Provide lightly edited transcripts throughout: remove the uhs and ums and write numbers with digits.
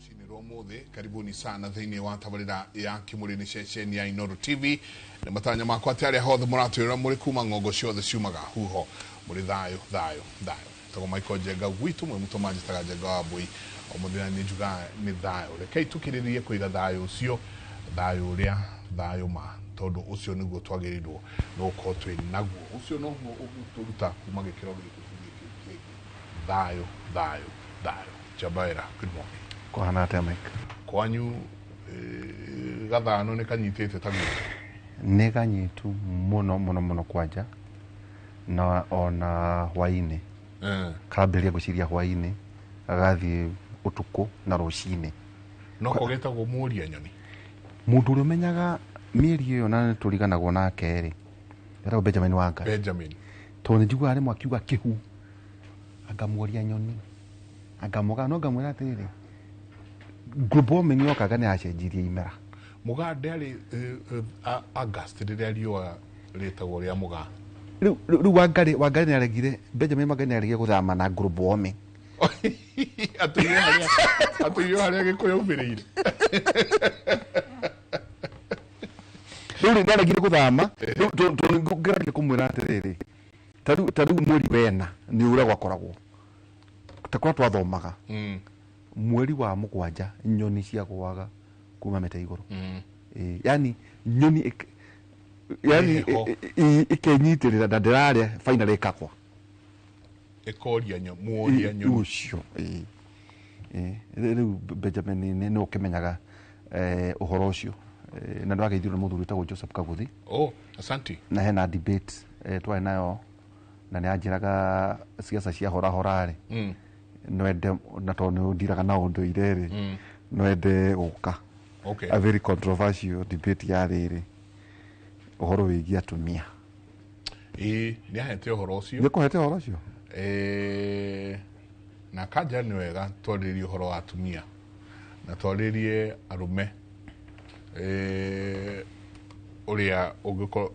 Rũcinĩ rwa ũmũthĩ, karibuni sana thĩinĩ wa tabarĩra ya Kĩmũrĩ nĩ ceceni ya Inooro TV. Nĩ matanya makwa atĩ arĩa hothe mũratwĩrora mũrĩ kuma ng'ongo ciothe ciumaga huho mũrĩ thayũ thayũ thayũ. Tagwo Michael Njenga gwitũ mwĩ mũtũ manjĩtaga Njenga wa Mbũi. O mũthenya nĩ njugaga nĩ thayũ. Rekei tũkĩrĩrĩrie kũiga thayũ ũcio, thayũ ũrĩa thayũ ma, tondũ ũcio nĩguo twagĩrĩirwo nĩ gũkorwo twĩ naguo. Ũcio noguo ũngĩtũruta kuma gĩkĩro gĩkĩ tũthiĩ kĩu kĩngĩ. Thayũ thayũ thayũ. Njabaera, good morning. Kũhana atĩa Mike? Kwanyu gathano nĩ kanyitĩte ta gwitũ? Nĩ ganyitu mũno mũno mũno kwanja na ona hwainĩ. Karambĩrĩria ngwĩciria hwainĩ gagathiĩ ũtukũ na rũcinĩ. No ko getagwo mũria nyoni. Mũndũ ũrĩa ũmenyaga mĩeri ĩyo na nĩ tũriganagwo nake rĩ, etagwo Benjamin Wangari. Benjamin. Tondũ nĩ njiguaga rĩmwe akiuga kĩhu, angamuoria nyoni, angamuga no ngamwĩra atĩrĩrĩ, global warming yokaga nĩ yacenjirie imera. Mũgaa ndĩarĩ August rĩrĩa riũa rĩtagwo rĩa mũgaa. Rĩu Wangari, Wangari nĩ aregire, Benjamin Wangari nĩ aregire gũthama na global warming. Atũire harĩa, atũire harĩa Gĩkũyũ aumĩrĩire. Rĩu nĩ aregire gũthama, rĩu tondũ ngeragia kũmwĩra atĩrĩrĩ, ta rĩu mweri wena nĩ ũrĩa gwakoragwo. Ta kũrĩa twathomaga. Mweri wa mũgwanja nyoni ciagũaga kuma mĩtĩ igũrũ. Yani nyoni yani Heho. ikenyitĩrĩra na ndĩrarĩa finally ĩkagwa. Ĩkoria muoria nyoni. Ũcio, Rĩu Benjamin nĩ ũkĩmenyaga ũhoro ũcio. Na nĩwageithirio nĩ mũthuri wĩtagwo Joseph Kaguthi. Oh, asante. Na hena debate twarĩ nayo na nĩ anjĩraga siasa cia horahora rĩ. No ende, na tondũ nĩ ũndiraga na ũndũire rĩ, no ende gũka. A very controversial debate ya rĩrĩ, ũhoro wĩgiĩ atumia. Ĩĩ, nĩ ahete ũhoro ũcio. Nĩ kũhete ũhoro ũcio? Na kanja nĩ wega twarĩrĩrie ũhoro wa atumia na twarĩrĩrie arũme. Ũrĩa ũngĩkorwo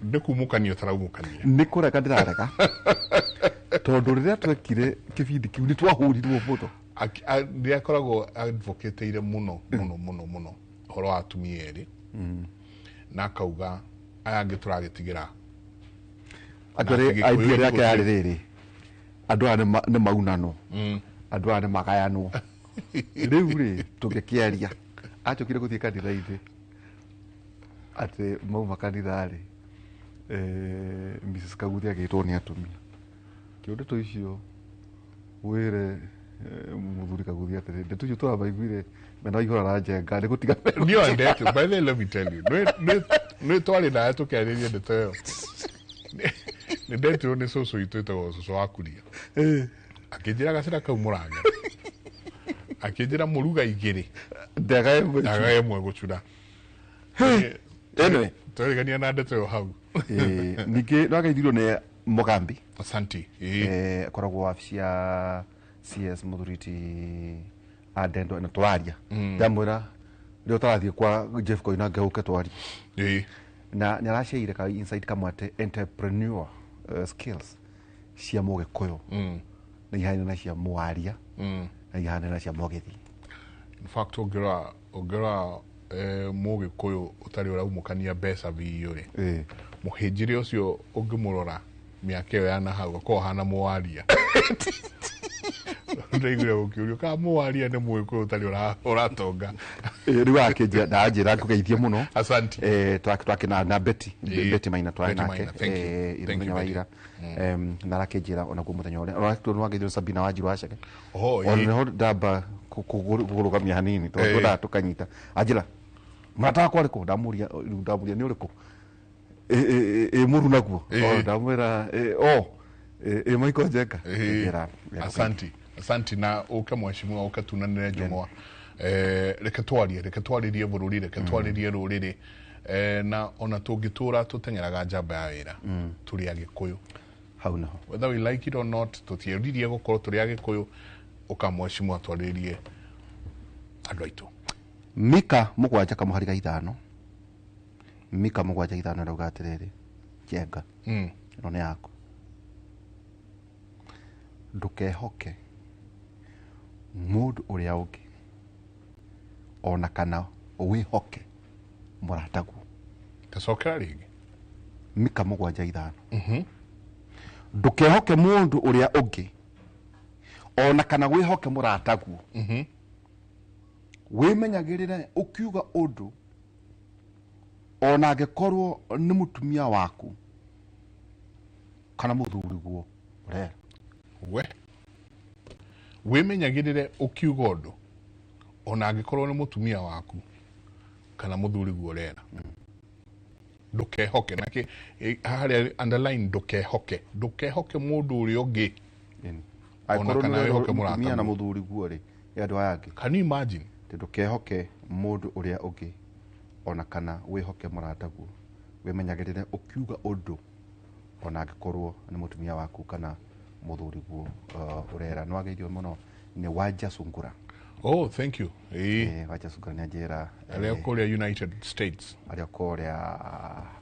nĩ kumũkania ũtaraumũkania. Nĩ kũrega ndĩrarega. Tondũ rĩrĩa twekire kĩbindi kĩu nĩ twahũrirwo mũno. Nĩ akoragwo advocateire mũno, mũno, mũno, mũno ũhoro wa atumia erĩ. Na akauga aya angĩ tũragĩtigĩra. Andũ arĩa Na atĩ Gĩkũyũ idea yake yarĩ gũtirĩ. rĩrĩ, andũ aya nĩ maunanwo. Andũ aya nĩ magayanwo. Rĩu rĩ, tũngĩkĩaria. Acokire gũthiĩ kanitha-inĩ. Atĩ mauma kanitha rĩ, Mrs Kaguthi agĩtwo nĩ atumia. Kĩo ndeto icio wĩre mũthuri Kaguthi atĩrĩ, ndeto icio tũramaiguire mena ihũra ra Njenga, nĩ gũtiga merũ. Niĩ o ndeto, by the way, let me tell you, nĩ twarĩ nawe tũkĩarĩria ndeto ĩyo. Nĩ ndetirwo nĩ cũcũ witũ wĩtagwo cũcũ wa Kuria. Akĩnjĩra gacĩra kau mũragera. Akĩnjĩra mũruga igĩrĩ. Ndega ĩmwe. Ndega ĩmwe gũcura. Anyway. Twarigania na ndeto ĩyo hau. Ningĩ no ageithirio nĩ Mũgambi. Asante. Akoragwo wabici ya CS mũthuri ti Adendo na twaria. Ndamwĩra rĩo tarathiĩ kwa Jeff Koinange ũke twarie. Na nĩ araceire ka insight kamwe atĩ entrepreneur skills cia Mũgĩkũyũ. Na ihanaine na cia Mũaria. Na ihanaine na cia Mũgĩthi. In fact, ũngĩrora Mũgĩkũyũ ũtarĩ ũraumũkania mbeca biũ rĩ. Mũhĩnjĩri ũcio ũngĩmũrora mĩaka ĩyo ya na hau akorwo ahana Mũaria. Ndaiguire gũkĩũrio kana Mũaria nĩ Mũgĩkũyũ ũtarĩ ũratonga. Rĩu akĩnjĩra, ndanjĩra ngũgeithie mũno. Asante. Twakĩna na Betty, Betty Maina twarĩ Betty nake, Maina, thank you. Thank mũthenya you, wa Betty. ira. Na arakĩnjĩra ona kuo mũthenya ũrĩa. Ona nĩ wageithio Sabina Wanjiru wa Chege. Oho, Ona nĩho ndamba kũrũgamia hanini, tondũ twendaga tũkanyita. Anjĩra, mũrata wakwa arĩ kũ? Ndamũria, rĩu ndamũria nĩ ũrĩkũ? Ĩ mũru naguo? O, ndamwĩra, o, ĩ Michael Njenga. Njĩra, Asante. Asante na ũke mheshimiwa, ũke tunanĩre njũng'wa. Reke twarie, reke twarĩrie bũrũri, reke twarĩrie rũrĩrĩ. Na ona tũngĩtũra tũteng'eraga njamba ya wĩra, tũrĩ Agĩkũyũ. Hau nĩho. Whether we like it or not, tũtieririe gũkorwo tũrĩ Agĩkũyũ, ũka mheshimiwa twarĩrie andũ aitũ. Mika mũgwanja kamũhari ga ithano. Mika mũgwanja ithano ĩrauga atĩrĩrĩ, Njenga. Ĩno nĩ yaku. Ndũkehoke mũndũ ũrĩa ũngĩ. ona kana wĩhoke mũrataguo. Tacokera rĩngĩ. Mika 7:5. Ndũkehoke mũndũ ũrĩa ũngĩ ona kana wĩhoke mũrataguo. Wĩmenyagĩrĩre ũkiuga ũndũ ona angĩkorwo nĩ mũtumia waku kana mũthuriguo ũrera. We wĩmenyagĩrĩre ũkiuga ũndũ ona angĩkorwo nĩ mũtumia waku kana mũthuriguo ũrera. Ndũkehoke nake harĩa underline ndũkehoke, ndũkehoke mũndũ ũrĩa ũngĩ. Angĩkorwo nĩ mũtumia na mũthuriguo rĩ, andũ aya angĩ. Can you imagine? Ndũkehoke mũndũ ũrĩa ũngĩ ona kana wĩhoke mũrataguo. Wĩmenyagĩrĩre ũkiuga ũndũ ona angĩkorwo nĩ mũtumia waku kana mũthuriguo ũrera. Nĩ wageithio mũno nĩ Wanja Sungura. Oh, thank you. Wanja Sungura nĩ anjĩra arĩa kũrĩa United States, arĩa kũrĩa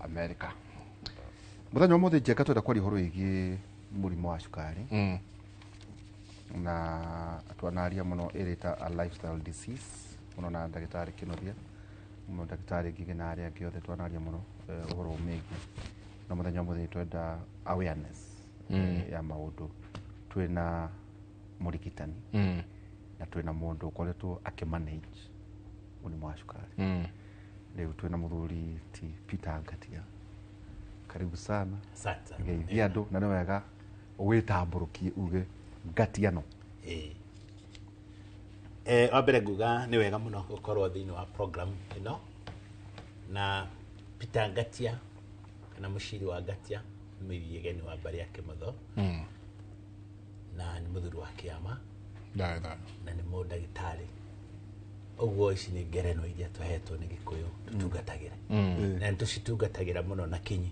America. Mũthenya ũmũthĩ Njenga twenda kwaria ũhoro wĩgiĩ mũrimũ wa cukari. Na twanaria mũno ĩrĩ ta a lifestyle disease mũno na ndagĩtarĩ Kĩnuthia, mũno ndagĩtarĩ Ngigĩ na arĩa angĩ othe twanaria mũno ũhoro ũmĩgiĩ. Na mũthenya ũmũthĩ twenda awareness ya maũndũ. Twĩna mũrigitani na twĩna mũndũ ũkoretwo akĩmanage mũrimũ wa cukari. Rĩu twĩna mũthuri ti Peter Ngatia. Karibu sana. Asante. Ngeithia andũ na nĩ wega wĩtambũrũkie uge Ngatia no. Wa mbere nguga nĩ wega mũno gũkorwo thĩinĩ wa program ĩno na Peter Ngatia kana mũciri wa Ngatia nĩ mũigeni wa mbarĩ ya Kĩmotho na nĩ mũthuri wa kĩama na nĩ mũndagĩtarĩ. Ũguo ici nĩ ngerenwa iria tũhetwo nĩ Gĩkũyũ tũtungatagĩre na nĩ tũcitungatagĩra mũno na kinyi,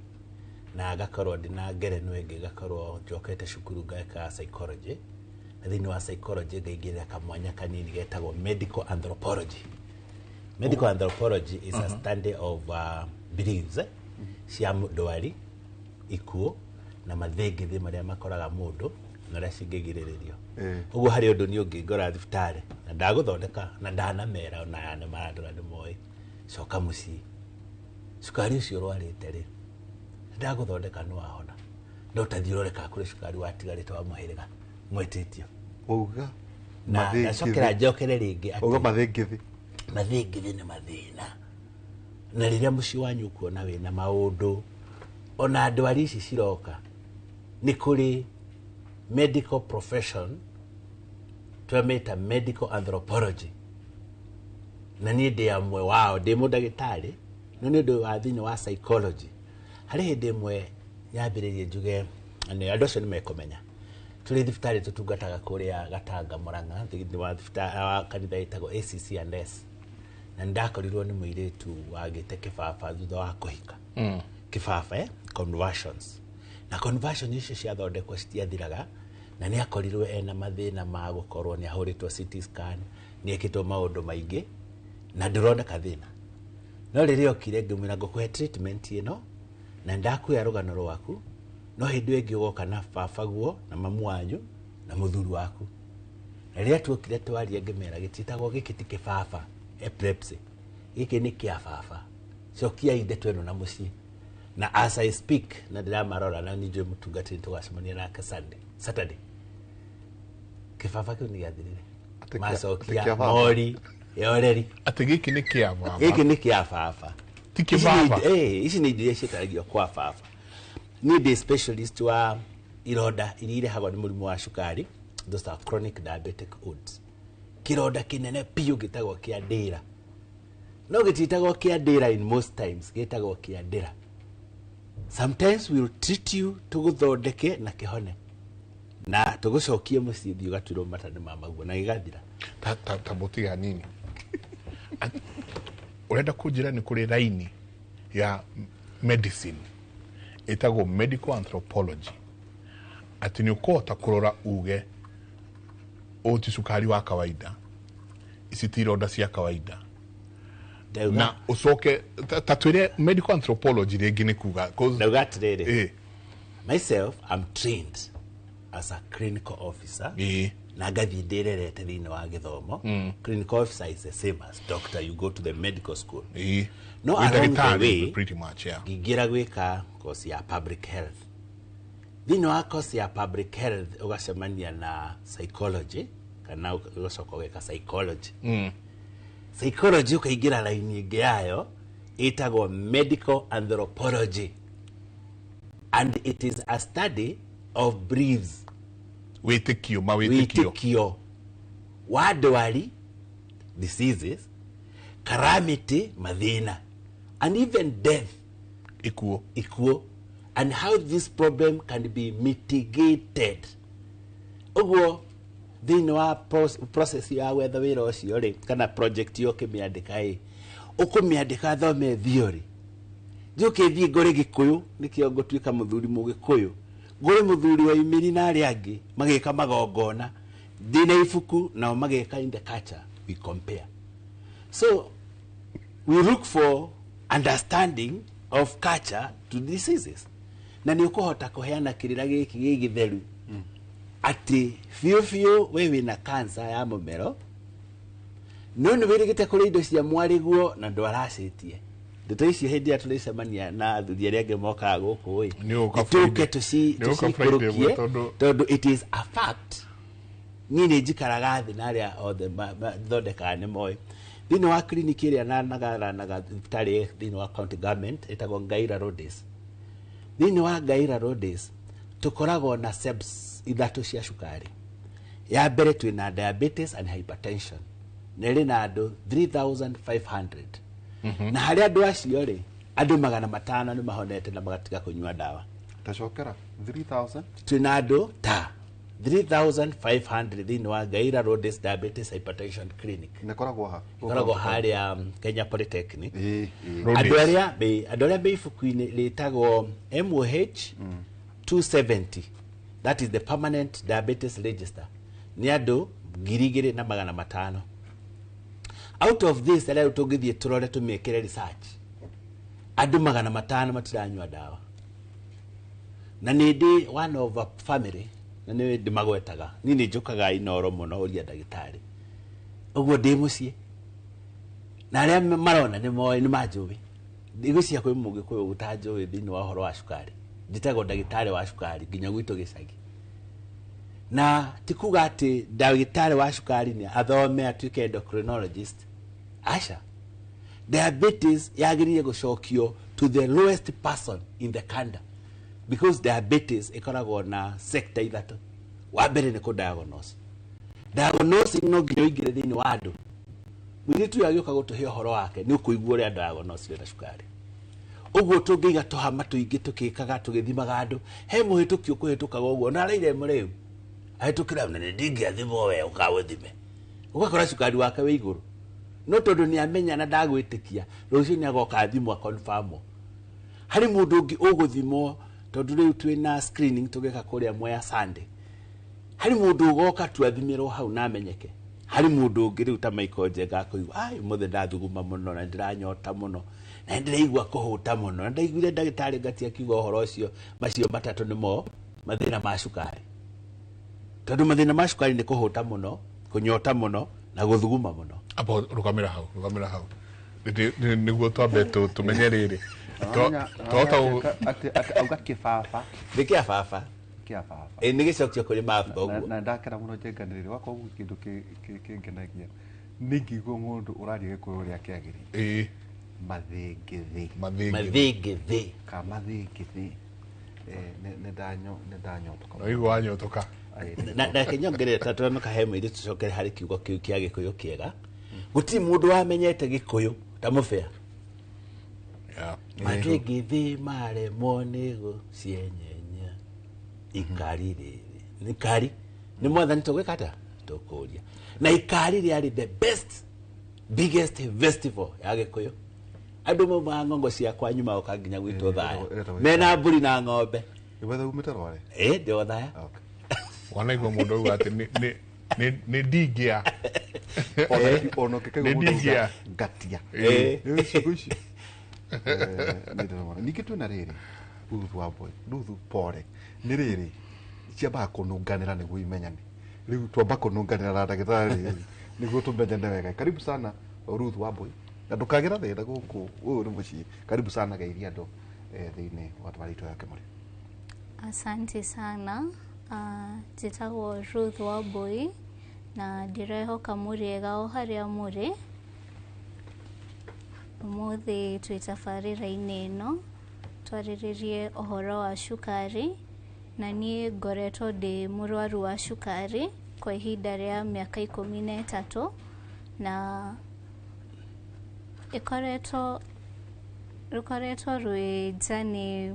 na ngakorwo ndĩna ngerenwa ĩngĩ ngakorwo njokete cukuru ngeka psychology, na thĩinĩ wa psychology ngaingĩrĩra kamwanya kanini getagwo medical anthropology. Medical anthropology is a study of beliefs cia ndwari, ikuũ na mathĩngĩthĩ marĩa makoraga mũndũ na ũrĩa cingĩgirĩrĩrio. Ũguo harĩ ũndũ niĩ ũngĩngora thibitarĩ na ndagũthondeka na ndanamera ona aya nĩ marandora nĩ moĩ, coka mũciĩ, cukari ũcio ũrwarĩte rĩ ndagũthondeka nĩ wahona, no tathiĩ ũrore kana kũrĩ cukari watigarĩte wa mũhĩrĩga mwĩtĩtio. Wauga na ndacokera njokere rĩngĩ atĩ wauga mathĩngĩthĩ. Mathĩngĩthĩ nĩ mathĩna, na rĩrĩa mũciĩ wanyu ũkuona wĩna maũndũ ona ndwari ici ciroka, nĩ kũrĩ medical profession twamĩta medical anthropology, na niĩ ndĩ amwe wao, ndĩ mũndagĩtarĩ no nĩ ũndũ wa thĩinĩ wa psychology. Harĩ hĩndĩ ĩmwe nyambĩrĩrie njuge andũ acio nĩ mekũmenya tũrĩ thibitarĩ tũtungataga kũrĩa Gatanga Murang'a thĩinĩ wa thibitarĩ wa kanitha ĩtagwo ACC&S, na nĩndakorirwo nĩ mũirĩtu wagĩte kĩbaba thutha wa kũhika. Kĩbaba conversions, na conversion icio ciathondekwo citiathiraga, na nĩ akorirwo ena mathĩna ma gũkorwo nĩ ahũrĩtwo CT scan, nĩ ekĩtwo maũndũ maingĩ na ndũroneka thĩna. No rĩrĩa okire ngĩmwĩra ngũkũhe treatment ĩno na ndakuoya rũgano rwaku, no hĩndĩ ĩngĩ ũgoka na babaguo na mamu wanyu na mũthuri waku. Na rĩrĩa tuokire twaria ngĩmera gĩtiĩtagwo gĩkĩ ti kĩbaba epilepsy, gĩkĩ nĩ kĩa baba, cokiai ndeto ĩno na mũciĩ. Na as I speak na ndĩramarora na nĩ njũĩ mũtungatĩri tũgacemania nake Sunday, Saturday, kĩbaba kĩu nĩ gĩathirire. Macokia mori yoreri atĩ gĩkĩ nĩ kĩa baba, gĩkĩ nĩ kĩa baba, ti kĩbaba. Ici nĩ indo iria ciĩtaragio kwa baba. Niĩ ndĩ specialist wa ironda iria irehagwo nĩ mũrimũ wa cukari, those are chronic diabetic wounds. Kĩronda kĩnene biũ gĩtagwo kĩa ndĩra, no gĩtiĩtagwo kĩa ndĩra in most times, gĩtagwo kĩa ndĩra. Sometimes we will treat you tũgũthondeke na kĩhone na tũgũcokie mũciĩ thiĩ ũgatuĩrwo mata nĩ mamaguo na gĩgathira. Ta mũtiga nini ũrenda kũnjĩra nĩ kũrĩ raini ya medicine ĩtagwo medical anthropology, atĩ nĩ ũkũhota kũrora uge ũyũ ti cukari wa kawaida, ici ti ironda cia kawaida, na ũcoke ta twĩre medical anthropology rĩngĩ nĩ kuga. Ndauga atĩrĩrĩ, myself I'm trained as a clinical officer Na ngathiĩ ndĩrerete thĩinĩ wa gĩthomo. Clinical officer is the same as doctor, you go to the medical school. No Wĩ along the ndagĩtarĩ, way pretty much, yeah. ngĩingĩra gwĩka course ya public health. Thĩinĩ wa course ya public health ũgacemania na psychology, kana ũgacoka ũgeka psychology. Psychology ũkaingĩra raini ĩngĩ yayo ĩtagwo medical anthropology, and it is a study of beliefs. Wĩtĩkio, mawĩtĩkio. Wĩtĩkio wa ndwari, diseases, calamity, mathĩna, and even death, ikuo, ikuo, and how this problem can be mitigated. Ũguo thĩinĩ wa process ya gwetha wĩra ũcio rĩ, kana project ĩyo ũkĩmĩandĩka ĩ, ũkũmĩandĩka thome theory, njoke thiĩ ngore Gĩkũyũ, nĩkĩo ngũtuĩka mũthuri Mũgĩkũyũ, ngũre mũthuri wa Imĩri na arĩa angĩ magĩka magongona, ndĩna ibuku nao magĩka in the culture, we compare. So we look for understanding of culture to diseases, na nĩ ũkũhota kũheana kĩrĩra gĩkĩ gĩ gĩtheru atĩ biũ biũ we wĩna cancer ya mũmero, no nĩ wĩrĩgĩte kũrĩa indo cia mwarĩguo na ndwaracĩtie. Ndeto icio hĩndĩ ĩrĩa tũrĩcemania na athuri arĩa angĩ mokaga gũkũ ĩ, Nĩ ũka tũke Friday. Nĩ ũka Friday tũcikũrũkie, tondũ tondũ it is a fact. Niĩ nĩ njikaraga thĩ na arĩa othe thondekaga nĩ moĩ. Thĩinĩ wa clinic ĩrĩa nagaranaga thibitarĩ thĩinĩ wa county government ĩtagwo Ngaira Roads. Thĩinĩ wa Ngaira Roads tũkoragwo na steps ithatũ cia cukari. Ya mbere twĩna diabetes and hypertension, na ĩrĩ na andũ 3500. Na harĩ andũ acio rĩ, andũ 500 nĩ mahonete na magatiga kũnyua ndawa. Tacokera 3000. Twĩna andũ ta 3500 thĩinĩ wa Ngaira Roads Diabetes Hypertension Clinic. Nĩ koragwo ha? Ĩkoragwo harĩa Kenya Polytechnic. Roads. Andũ arĩa me ibuku-inĩ rĩtagwo MOH 270, that is the permanent diabetes register, nĩ andũ 2500. Out of this, arĩa rĩu tũngĩthiĩ tũrore tũmĩkĩre research, andũ 500 matiranyua ndawa. Na nĩ ndĩ one of a family na nĩ ndĩmagwetaga, niĩ nĩ njũkaga Inoro mũno ũria ndagĩtarĩ ũguo ndĩ mũciĩ, na arĩa marona nĩ moĩ, nĩ manjũĩ. Ndigwĩciria kwĩ Mũgĩkũyũ ũtanjũĩ thĩinĩ wa ũhoro wa cukari. Njĩtagwo ndagĩtarĩ wa cukari nginya gwitũ gĩcagi. Na ti kuga atĩ ndagĩtarĩ wa cukari nĩ athome atuĩke endocrinologist, aca. Diabetes yagĩrĩire gũcokio to the lowest person in the country, because diabetes ĩkoragwo na sector ithatũ. Wa mbere nĩ kũ diagnose. Diagnosing no nginya ũingĩre thĩinĩ wa andũ. Mũirĩtu ũyũ agĩũka gũtũhe ũhoro wake, nĩ ũkũigua ũrĩa diagnose na cukari. Ũguo tũngĩiga tũhama tũingĩ tũkĩkaga tũgĩthimaga andũ, he mũhĩtũki ũkũhĩtũkaga ũguo na araire mũrĩu, ahĩtũkĩra na nĩ ndingĩathimwo, we ũkawũthime, ũgakora cukari wake wĩ igũrũ, no tondũ nĩ amenya na ndagwĩtĩkia, rũciũ nĩ agoka athimwo akonfamwo. Harĩ mũndũ ũngĩ ũgũthimwo, tondũ rĩu twĩna screening tũgĩka kũrĩa Mwea Sunday, harĩ mũndũ ũgoka tu athimĩrwo hau na amenyeke. Harĩ mũndũ ũngĩ rĩu ta Michael Njenga akũigua, ai, ũmũthĩ ndathuguma mũno na ndĩranyota mũno na ndĩraigua kũhũta mũno, na ndaiguire ndagĩtarĩ Ngati akiuga ũhoro ũcio. Macio matatũ nĩmo mathĩna ma cukari, tondũ mathĩna ma cukari nĩ kũhũta mũno, kũnyota mũno na gũthuguma mũno. Abo rũgamĩra hau, rũgamĩra hau. Nĩguo twambe tũmenye rĩrĩ. Atĩ auga kĩbaba. Nĩ kĩa baba. Kĩa baba. Ĩ, nĩ gĩcokio kũrĩ baba ũguo. Na ndakena mũno Njenga nĩ rĩrĩ wakorwo kĩndũ kĩngenagia nĩ ngĩigua mũndũ ũraria Gĩkũyũ ũrĩa kĩagĩrĩire. Mathĩngĩthĩ. Mathĩngĩthĩ. Mathĩngĩthĩ. Ka mathĩngĩthĩ. Nĩ ndanyotoka. No igua wanyotoka. Na reke nyongerere ta tũranoka he mũirĩtu, tũcokere harĩ kiugo kĩu kĩa Gĩkũyũ kĩega. Gũtirĩ mũndũ wamenyete Gĩkũyũ ta mũbĩa. Mathĩngĩthĩ maremwo nĩ gũcienyenya ikari rĩrĩ ikari nĩ mwathani, tũgwĩka atĩa? Tũkũria na ikari rĩarĩ the best biggest festival ya Gĩkũyũ. Andũ maumaga ng'ongo cia kwanyu magoka nginya gwitũ Thaya ĩretagwo mena mbũri na ng'ombe. Wethe umĩte Rware? Ĩ, ndĩ o Thaya. Okay. Wanaigua mũndũ auga atĩ nĩ ndingĩa. Ona ũngĩkaigua Nĩ mũndũ auga ndingĩa. ngatia. Ĩ. Nĩ ciugo ici. Nĩ ndĩrona. Ningĩ twĩna rĩrĩ Ruthu wa boy, Ruthu pore nĩ rĩrĩ ciambaga kũnunganĩra nĩguo imenyane. Rĩu twamba kũnunganĩra na ndagĩtarĩ nĩguo tũmenyane wega. Karibu sana Ruth Wambui, na ndũkagĩra thĩna gũkũ, ũyũ nĩ mũciĩ. Karibu sana geithia andũ thĩinĩ wa tabarĩra ya Kĩmũrĩ. Asante sana. Njĩtagwo Ruth Wambui na ndĩrehoka mũrĩega o harĩa mũrĩ. Ũmũthĩ twĩ tabarĩra-inĩ ĩno twarĩrĩrie ũhoro wa cukari, na niĩ ngoretwo ndĩ mũrwaru wa cukari kwa ihinda rĩa mĩaka 13, na ĩkoretwo rũkoretwo rwĩ journey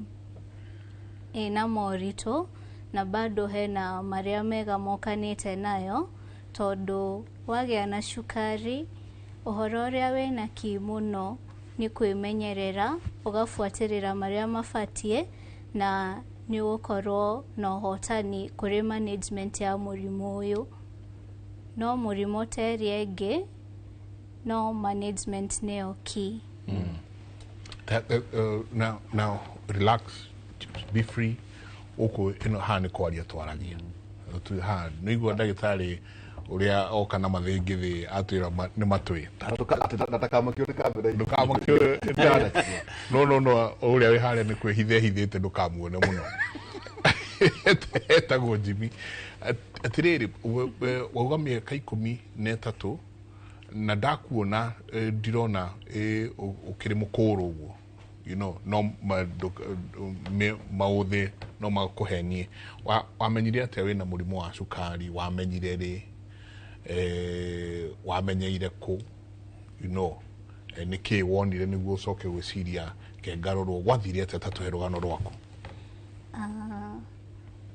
ĩna moritũ, na bado hena marĩa mega mokanĩte nayo, tondũ wagĩa na cukari ũhoro ũrĩa wĩna ki mũno nĩ kwĩmenyerera, ũgabuatĩrĩra marĩa mabatiĩ, na nĩ ũgũkorwo na ũhotani kũrĩ management ya mũrimũ ũyũ. No mũrimũ ta ĩrĩa ĩngĩ, no management nĩyo key. Now relax, be free. Ũkũ ĩno haha nĩ kwaria twaragia. Haha nĩigua ndagĩtarĩ ũrĩa oka na mathĩngĩ atwĩra nĩ matwĩ. Ndakamakio nĩ kamera. Ndũkamakio. No no no, ũrĩa wĩ harĩa nĩ kwĩhitha ehithĩte, ndũkamuone mũno. Etagwo Jimmy. Atĩrĩrĩ, wauga mĩaka 13, na ndakuona ndirona ũkĩrĩ mũkũrũ ũguo, you know, no maũthĩ no makũhenie. Wamenyire atĩa wĩna mũrimũ wa cukari? Wamenyire rĩ? Wamenyeire kũ? You know, nĩkĩ wonire nĩguo ũcoke gwĩciria kengarorwo? Gwathire atĩa? Ta tũhe rũgano rwaku.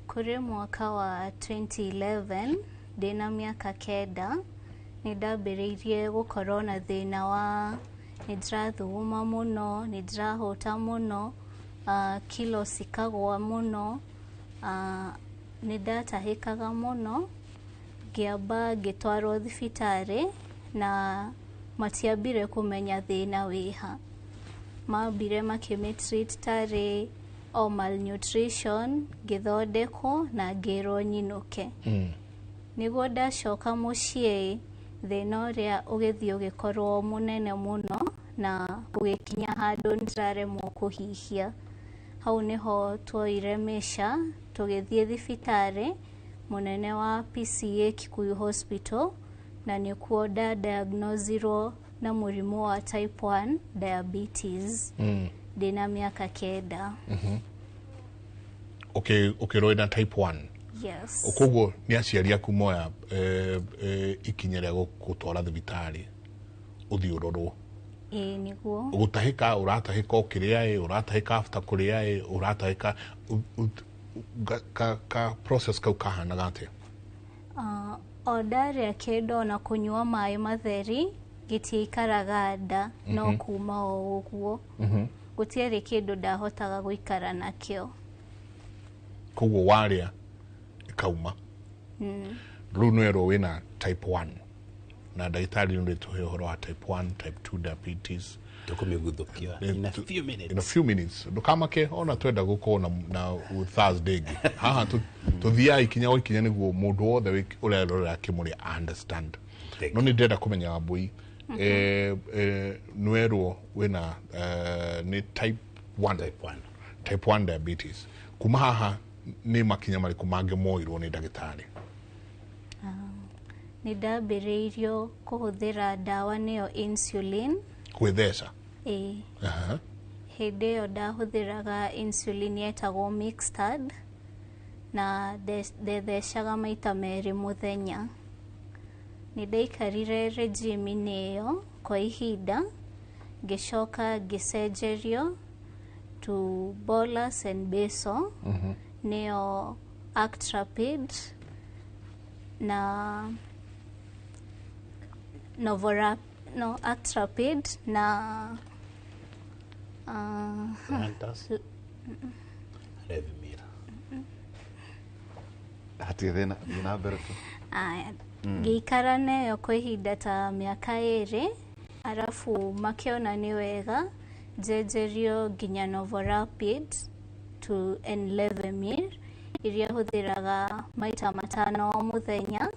Kũrĩ mwaka wa 2011, ndĩna mĩaka 9, nĩ ndambĩrĩirie gũkorwo na thĩna wa nĩ ndĩrathuguma mũno, nĩ ndĩrahũta mũno, kilo cikagwa mũno, nĩ ndatahĩkaga mũno. Ngĩamba ngĩtwarwo thibitarĩ na matiambire kũmenya thĩna wĩha. Mambire makĩmĩ-treat tarĩ o malnutrition, ngĩthondekwo na ngĩrwo nyinũke. Nĩguo ndacoka mũciĩ, thĩna ũrĩa ũgĩthiĩ ũgĩkorwo mũnene mũno na ũgĩkinya handũ ndĩraremwo kũhihia. Hau nĩho tuoire measure, tũgĩthiĩ thibitarĩ mũnene wa PCA Kikuyu Hospital, na nĩkuo nda-diagnosirwo na mũrimũ wa type 1 diabetes ndĩna mĩaka 9. Ũkĩrwo wĩna type 1? Yes. Koguo nĩ aciari aku moya ikinya rĩa gũtwara thibitarĩ ũthiĩ ũrorwo? Ĩĩ, nĩguo. Gũtahĩka ũratahĩka ũkĩrĩa ĩ, ũratahĩka after kũrĩa ĩ, ũratahĩka ka process kau kahanaga atĩa? O ndarĩa kĩndũ ona kũnyua maĩ matheri gĩtiikaraga nda, no kuma o ũguo. Gũtiarĩ kĩndũ ndahotaga gũikara nakĩo. Koguo warĩa ĩkauma. Rĩu nĩwerwo wĩna type 1, na ndagĩtarĩ nĩ ũrĩtũhe ũhoro wa type 1, type 2 diabetes. Tũkũmĩguthũkia in a few minutes. In a few minutes. Ndũkamake, ona twenda gũkorwo na Thursday ĩngĩ haha, tũthiaga ikinya o ikinya nĩguo mũndũ wothe ũrerorera Kĩmũrĩ understand. No nĩ ndĩrenda kũmenya, Wambui, nĩwerwo wĩna nĩ type 1. Type 1. Type 1 diabetes. Kuma haha nĩ makinya marĩkũ mangĩ moirwo nĩ ndagĩtarĩ? Nĩ ndambĩrĩirio kũhũthĩra ndawa, nĩyo insulin. Gwĩtheca? Ĩĩ. Hĩndĩ ĩyo ndahũthĩraga insulin yetagwo Mixtard, na ndethecaga maita 2 mũthenya. Nĩ ndaikarire regime-inĩ ĩyo kwa ihinda, ngĩcoka ngĩcenjerio to bolus and basal, nĩyo Actrapid na Novorap, no, Actrapid na Lantus. Levemir. Hatirĩ thĩna, thiĩ na mbere tu. Aya, ngĩikara nayo kwa ihinda ta mĩaka 2, arabu makĩona nĩ wega njenjerio nginya Novorapid to and Levemir. Iria hũthĩraga maita 5 o mũthenya.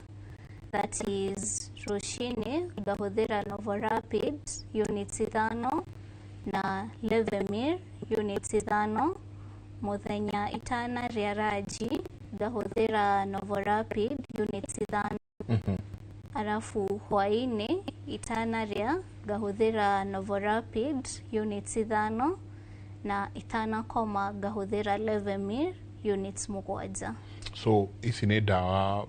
That is rũcinĩ ngahũthĩra Novorapid units 5 na Levemir units 5. Mũthenya itanarĩa ranji ngahũthĩra Novorapid units 5. Arafu hwaĩ-inĩ itanarĩa ngahũthĩra Novorapid units 5 na itanakoma ngahũthĩra Levemir units 7. So ici nĩ ndawa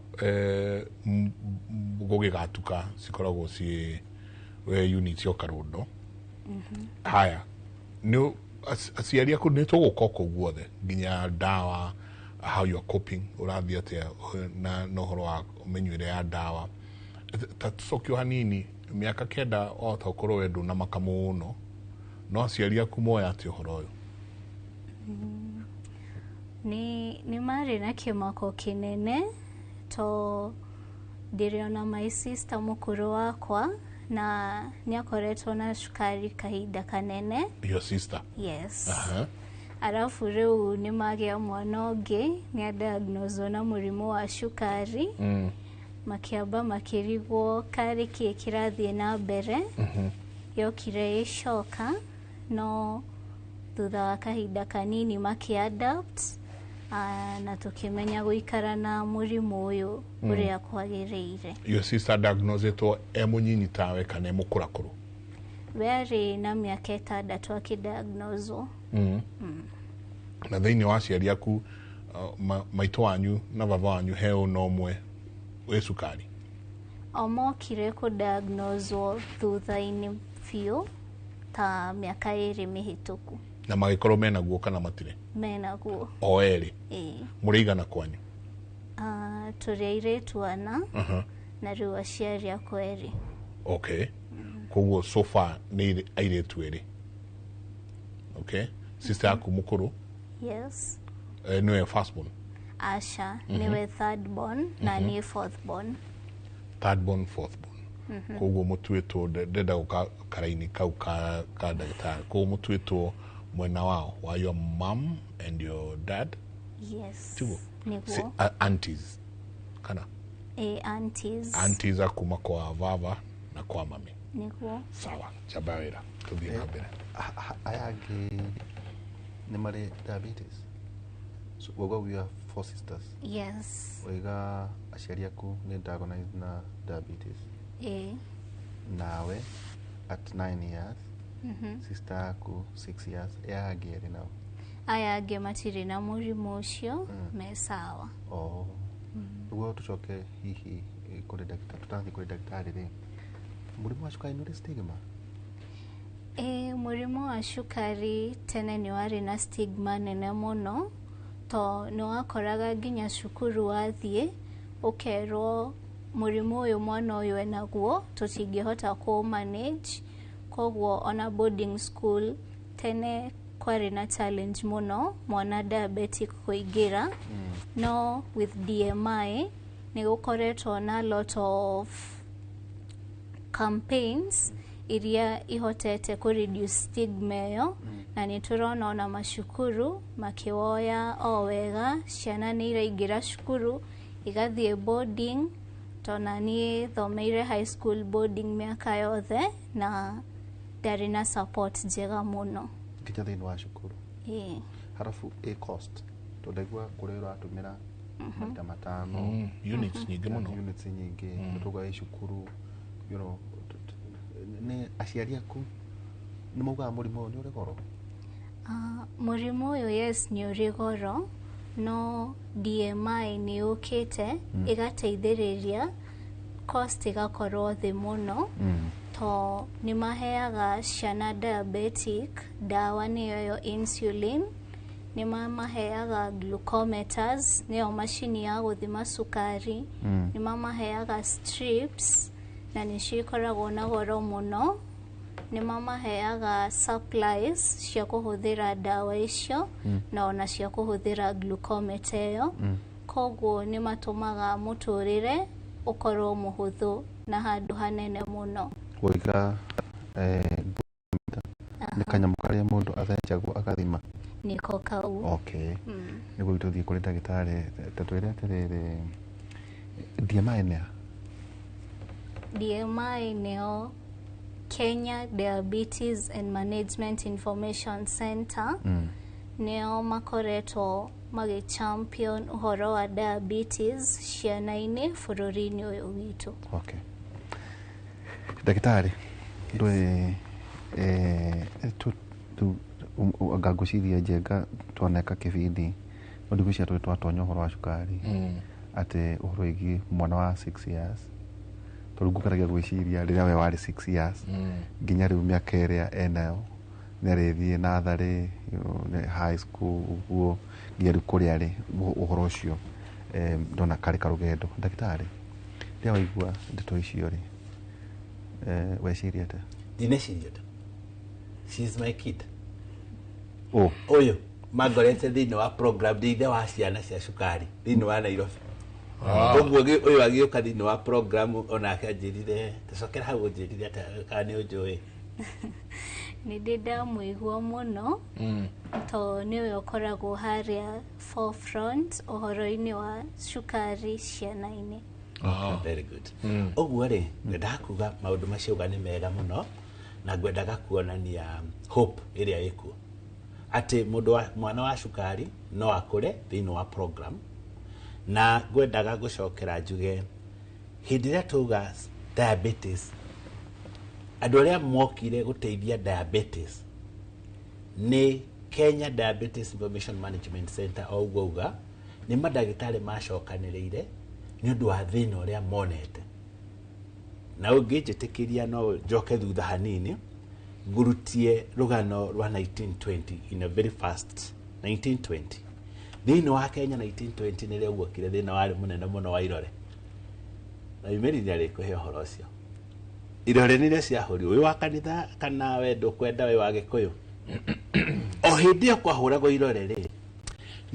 gũgĩgatuka cikoragwo ciĩ units o karundo. Haya, nĩ aciari aku nĩ tũgũka kũu guothe nginya ndawa, how you are coping, ũrathiĩ atĩa na ũhoro wa mĩnyuĩre ya ndawa. Ta tũcokio hanini mĩaka 9 wahota gũkorwo we ndũnamaka mũno, no aciari aku moya atĩa ũhoro ũyũ? Nĩ marĩ na kĩmako kĩnene to ndĩrĩ ona my sister mũkũrũ wakwa na nĩ akoretwo na cukari kahinda kanene. Your sister? Yes. Arafu rĩu nĩ magĩa mwana ũngĩ nĩ adiagnoswo na mũrimũ wa cukari. Makĩamba makĩrigwo karĩ kĩ kĩrathiĩ na mbere. Yokire ĩcoka no thutha wa kahinda kanini makĩ-adapt na tũkĩmenya gũikara na mũrimũ ũyũ ũrĩa kwagĩrĩire. Your sister diagnosetwo e mũnyinyi tawe kana e mũkũrakũrũ? We arĩ na mĩaka 6 akĩdiagnoswo. Na thĩinĩ wa aciari aku maitũ wanyu na baba wanyu he ũna ũmwe wĩ cukari? O mokire kũdiagnoswo thutha-inĩ biũ ta mĩaka 2 mĩhĩtũku. Na magĩkorwo menaguo kana matirĩ? Menaguo. O erĩ? Ĩĩ. Mũrĩ igana kwanyu? Tũrĩ airĩtu 4 na rĩu aciari akwa 2. Okay. Koguo so far nĩ airĩtu 2. Okay. Sister yaku mũkũrũ? Yes. Nĩwe first born? Asha, nĩwe third born na niĩ fourth born. Third born, fourth born. Koguo mũtuĩtwo ndenda gũka karaini kau ka ndagĩtarĩ. Koguo mũtuĩtwo mwena wao wa your mom and your dad? Yes. Tiguo? Nĩguo. Aunties kana? Aunties. Aunties a kuma kwa baba na kwa mami. Nĩguo. Sawa, chamba wĩra tũthiĩ na mbere. Aya angĩ nĩ marĩ diabetes? So wauga we are 4 sisters. Yes. Waiga aciari aku nĩ diagnosed na diabetes. Nawe at 9 years. Sister aku 6 years. Aya angĩ erĩ nao? Aya angĩ matirĩ na mũrimũ ũcio, me sawa. Oh. Nĩguo tũcoke hihi kũrĩ ndagĩtarĩ, tũtanathiĩ kũrĩ ndagĩtarĩ rĩ, mũrimũ wa cukari nĩ ũrĩ stigma? Mũrimũ wa cukari tene nĩ warĩ na stigma nene mũno, to nĩ wakoraga nginya cukuru wathiĩ ũkerwo mũrimũ ũyũ mwana ũyũ enaguo tũtingĩhota kũ manage. Koguo ona boarding school tene kwarĩ na challenge mũno mwana diabetic kũingĩra. No with DMI nĩ gũkoretwo na lot of campaigns iria ihotete kũ reduce stigma ĩyo, na nĩ tũrona ona macukuru makĩwoya o wega, ciana nĩ iraingĩra cukuru igathiĩ boarding. Tona niĩ thomeire high school boarding mĩaka yothe na ndarĩ na support njega mũno nginya thĩinĩ wa cukuru. Ĩĩ. Harafu a cost tondũ ndaigua kũrĩa ũratũmĩra maita 5 units nyingĩ mũno, units nyingĩ tũgwa cukuru, you know, nĩ aciari aku nĩ maugaga mũrimũ ũyũ nĩ ũrĩ goro? Mũrimũ ũyũ yes nĩ ũrĩ goro, no DMI nĩ yũkĩte ĩgateithĩrĩria cost ĩgakorwo thĩ mũno, to nĩ maheaga ciana diabetic ndawa nĩyo yo insulin, nĩ mamaheaga glucometers nĩyo macini ya gũthima cukari, nĩ mamaheaga strips na nĩcio ikoragwo na goro mũno, nĩ mamaheaga supplies cia kũhũthĩra ndawa icio na ona cia kũhũthĩra glucometer ĩyo. Koguo nĩ matũmaga mũtũrĩre ũkorwo mũhũthũ na handũ hanene mũno. Waiga nĩ kanyamũ karĩa mũndũ athĩnjagwo agathima? Nĩko kau. Okay, nĩguo tũthiĩ kũrĩ ndagĩtarĩ tatwĩre atĩrĩrĩ, DMI nĩ a? DMI nĩo Kenya Diabetes and Management Information Center. Nĩo makoretwo magĩ champion ũhoro wa diabetes ciana-inĩ bũrũri-inĩ ũyũ witũ. Okay, ndagĩtarĩ, ndũĩ anga ngwĩciria Njenga twaneka kĩbindi no ndigwĩciria tũrĩ twatonya ũhoro wa cukari, atĩ ũhoro wĩgiĩ mwana wa 6 years, tondũ ngũgeragia gwĩciria rĩrĩa we warĩ 6 years nginya rĩu mĩaka ĩrĩa enayo nĩ arĩthiĩ natharĩ, high school, ũguo nginya rĩu kũrĩa arĩ, ũhoro ũcio ndona karĩ karũgendo. Ndagĩtarĩ, rĩrĩa waigua ndeto icio rĩ, weciria atĩa? Ndineciria ta she is my kid. Oh. Ũyũ mangorete thĩinĩ wa program, ndĩ ithe wa ciana cia cukari thĩinĩ wa Nairobi. Koguo ũyũ agĩũka thĩinĩ wa program onake anjĩrire, tũcokera hau ũnjĩrire atĩ kana nĩ ũnjũĩ. Nĩ ndĩ ndamũigua mũno to nĩwe ũkoragwo harĩa forefront ũhoro-inĩ wa cukari ciana-inĩ. Very good. Ũguo rĩ, ngwendaga kuga maũndũ macio uga nĩ mega mũno, na ngwendaga kuonania hope ĩrĩa ĩkuo atĩ mũndũ wa, mwana wa cukari no akũre thĩinĩ wa program. Na ngwendaga gũcokera njuge hĩndĩ ĩrĩa tuga diabetes, andũ arĩa mokire gũteithia diabetes nĩ Kenya Diabetes Information Management Center, o ũguo uga nĩ mandagĩtarĩ macokanĩrĩire nĩ ũndũ wa thĩna ũrĩa monete. Na ũngĩnjĩtĩkĩria no njoke thutha hanini ngurutie rũgano rwa 1920 in a very fast 1920 thĩinĩ wa Kenya. 1920 nĩrĩo guokire thĩna warĩ mũnene mũno wa irore, na Mary nĩ arĩkũhe ũhoro ũcio. Irore nĩrĩo ciahũrirwo, wĩ wa kanitha kana we ndũkwenda, wĩ wa Gĩkũyũ. O hĩndĩ ĩyo kwahũragwo irore rĩ,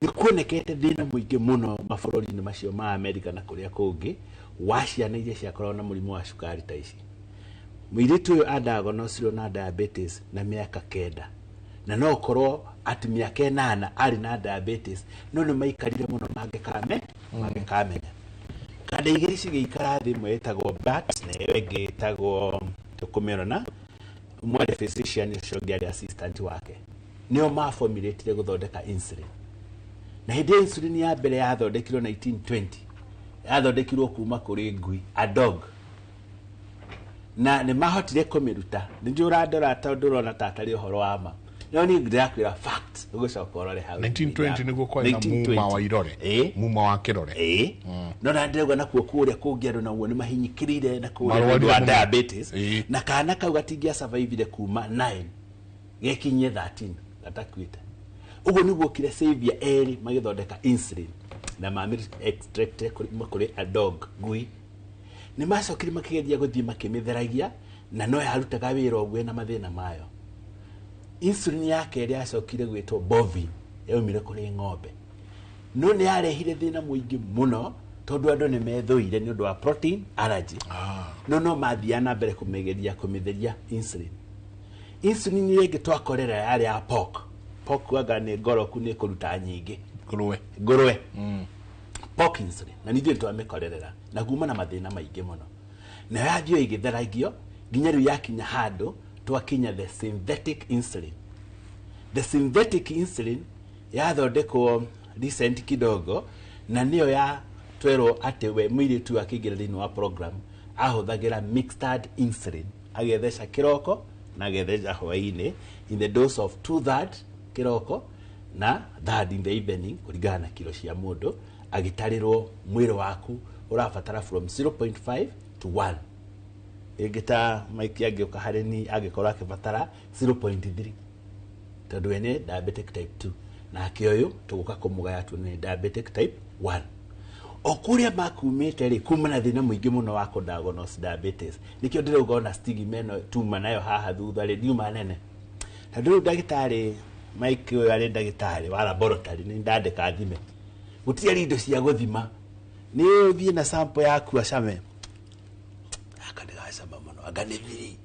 nĩ kuonekete thĩna mũingĩ mũno mabũrũri-inĩ macio ma Amerika na kũrĩa kũngĩ wa ciana iria ciakoragwo na mũrimũ wa cukari ta ici. Mũirĩtu ũyũ adiagnosirwo na diabetes na mĩaka 9, na no ũkorwo atĩ mĩaka 8 arĩ na diabetes, no nĩ maikarire mũno mangĩkamenya. Kanda igĩrĩ cigĩikara thĩ, ĩmwe ĩtagwo Bat na ĩyo ĩngĩ ĩtagwo tũkũmĩrona, ũmwe arĩ physician, ũcio ũngĩ arĩ assistant wake, nĩo maformulatire gũthondeka insulin. Na hĩndĩ ĩyo insulin ya mbere yathondekirwo 1920, yathondekirwo kuma kũrĩ ngui, a dog, na nĩ mahotire kũmĩruta. Nĩ njũĩ ũrandora tondũ ũrona ta atarĩ ũhoro wa ma, no niĩ ndĩrakwĩra fact, ũgũcoka ũrore hau. 1920 nĩguo kwarĩ na muma wa irore? Ĩĩ. Muma wa kĩrore. Ĩĩ, no na ndĩrauga nakuo kũrĩa kũngĩ andũ naguo nĩ mahinyĩkĩrĩire na kũrĩa Marwarire nĩ ũndũ wa mũno. diabetes. Na kana kau gatingĩa survivire kuma 9 gekinyie 13 gatakuĩte. Ũguo nĩguo okire savior erĩ magĩthondeka insulin na mamĩ extract kũrĩ a dog, ngui. Nĩ macokire makĩgeria gũthiĩ makĩmĩtheragia, na no yarutaga wĩra ũguo na mathĩna mayo. Insulin ya kerĩ yacokire gwĩtwo bovine, yaumire kũrĩ ng'ombe, no nĩ yarehire thĩna mũingĩ mũno tondũ andũ nĩ methũire nĩ ũndũ wa protein allergy. No no mathiaga na mbere kũmĩgeria kũmĩtheria insulin. Insulin ĩrĩa ĩngĩ twakorera yarĩ ya pork. Pork anga nĩ ngoroku, nĩ kũruta nyingĩ. Ngũrwe. Ngũrwe, pork insulin, na nithuĩ twamĩkorerera na kuma na mathĩna maingĩ mũno, nayo yathiĩ ĩgĩtheragio nginya rĩu yakinya handũ twakinya the synthetic insulin. The synthetic insulin yathondekwo recent kidogo, na nĩyo ya twerwo atĩ we mũirĩtu akĩingĩra thĩinĩ wa program ahũthagĩra mixed insulin, agetheca kĩroko na agetheca hwaĩ-inĩ in the dose of 2/3 kĩroko na third in the evening, kũringana na kilo cia mũndũ, agĩtarĩrwo mwĩrĩ waku ũrabatara from 0.5 to 1. Ĩngĩ ta Mike angĩũka harĩ ni angĩkorwo akĩbatara 0.3 tondũ we nĩ diabetic type 2, nake ũyũ tũgũka kũmũgaya tuone nĩ diabetic type 1. O kũrĩa makumĩte rĩ, kuma na thĩna mũingĩ mũno wa kũdiagnose diabetes. Nĩkĩo ndĩrauga ona stigma ĩno tuma nayo haha thutha rĩ ndiuma nene, tondũ rĩu ndagĩtarĩ Mike ũyũ arĩ ndagĩtarĩ wa laboratory, nĩ ndandĩka thime, gũtirĩ indo cia gũthima, nĩ ũthiĩ na sample yaku acame, aka ndĩgacama mũno, anga nĩ thiri.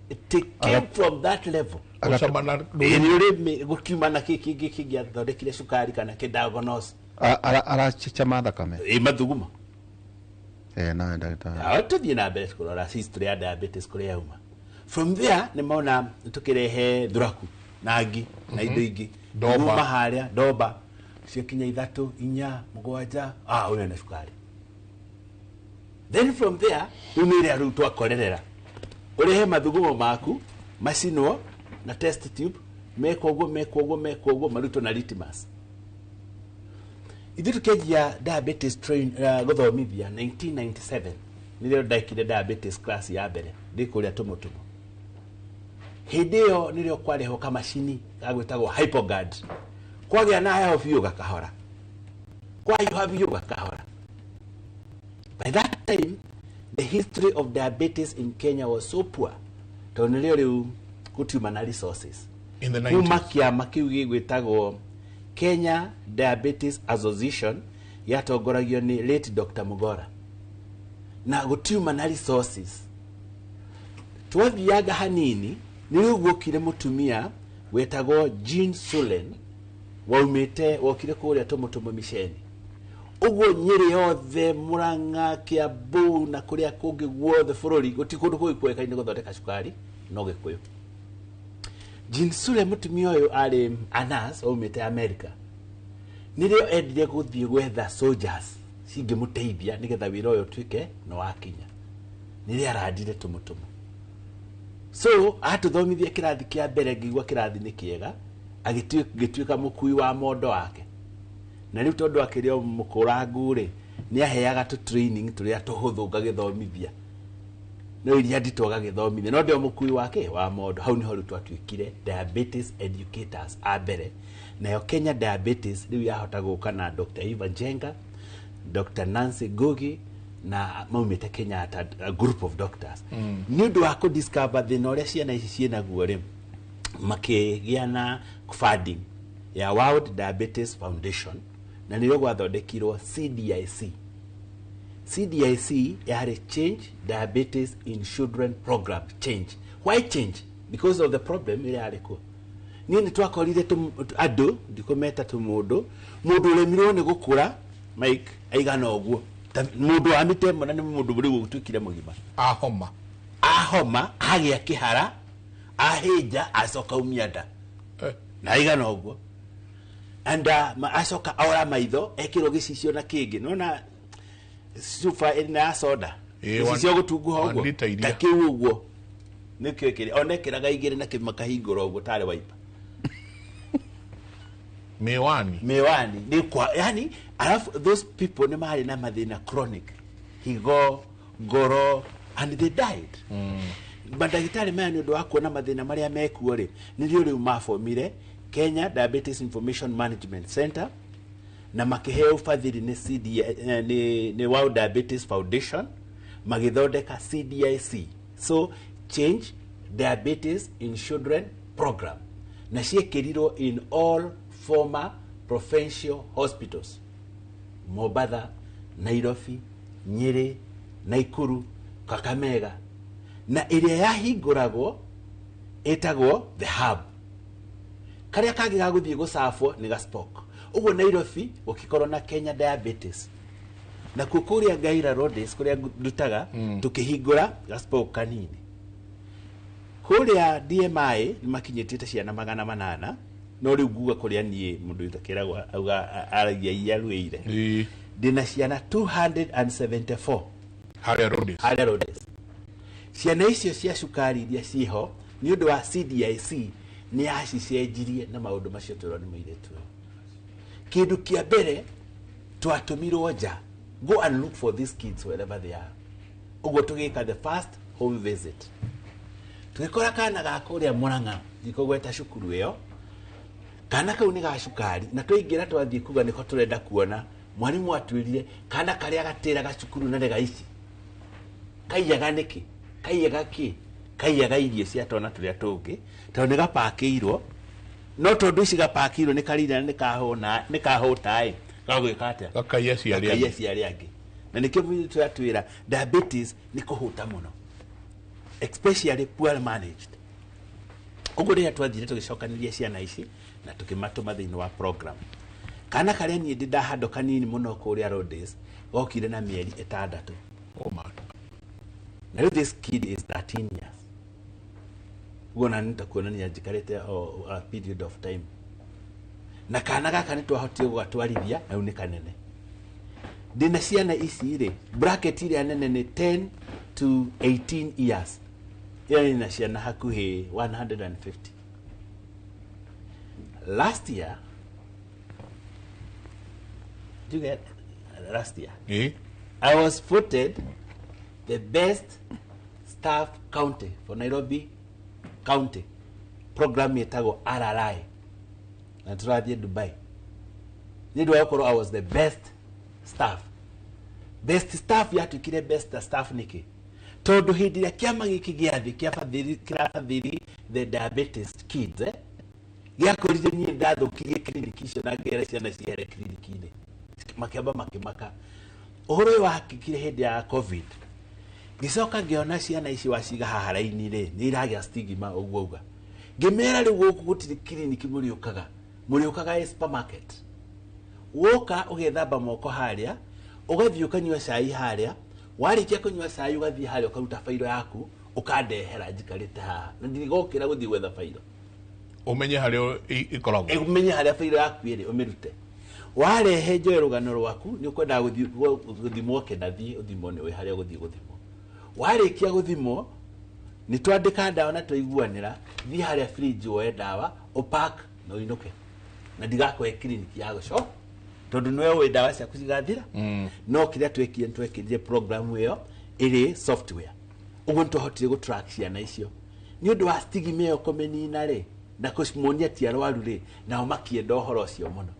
It came from that level. Gũcamana Ĩĩ, nĩ ũrĩ gũkiuma na kĩ kĩngĩ kĩngĩathondekire cukari kana kĩ-diagnose. Arachama thakame. Ĩ mathugumo. Na ndagĩtarĩ. Aho tũthiĩ na mbere kũrora history ya diabetes kũrĩa yauma. From there nĩ mona tũkĩrehe thuraku na ngi na indo ingĩ. Ndomba. Kuma harĩa ndomba ciakinya 3, 4, 7, ũyũ ena cukari. Then from there rĩu nĩ ĩrĩa rĩu twakorerera. Ũrehe mathugumo maku macinwo na test tube, mekwo ũguo, mekwo ũguo, mekwo ũguo, marutwo na litmus. Ithuĩ tũkĩanjia diabetes train, gũthomithia 1997 nĩrĩo ndekire diabetes class ya mbere ndĩ kũrĩa Tũmũtũmũ. Hĩndĩ ĩyo nĩrĩo kwarehwo kamacini gagwĩtagwo hypogard. Kwagĩa na heho biũ gakahora, kwahiũha biũ gakahora. By that time the history of diabetes in Kenya was so poor tondũ nĩrĩo rĩu gũtiuma na resources. In the 90s. Kuma kĩama kĩu gĩgwĩtagwo Kenya Diabetes Association gĩatongoragio nĩ late Dr. Mugora, na gũtiuma na resources. Twathiaga hanini nĩ rĩu guokire mũtumia wetagwo Jean Sulen waumĩte wokire kũrĩa Tũmũtũmũ miceni. Ũguo Nyĩrĩ yothe, Mũrang'a, Kĩambu na kũrĩa kũngĩ guothe bũrũri gũtirĩ kũndũ kũngĩ kũĩkaine gũthondeka cukari no Gĩkũyũ. Jean Sulen mũtumia ũyũ arĩ a nurse waumĩte America. Nĩrĩo endire gũthiĩ gwetha soldiers cingĩmũteithia nĩgetha wĩra ũyũ ũtuĩke nĩ wakinya. Nĩrĩo arandire Tũmũtũmũ. So atũthomithia kĩrathi kĩa mbere, ngĩigua kĩrathi nĩ kĩega, agĩtuĩka mũkui wa mondo wake. Na rĩu tondũ akĩrĩ o mũkũrangu rĩ, nĩ aheaga tũ training tũrĩa tũhũthũ ngagĩthomithia. No iria nditũ agagĩthomithia, no ndĩo mũkui wake wa mondo. Hau nĩho rĩu twatuĩkire diabetes educators a mbere. Nayo Kenya Diabetes rĩu yahota gũka na Dr. Eva Njenga, Dr. Nancy Ngugi na maumĩte Kenyatta, a group of doctors. Nĩ ũndũ wa kũ-discover thĩna ũrĩa ciana ici ciĩnaguo rĩ, makĩgĩa na funding ya World Diabetes Foundation, na nĩrĩo gwathondekirwo CDIC. CDIC yarĩ Change Diabetes in Children Program. Change. Why change? Because of the problem ĩrĩa yarĩ kuo. Niĩ nĩ twakorire andũ, ndikũmeta tũmũndũ, mũndũ ũremirwo nĩ gũkũra, Mike, aigana ũguo. Ta mũndũ wa mĩtĩ ĩmwe na nĩ mũndũ rĩu ũtuĩkire mũgima. Ahoma. Ahoma, agĩa kĩhara, ahĩnja, acoka umia nda. Na aigana ũguo. And acoka ora maitho, ekĩrwo gĩcicio na kĩngĩ. Nĩwona cuba ĩna ya soda. Gĩcicio gũtunguha One ũguo. liter iria. Ta kĩu ũguo. Nĩkĩo ĩkĩrĩ. Ona ĩkĩraga igĩrĩ na makahingũra ũguo tarĩ waipa. Miwani. Miwani. Nĩ kwa, yani, alafu those people nĩ marĩ na mathĩna chronic. Higo, ngoro, and they died. Mandagĩtarĩ maya nĩ ũndũ wa kuona mathĩna marĩa mekuo rĩ, nĩrĩo rĩu mabomire Kenya Diabetes Information Management Center, na makĩheo ũbathiri nĩ nĩ World Diabetes Foundation, magĩthondeka CDIC. So Change Diabetes in Children Program, na ciĩkĩrirwo in all former provincial hospitals, Mombatha, Nairobi, Nyeri, Nakuru, Kakamega, na ĩrĩa yahingũragwo ĩtagwo the hub. Karĩa kangĩ ga gũthiĩ gũcabwo nĩ ga Spoke. Ũguo Nairobi gũkĩkorwo na Kenya Diabetes, nakuo kũrĩa Ngaira Rhodes kũrĩa ndutaga, tũkĩhingũra ga Spoke kanini. Kũrĩa DMI nĩ makinyĩtie ciana 800, no rĩu nguga kũrĩa niĩ mũndũ wĩtakĩragwo auga aragia iria arũĩire. Ndĩna ciana 274 Harĩa Rhodes. Harĩa Rhodes. Ciana icio cia cukari iria ciĩho nĩ ũndũ wa CDIC nĩ yacicenjirie na maũndũ macio tũrona nĩ mũirĩtu ũyũ. Kĩndũ kĩa mbere twatũmirwo nja, go and look for these kids wherever they are. Ũguo tũgĩka the first home visit. Tũgĩkora kana ga kũrĩa Murang'a, ndikũgweta cukuru ĩyo, kana kau nĩ ga cukari, na twaingĩra twathiĩ kuga nĩko tũrenda kuona, mwarimũ atwĩrire kana karĩa gatĩraga cukuru na nĩ ga ici. Kaiyaga nĩkĩ? Kaiyaga kĩ? Kaiyaga irio cia twana tũrĩa tũngĩ, tondũ nĩ gapakĩirwo, no tondũ ici gapakĩirwo nĩ karire na nĩ kahũta-ĩ, gagwĩka atĩa? Gakaiya cia arĩa Gakaiya angĩ. cia arĩa angĩ. Na nĩkĩo ithuĩ tũratwĩra diabetes nĩ kũhũta mũno, especially poor managed. Ũguo rĩrĩa twathire tũgĩcokanĩria ciana ici na tũkĩmatũma thĩinĩ wa program, kana karĩa niĩ ndĩ ndahandũ kanini mũno kũrĩa Rhodes gokire na mĩeri 6. Oh man. Na rĩu this kid is 13 years. Ũguo na nĩ ta kuonania njikarĩte o a period of time. Na kana gaka nĩ twahotire gũgatwarithia na rĩu nĩ kanene. Ndĩna ciana ici rĩ, bracket ĩrĩa nene nĩ 10 to 18 years. Ĩyo nĩ ciana hakuhĩ 150. Last year, do you get last year? I was voted the best staff county for Nairobi County. Program yetagwo RRI. Na tũrathiĩ Dubai. Nĩ ũndũ wa gũkorwo I was the best staff. Best staff yatuĩkire best staff nĩkĩ? Tondũ hĩndĩ ĩrĩa kĩama gĩkĩ gĩa thĩ kĩrabathiri the diabetes kids, gĩakorire niĩ ndathũkirie kiriniki icio na ngera ciana cihere kiriniki-inĩ. Makĩamba makĩmaka. Ũhoro ũyũ wahakĩkire hĩndĩ ya COVID. Ngĩcoka ngĩona ciana ici waciga haha raini rĩ, nĩ iragĩa stigma ũguo auga. Ngĩmera rĩu gũkũ gũtirĩ kiriniki mũrĩũkaga. Mũrĩũkaga ĩ supermarket. Woka ũgethamba moko harĩa, ũgathiĩ ũkanyua cai harĩa, warĩkia kũnyua cai ũgathiĩ harĩa ũkaruta bairo yaku, ũkandehera njikarĩte haha. Na ndigokĩra gũthiĩ gwetha bairo. Ũmenye harĩa ĩkoragwo. Ũmenye harĩa bairo yaku ĩrĩ, ũmĩrute. Warehe njoe rũgano rwaku, nĩ ũkwendaga gũthimwo kĩnathi, ũthimwo nĩ ũĩ harĩa ũgũthiĩ gũthimwo. Warĩkia gũthimwo, nĩ twandĩka ndawa na twaiguanĩra, thiĩ harĩa fridge woe ndawa, ũpack na ũinũke. Na ndigakũhe kiriniki ya gũcoka. Tondũ nĩwe ũĩ ndawa ciaku cigathira. No kĩrĩa twekire, nĩ twekĩrire program ĩyo ĩrĩ software. Ũguo nĩ twahotire gũ-track ciana icio. Nĩ ũndũ wa stigma ĩyo kũmĩnina rĩ, na kũmonia ti arwaru rĩ, nao makĩenda ũhoro ũcio mũno.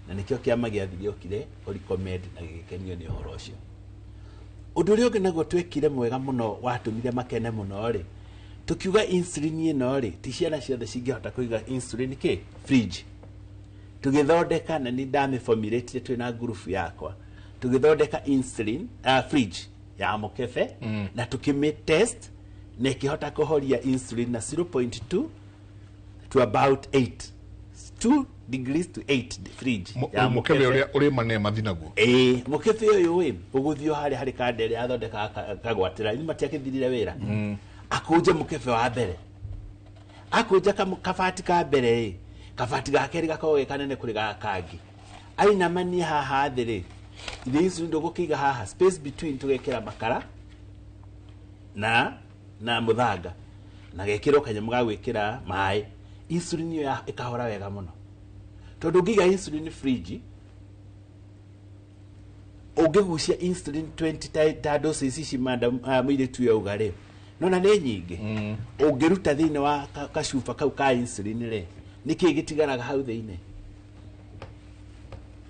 Na nĩkĩo kĩama gĩa thĩ gĩokire kũ-recommend na gĩgĩkenio nĩ ũhoro ũcio. Ũndũ ũrĩa ũngĩ naguo twekire mwega mũno watũmire makene mũno rĩ, tũkiuga insulin ĩno rĩ, ti ciana ciothe cingĩhota kũiga insulin kĩ? Fridge. Tũgĩthondeka, na nĩ ndamĩformulate twĩna group yakwa, tũgĩthondeka insulin fridge ya mũkebe, na tũkĩmĩ test na ĩkĩhota kũhoria insulin na 0.2 to about 8. 2 degrees to 8 fridge ya Mũkebe ũrĩa ũrĩ mane mathi naguo. Ĩĩ, mũkebe ũyũ ĩ, ũgũthiĩ harĩa harĩ kanda ĩrĩa athondekaga kagwatĩra, ithuĩ matiakĩthirire wĩra. Akũnje mũkebe wa mbere. Akũnja kabati ka mbere ĩ, kabati ga kerĩ gakoragwo ge kanene kũrĩ gaka kangĩ. Ainamania haha thĩ rĩ, irio ici ndũgũkĩiga haha, space between tũgekĩra makara na mũthanga, na gekĩrwo kanyamũ ga gwĩkĩra maĩ. Insulin ĩyo ĩkahora wega mũno. Tondũ ũngĩiga insulin fridge, ũngĩgucia insulin 20 ta doses ici madam, mũirĩtu ũyũ auga rĩ, nona nĩ nyingĩ. Ũngĩruta thĩinĩ wa kacuba kau ka insulin rĩ, nĩkĩĩ gĩtigaraga hau thĩinĩ?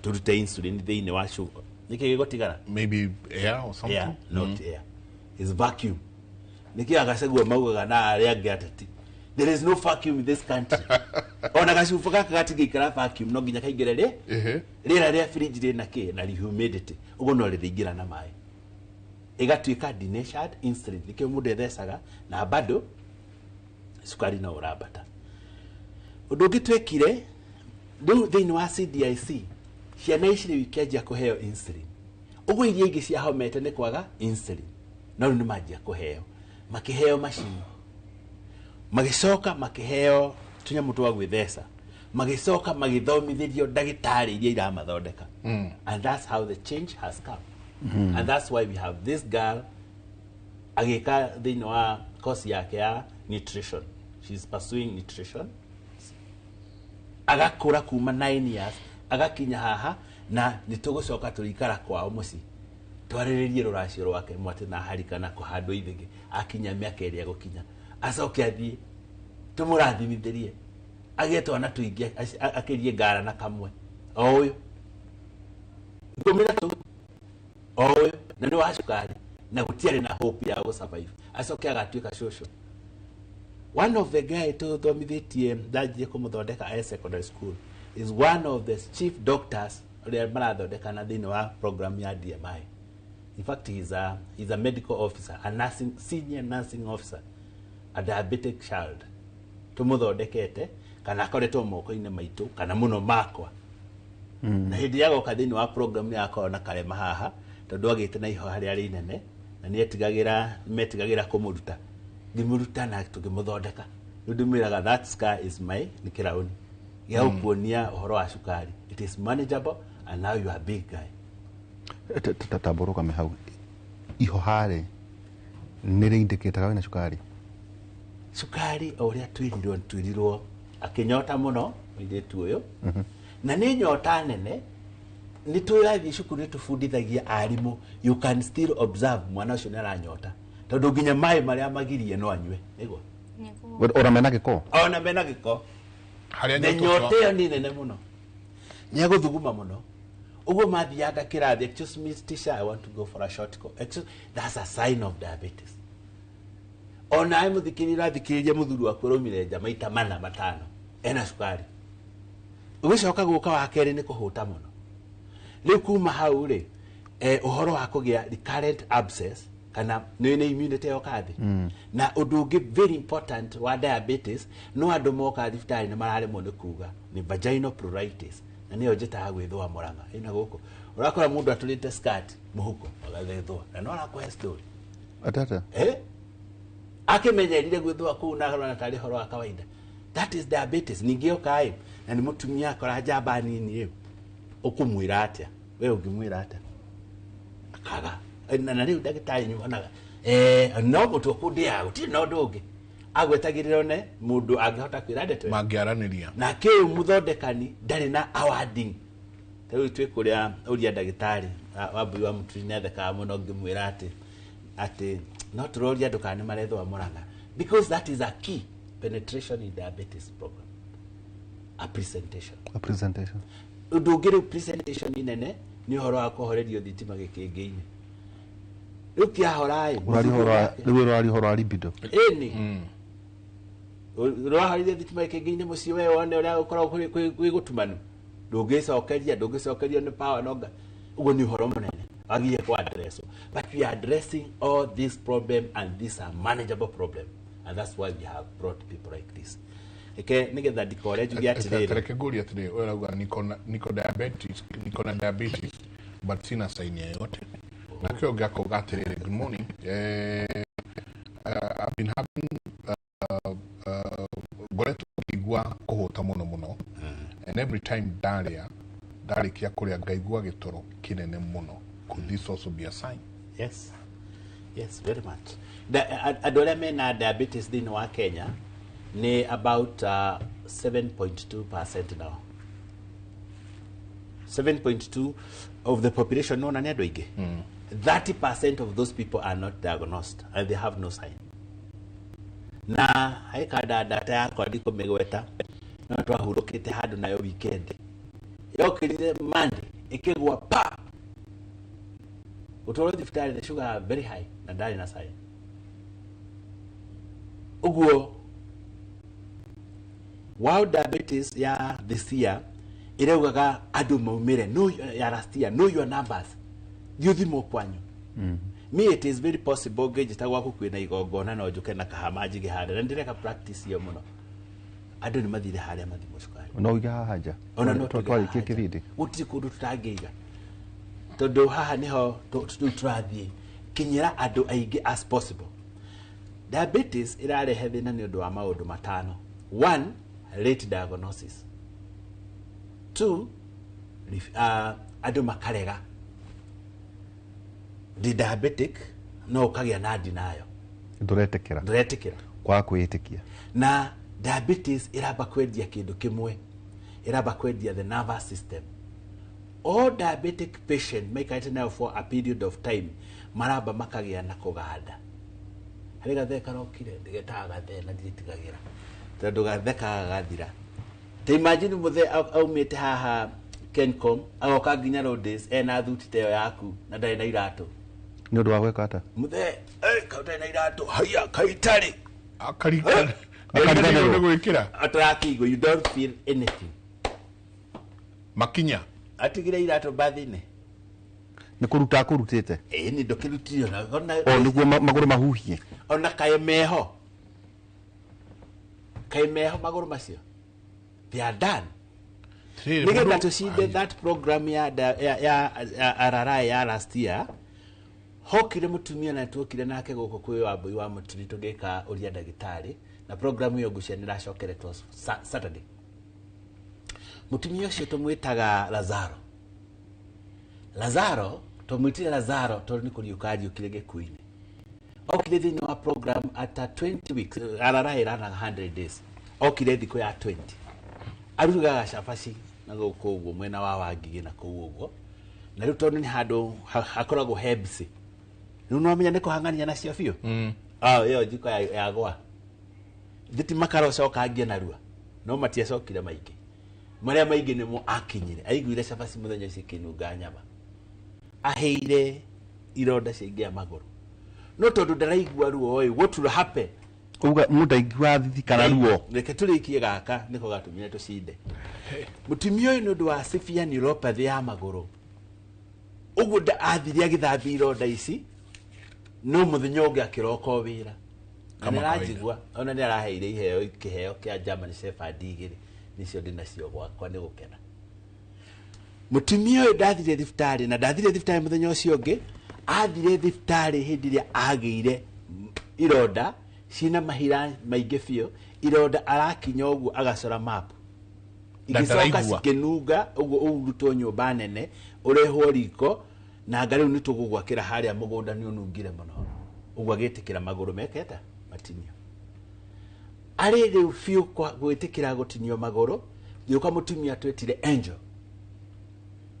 Tũrute insulin thĩinĩ wa cuba. Nĩkĩĩ gĩgũtigara? Maybe air or something? Air, not air. It's vacuum. Nĩkĩo agacagua maugaga na arĩa angĩ ateti. There is no vacuum in this country. Ona gacuba gaka gatingĩikara vacuum, no nginya kaingĩre rĩ? Rĩera rĩa fridge rĩna kĩ? Na humidity. Ũguo no rĩrĩingĩra na maĩ. Ĩgatuĩka denatured insulin. Nĩkĩo mũndũ ethecaga na bado cukari no ũrambata. Ũndũ ũngĩ twekire, rĩu thĩinĩ wa CDIC, ciana ici rĩu ikĩanjia kũheo insulin. Ũguo iria ingĩ ciahomete nĩ kwaga insulin. No rĩu nĩ manjia kũheo. Makĩheo macini. Magĩcoka makĩheo tũnyamũ twa gwĩtheca. Magĩcoka magĩthomithĩrio ndagĩtarĩ iria iramathondeka. And that's how the change has come. And that's why we have this girl agĩka thĩinĩ wa course yake ya nutrition. She's pursuing nutrition. Agakũra kuma 9 years, agakinya haha, na nĩ tũgũcoka tũrĩikara kwao mũciĩ. Twarĩrĩrie rũracio rwake mwatĩ na harika na kũhandwo ithĩgĩ, akinya mĩaka ĩrĩa egũkinya. Acoke athiĩ, tũmũrathimithĩrie. Agĩe twana tũingĩ, akĩrie ngara na kamwe. O ũyũ. 13. O ũyũ, na nĩ wa cukari, na gũtiarĩ na hope ya gũ-survive. Acoke agatuĩka cũcũ. One of the guy tũthomithĩtie ndanjie kũmũthondeka e secondary school is one of the chief doctors ũrĩa marathondekana thĩinĩ wa program ya DMI. In fact, he's a medical officer, a nursing, senior nursing officer, a diabetic child. Tũmũthondekete kana akoretwo moko-inĩ maitũ kana mũno makwa. Na hĩndĩ ya goka thĩinĩ wa program nĩ akorwo na karema haha tondũ agĩte na ihoha rĩarĩ inene na nĩ etigagĩra metigagĩra kũmũruta. Ngĩmũruta na tũkĩmũthondeka. Rĩu ndĩmwĩraga that scar is my nĩ kĩraũni gĩa gũkuonia ũhoro wa cukari. It is manageable and now you are a big guy. Tambũrũkame hau ihoha rĩ nĩ rĩindĩkĩtaga wĩna cukari. Cukari o ũrĩa twĩrirwo twĩrirwo akĩnyota mũno mũirĩtu ũyũ na nĩ nyota nene. Nĩ tũrathiĩ cukuru nĩ tũbundithagia arimũ, you can still observe mwana ũcio nĩ aranyota tondũ nginya maĩ marĩa magirie no anyue nĩguo. Nĩguo. Ona mena gĩko. Ona mena gĩko. Harĩa na nyota nyota ĩyo nĩ nene mũno, nĩ egũthuguma mũno ũguo mathianga kĩrathi, excuse me teacher, I want to go for a short call. Excuse, that's a sign of diabetes. Ona mũthikĩrĩria ũrathikĩrĩria mũthuri waku araumire nja maita mana matano ena cukari. Ũgĩcoka gũka wa kerĩ nĩ kũhũta mũno. Rĩu kuma hau rĩ, ũhoro wa kũgĩa recurrent abscess kana nĩ nĩ immunity yoka thĩ. Na ũndũ ũngĩ very important wa diabetes no andũ moka thibitarĩ nĩ mararemwo nĩ kuga nĩ vaginal pruritus na nĩyo njĩtaga gwĩthũa mũrang'a ĩna gũkũ ũrakora mũndũ atũrĩte skirt mũhuko agathethũa na no arakũhe story. Atata. Akĩmenyerire gwĩthũa kũu na arona tarĩ ũhoro wa kawaida. That is diabetes. Ningĩ yoka ĩ na nĩ mũtumia akora njamba nini ĩ ũkũmwĩra atĩa we ũngĩmwĩra atĩa akaga na rĩu ndagĩtarĩ nyonaga no mũtwe kũndĩaga gũtirĩ na ũndũ ũngĩ agwetagĩrĩra ne mũndũ angĩhota kwĩra ndeto ĩyo. Mangĩaranĩria. Na kĩu mũthondekani ndarĩ na awarding. Ta rĩu twĩ kũrĩa ũria ndagĩtarĩ Wambui wa Mũturi nĩ athekaga mũno ngĩmwĩra atĩ no tũroria andũ kana nĩ marethũa mũrang'a because that is a key penetration in diabetes program, a presentation. A presentation. Ũndũ ũngĩ rĩu presentation nene nĩ ũhoro wa kũhorerio thitima gĩkĩngĩ-inĩ. Rĩu kĩahora ĩ Rĩu ũraria ũhoro wa libido. Ĩni ũrahorire thitima gĩkĩngĩ-inĩ mũciĩ we wone ũrĩa ũkoragwo kwĩ gũtumanu ndũngĩcokeria nĩ power nonga ũguo nĩ ũhoro mũnene wagĩrĩire kũ address. But we are addressing all this problem and these are manageable problem and that's why we have brought people like this. Eke nĩgetha ndikore njuge atĩrĩrĩ. Reke ngũrie atĩrĩrĩ, ũyũ arauga niko diabetes, niko na diabetes but sina sign yoyote. Nake ũngĩ akauga atĩrĩrĩ, good morning, I've been having ngoretwo ngĩigua kũhũta mũno mũno and every time ndarĩa ndarĩkia kũrĩa ngaigua gĩtoro kĩnene mũno. Could this also be a sign? Yes. Yes, very much. Andũ arĩa mena diabetes thĩinĩ wa Kenya nĩ about 7.2% now. 7.2 of the population no na nĩ andũ aingĩ. 30% of those people are not diagnosed and they have no sign. Na haikanda data yakwa ndikũmĩgweta no twahurũkĩte handũ nayo weekend. Yokĩrire Monday ĩkĩgwa pa. Gũtwarwo thibitarĩ the sugar very high na ndarĩ na sign. Ũguo World Diabetes ya this year ĩraugaga andũ maumĩre know ya last year, know your numbers. Thiĩ ũthimwo kwanyu. Me it is very possible ngĩnjĩta gwaku kwĩna igongona no njũke na kahama njige harĩa na ndĩreka practice ĩyo mũno. Andũ nĩ mathire harĩa mathimwo cukari. No ũige haha nja. Ona no tũige twarĩkie haha nja. kĩbindi. Gũtirĩ kũndũ tũtangĩiga tondũ haha nĩho rĩu tũrathiĩ kinyĩra andũ aingĩ as possible. Diabetes ĩrarehe thĩna nĩ ũndũ wa maũndũ matano. 1, late diagnosis. 2, andũ makarega ndi diabetic no ũkagĩa na denial. Ndũretĩkĩra. Ndũretĩkĩra. Kwaga kwĩĩtĩkia. Na diabetes ĩramba kwendia kĩndũ kĩmwe, ĩramba kwendia the nervous system. All diabetic patient maikarĩte nayo for a period of time maramba makagĩa na kũganda. Harĩ gathee karokire ndĩgetaga gathee na ndirĩtigagĩra tondũ gathe kaga gathira. Ta imagine mũthee aumĩte haha Kencom agoka nginya Rhodes ena thuti ta ĩyo yaku na ndarĩ na iratũ. Nĩ ũndũ wa gwĩka atĩa? Mũthee, kau ndarĩ na iratũ, haiya kaitarĩ. Akarikana. Akariganĩrwo. Nĩ gwĩkĩra. Atarakĩigua, you don't feel anything. Makinya. Atigire iratũ bathi-inĩ. Nĩ kũruta akũrutĩte. Ĩĩ, nĩ ndũkĩrutire ona O nĩguo magũrũ mahuhie. Ona kaĩ meho. Kaĩ meho magũrũ macio? They are done. Nĩgetha tũcinde that program ya RRI ya last year, hokire mũtumia na tuokire nake gũkũ kwĩ Wambui wa Mũturi tũgĩka ũria ndagĩtarĩ, na program ĩyo ngũcia nĩ ĩracokeretwo Saturday. Mũtumia ũcio tũmwĩtaga Lazaro. Lazaro tũmwĩtire Lazaro tondũ nĩ kũriũka ariũkire gĩkuũ-inĩ. Okire thĩinĩ wa program at 20 weeks, RRI ĩranaga 100 days. Okire thikũ ya 20. Arugaga cabaci na gũkũ ũguo mwena wa Wangigĩ na kũu ũguo. Na rĩu tondũ nĩ handũ hakoragwo he busy. Rĩu no amenya nĩ kũhang'ania nacio biũ. Ĩyo njiko yagwa. Thitima karocoka angie narua. No matiacokire maingĩ. Marĩa maingĩ nĩmo akinyire. Aiguire cabaci mũthenya ũcio ĩkĩnunga nyama. Aheire ironda ciaingĩra magũrũ. No tondũ ndaraigua ruo ĩ, what will happen? Uga mũndũ aigua thithi kana ruo. Reke tũrĩkie gaka nĩko gatũmire tũcinde. Mũtumia ũyũ nĩ ũndũ wa severe neuropathy ya magũrũ. Ũguo athire agĩthambia ironda ici, no mũthenya ũngĩ akĩroka o wĩra. Na nĩaranjigua, ona nĩaraheire iheo kĩheo kĩa German Shepherd igĩrĩ, nĩcio ndĩnacio gwakwa nĩ gũkena. Mũtumia ũyũ ndathire thibitarĩ, na ndathire thibitarĩ mũthenya ũcio ũngĩ, athire thibitarĩ hĩndĩ ĩrĩa agĩire ironda ciĩna mahira maingĩ biũ, ironda arakinya ũguo agacora map. Igĩcoka cikĩnunga ũguo ũrutwo nyũmba nene, ũrehwo riko, na anga rĩu nĩtũgũgwakĩra harĩa mũgũnda nĩ ũnungire mũno. Ũguo agĩtĩkĩra magũrũ meketa matinio. Arĩ rĩu biũ gwĩtĩkĩra gũtinio magũrũ, gĩũka mũtumia twetire Angel.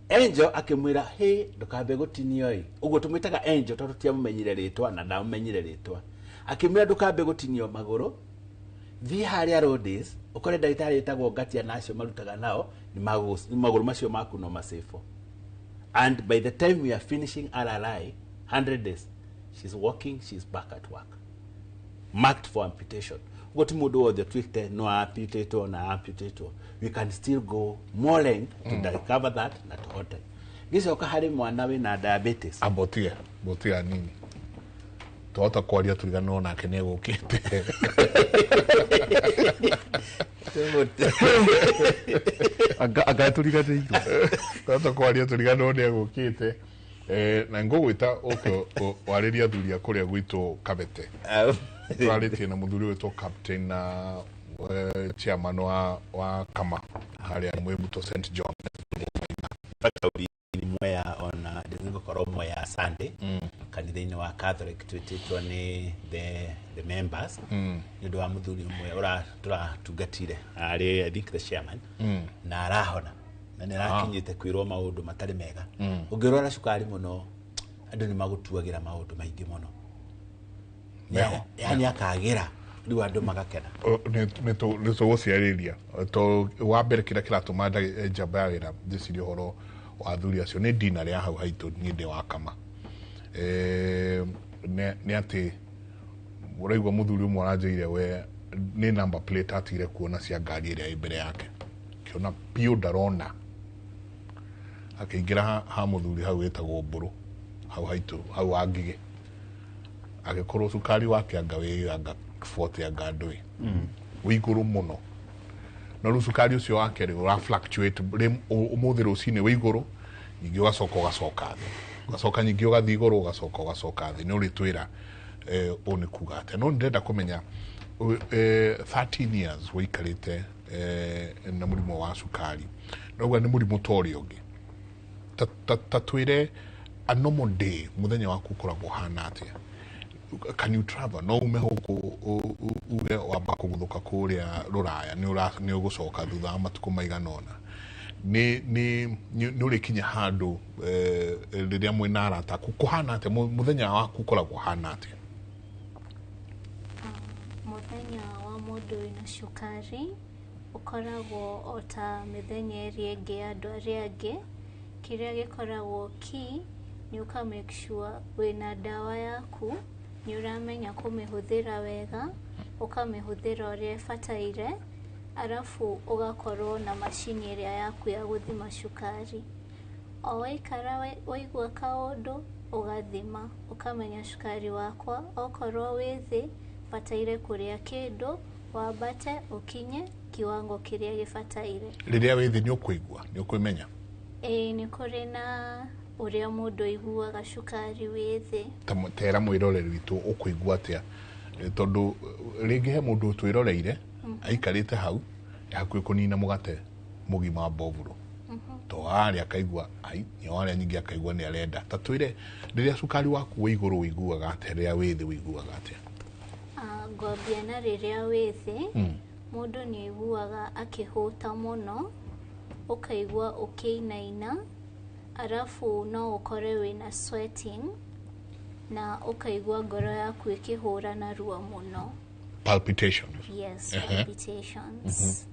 Angel akĩmwĩra, "Hey, ndũkambe gũtinio ĩ." Ũguo tũmwĩtaga Angel tondũ tiamũmenyire rĩtwa na ndamũmenyire rĩtwa. Akĩmwĩra ndũkambe gũtinio magũrũ, thiĩ harĩa Rhodes, ũkore ndagĩtarĩ ĩtagwo Ngatia na acio marutaga nao, nĩ magũrũ macio maku no macĩbwo. And by the time we are finishing RRI, 100 days, she's walking, she's back at work. Marked for amputation. Ũguo ti mũndũ wothe ũtuĩkĩte no amputatwo na amputatwo. We can still go more length to recover that na tũhote. Gĩcoka harĩ mwana wĩna diabetes. Ambotige, botiga nini. Twahota kwaria tũriganĩrwo nake nĩ egũkĩte. Anga tũriganĩirwo. Twahota kwaria tũriganĩrwo nĩ egũkĩte. Na ngũgwĩta ũke warĩrie athuri a kũrĩa gwitũ Kabete. Twarĩtie na mũthuri wĩtwo captain na chairman wa Kama harĩa Mwĩbuto St John. Mwea ona ndĩgũkorwo Mwea Sunday kanitha-inĩ wa Catholic twĩtĩtwo nĩ the members nĩ ũndũ wa mũthuri ũmwe tũratungatire arĩ I think the chairman na arahona na nĩ arakinyĩte kwĩrwo maũndũ matarĩ mega. Ũngĩrwara cukari mũno andũ nĩ magũtuagĩra maũndũ maingĩ mũno. Yani akagĩra rĩu andũ magakena. Nĩ tũgũciarĩria wa mbere kĩrĩa kĩratũma njamba ya wĩra ndĩcirie ũhoro wa athuri acio nĩ ndina rĩa hau haitũ niĩ ndĩ wa Kama. Nĩ atĩ ũraigua mũthuri ũmwe aranjĩire we nĩ number plate atigire kuona cia ngari ĩrĩa ĩ mbere yake, kĩona biũ ndarona, akĩingĩra ha mũthuri hau wĩtagwo Mbũrũ hau haitũ hau Wangigĩ, agĩkorwo cukari wake anga wĩ anga 40 anga ndũĩ wĩ igũrũ mũno, no rĩu cukari ũcio wake rĩ ũra fluctuate ũmũthĩ rũcinĩ wĩ igũrũ, ningĩ ũgacoka ũgacoka thĩ, ũgacoka ningĩ ũgathiĩ igũrũ, ũgacoka ũgacoka thĩ. Nĩ ũrĩtwĩra ũũ nĩ kuga atĩa. No ndĩrenda kũmenya 13 years wĩikarĩte na mũrimũ wa cukari, noguo nĩ mũrimũ ta ũrĩa ũngĩ. Ta twĩre a normal day mũthenya waku ũkoragwo ũhana atĩa? Can you travel? No ume gũkũ uge wamba kũguthũka kũrĩa Rũraya nĩ ũgũcoka thutha wa matukũ maigana ũna. Nĩ ũrĩkinya handũ rĩrĩa mwĩna arata aku kũhana atĩa? Mũthenya waku ũkoragwo ũhana atĩa? Mũthenya wa mũndũ wĩna cukari ũkoragwo o ta mĩthenya ĩrĩa ĩngĩ ya andũ arĩa angĩ. Kĩrĩa gĩkoragwo key nĩ ũka make sure wĩna ndawa yaku, nĩ ũramenya kũmĩhũthĩra wega, ũkamĩhũthĩra ũrĩa ĩbataire, arabu ũgakorwo na macini ĩrĩa yaku ya gũthima cukari. O waikara waigua kaũndũ ũgathima, ũkamenya cukari wakwa okorwo wĩ thĩ bataire kũrĩa kĩndũ, Wambate ũkinye kiwango kĩrĩa gĩbataire. Rĩrĩa wĩ thĩ nĩ ũkũigua, nĩ ũkwĩmenya? Ĩĩ, nĩ kũrĩ na ũrĩa mũndũ aiguaga cukari wĩ thĩ. Tera mwĩroreri witũ ũkũigua atĩa, tondũ rĩngĩ he mũndũ ũtwĩroreire aikarĩte hau hakuhĩ kũnina mũgate mũgima wa mbovuro, to arĩa akaigua ai nĩ arĩa nyingĩ akaigua nĩ arenda. Ta twĩre, rĩrĩa cukari waku wĩ igũrũ ũiguaga atĩa, rĩrĩa wĩ thĩ ũiguaga atĩa? Ngwambia na rĩrĩa wĩ thĩ, mũndũ nĩ aiguaga akĩhũta mũno, ũkaigua ũkĩinaina, arabu no ũkore wĩna sweating na ũkaigua ngoro yaku ĩkĩhũra narua mũno. Palpitations. Yes, palpitations.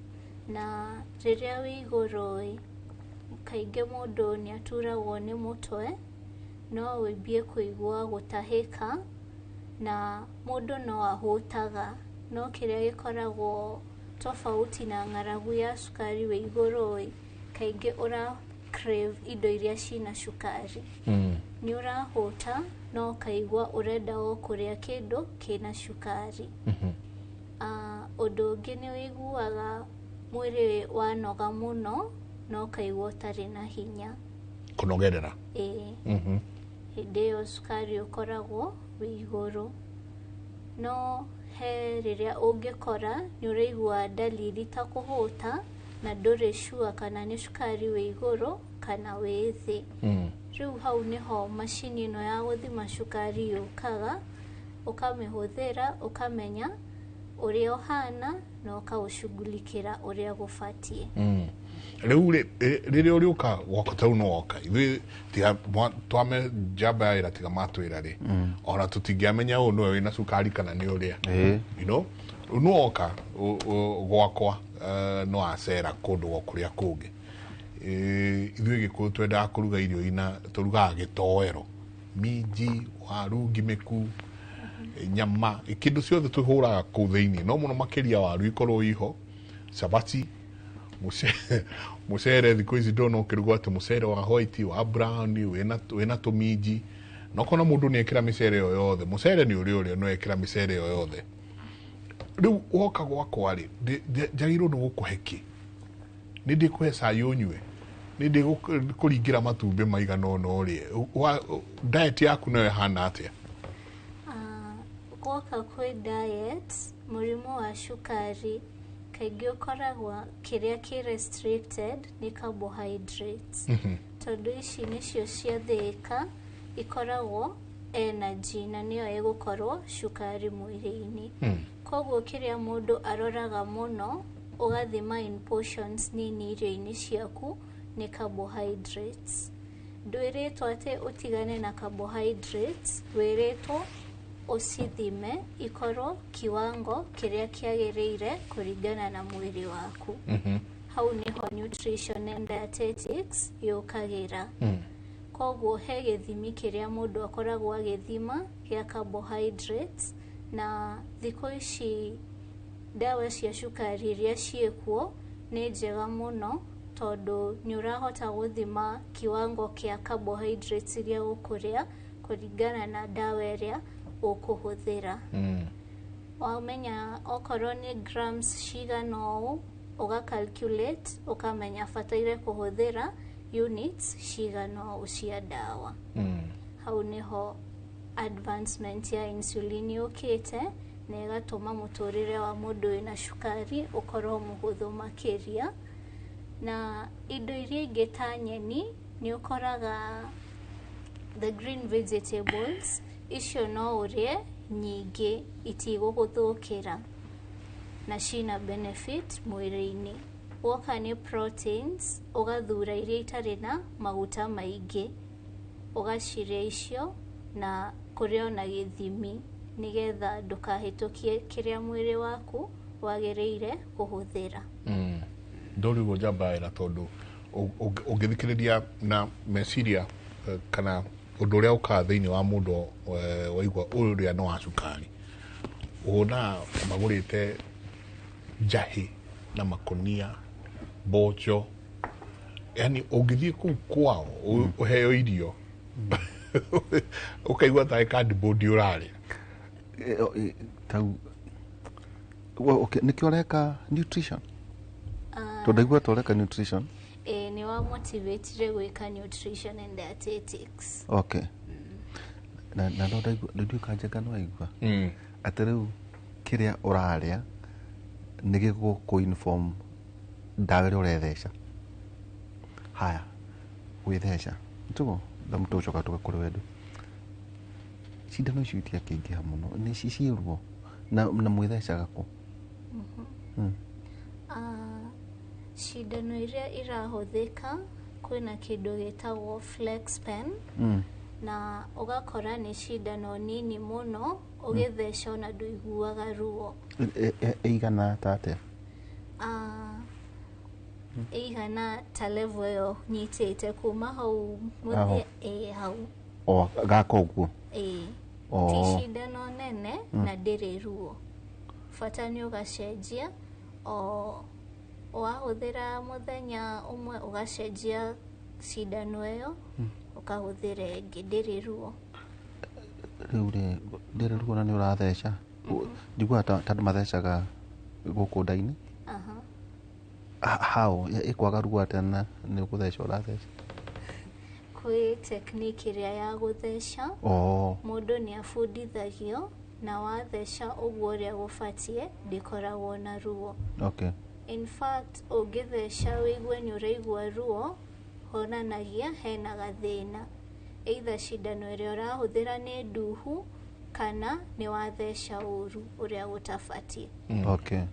Na rĩrĩa wĩ igũrũ, kaingĩ mũndũ nĩ aturagwo nĩ mũtwe, no wĩimbie kũigua gũtahĩka, na mũndũ no ahũtaga, no kĩrĩa gĩkoragwo tofauti na ng'aragu ya cukari wĩ igũrũ, kaingĩ ũra crave indo iria cina cukari. Nĩ ũrahũta no ũkaigua ũrenda o kũrĩa kĩndũ kĩna cukari. Ũndũ ũngĩ nĩ ũiguaga mwĩrĩ wanoga mũno na ũkaigua ũtarĩ na hinya. Kũnogerera. Ĩĩ. Hĩndĩ ĩyo cukari ũkoragwo wĩ igũrũ. No he rĩrĩa ũngĩkora nĩ ũraigua dalili ta kũhũta na ndũrĩ sure kana nĩ cukari wĩ igũrũ kana wĩ thĩ. Rĩu hau nĩho macini ĩno ya gũthima cukari yũkaga, ũkamĩhũthĩra ũkamenya ũrĩa ũhana na ũkaũshughulikĩra ũrĩa gũbatiĩ. Rĩu rĩ, rĩrĩa ũrĩũka gwakwa, ta rĩu no woka, ithuĩ tiga twame njamba ya wĩra tiga matwĩra rĩ, ona tũtingĩamenya ũyũ nĩwe wĩna cukari kana nĩ ũrĩa. Rĩu no woka gwakwa, no acera kũndũ o kũrĩa kũngĩ. Ithuĩ Gĩkũyũ twendaga kũruga irio ina tũrugaga gĩtoero, minji, waru ngimĩku, nyama, kĩndũ ciothe tũhũraga kũu thĩinĩ, no mũno makĩria waru ikorwo iho, cabaci, mũcere. Thikũ ici ndona ũkĩrugwo atĩ mũcere wa white, wa brown, wĩna tũminji, na ũkona mũndũ nĩ ekĩra mĩcere ĩyo yothe. Mũcere nĩ ũrĩa ũrĩa no ekĩra mĩcere ĩyo yothe. Rĩu woka gwakwa rĩ, njagĩrĩirwo nĩ gũkũhe kĩ? Nĩ ndĩkũhe cai ũnyue? Nĩ ndĩkũringĩra matumbĩ maigana ũna ũrĩe? Diet yaku nayo ĩhana atĩa? Gwoka kwĩ diet, mũrimũ wa cukari kaingĩ ũkoragwo kĩrĩa kĩ restricted nĩ carbohydrates, tondũ ici nĩcio ciathĩĩka ikoragwo energy na nĩyo ĩgũkorwo cukari mwĩrĩ-inĩ. Koguo kĩrĩa mũndũ aroraga mũno ũgathima in portions nini irio-inĩ ciaku nĩ carbohydrates. Ndwĩrĩtwo atĩ ũtigane na carbohydrates, wĩrĩtwo ũcithime ikorwo kiwango kĩrĩa kĩagĩrĩire kũringana na mwĩrĩ waku. Hau nĩho nutrition and dietetics yũkagĩra. Koguo he gĩthimi kĩrĩa mũndũ akoragwo agĩthima gĩa carbohydrates, na thikũ ici ndawa cia cukari iria ciĩkuo nĩ njega mũno, tondũ nĩ ũrahota gũthima kiwango kĩa carbohydrates iria ũkũrĩa kũringana na ndawa ĩrĩa ũkũhũthĩra. Wamenya okorwo nĩ grams cigana ũũ, ũga calculate ũkamenya bataire kũhũthĩra units cigana ũũ cia ndawa. Hau nĩho advancement ya insulin yũkĩte na ĩgatũma mũtũrĩre wa mũndũ wĩna cukari ũkorwo mũhũthũ makĩria. Na indo iria ingĩ ta nyeni, nĩ ũkoraga the green vegetables icio no ũrĩe nyingĩ, itigũgũthũkĩra na cina benefit mwĩrĩ-inĩ. Woka nĩ proteins, ũgathura iria itarĩ na maguta maingĩ, ũgacirĩa icio na kũrĩa ona gĩthimi, nĩgetha ndũkahĩtũkie kĩrĩa mwĩrĩ waku wagĩrĩire kũhũthĩra. Ndũrigwo njamba ĩra, tondũ ũngĩthikĩrĩria na meciria, kana ũndũ ũrĩa ũkaga thĩinĩ wa mũndũ, waigua ũyũ ũrĩa nĩ wa cukari, wonaga magũrĩte njahĩ na makũnia, mboco, yani ũngĩthiĩ kũu kwao ũheo irio ũkaigua tarĩ cardboard ũrarĩa. Tau Okay, nĩkĩo ũreka nutrition? Tondũ ndaigua ta ũreka nutrition. Ĩĩ, nĩ wa motivatire gwĩka nutrition and dietetics. Okay, na no ndaigua ndiũĩ kanjenga no aigua atĩ rĩu kĩrĩa ũrarĩa nĩ gĩgũkũ inform ndawa ĩrĩa ũretheca. Haya, gwĩtheca tugo tũgũcoka tũke kũrĩ wendo. Cindano icio itiakĩingĩha mũno, nĩ ciĩ ruo na mwĩthecaga kũ? Cindano iria irahũthĩka, kwĩna kĩndũ gĩtagwo flex pen, na ũgakora nĩ cindano nini mũno, ũgĩtheca ona ndũiguaga ruo. Ĩigana ta atĩa? Ĩigana ta level ĩyo nyitĩte kuma hau mũthia, ĩĩ, hau. O gaka ũguo? Ĩĩ. Oh. Ti cindano nene na ndĩrĩ ruo. Bata nĩ ũgacenjia, o wahũthĩra mũthenya ũmwe ũgacenjia cindano ĩyo, ũkahũthĩra ĩngĩ, ndĩrĩ ruo. Rĩu rĩ, ndĩrĩ ruo na nĩ ũratheca. Njiguaga ta andũ mathecaga gũkũ nda-inĩ. Aha. How ĩkwaga ruo atĩa na nĩ ũgũtheca ũratheca? Kwĩ technique ĩrĩa ya gũtheca. Oh. Mũndũ nĩ abundithagio, na watheca ũguo ũrĩa gũbatiĩ ndĩkoragwo na ruo. In fact, ũngĩtheca wĩigue nĩ ũraigua ruo, honanagia hena gathĩna, either cindano ĩrĩa ũrahũthĩra nĩ nduhu kana nĩ watheca ũru ũrĩa gũtabatiĩ.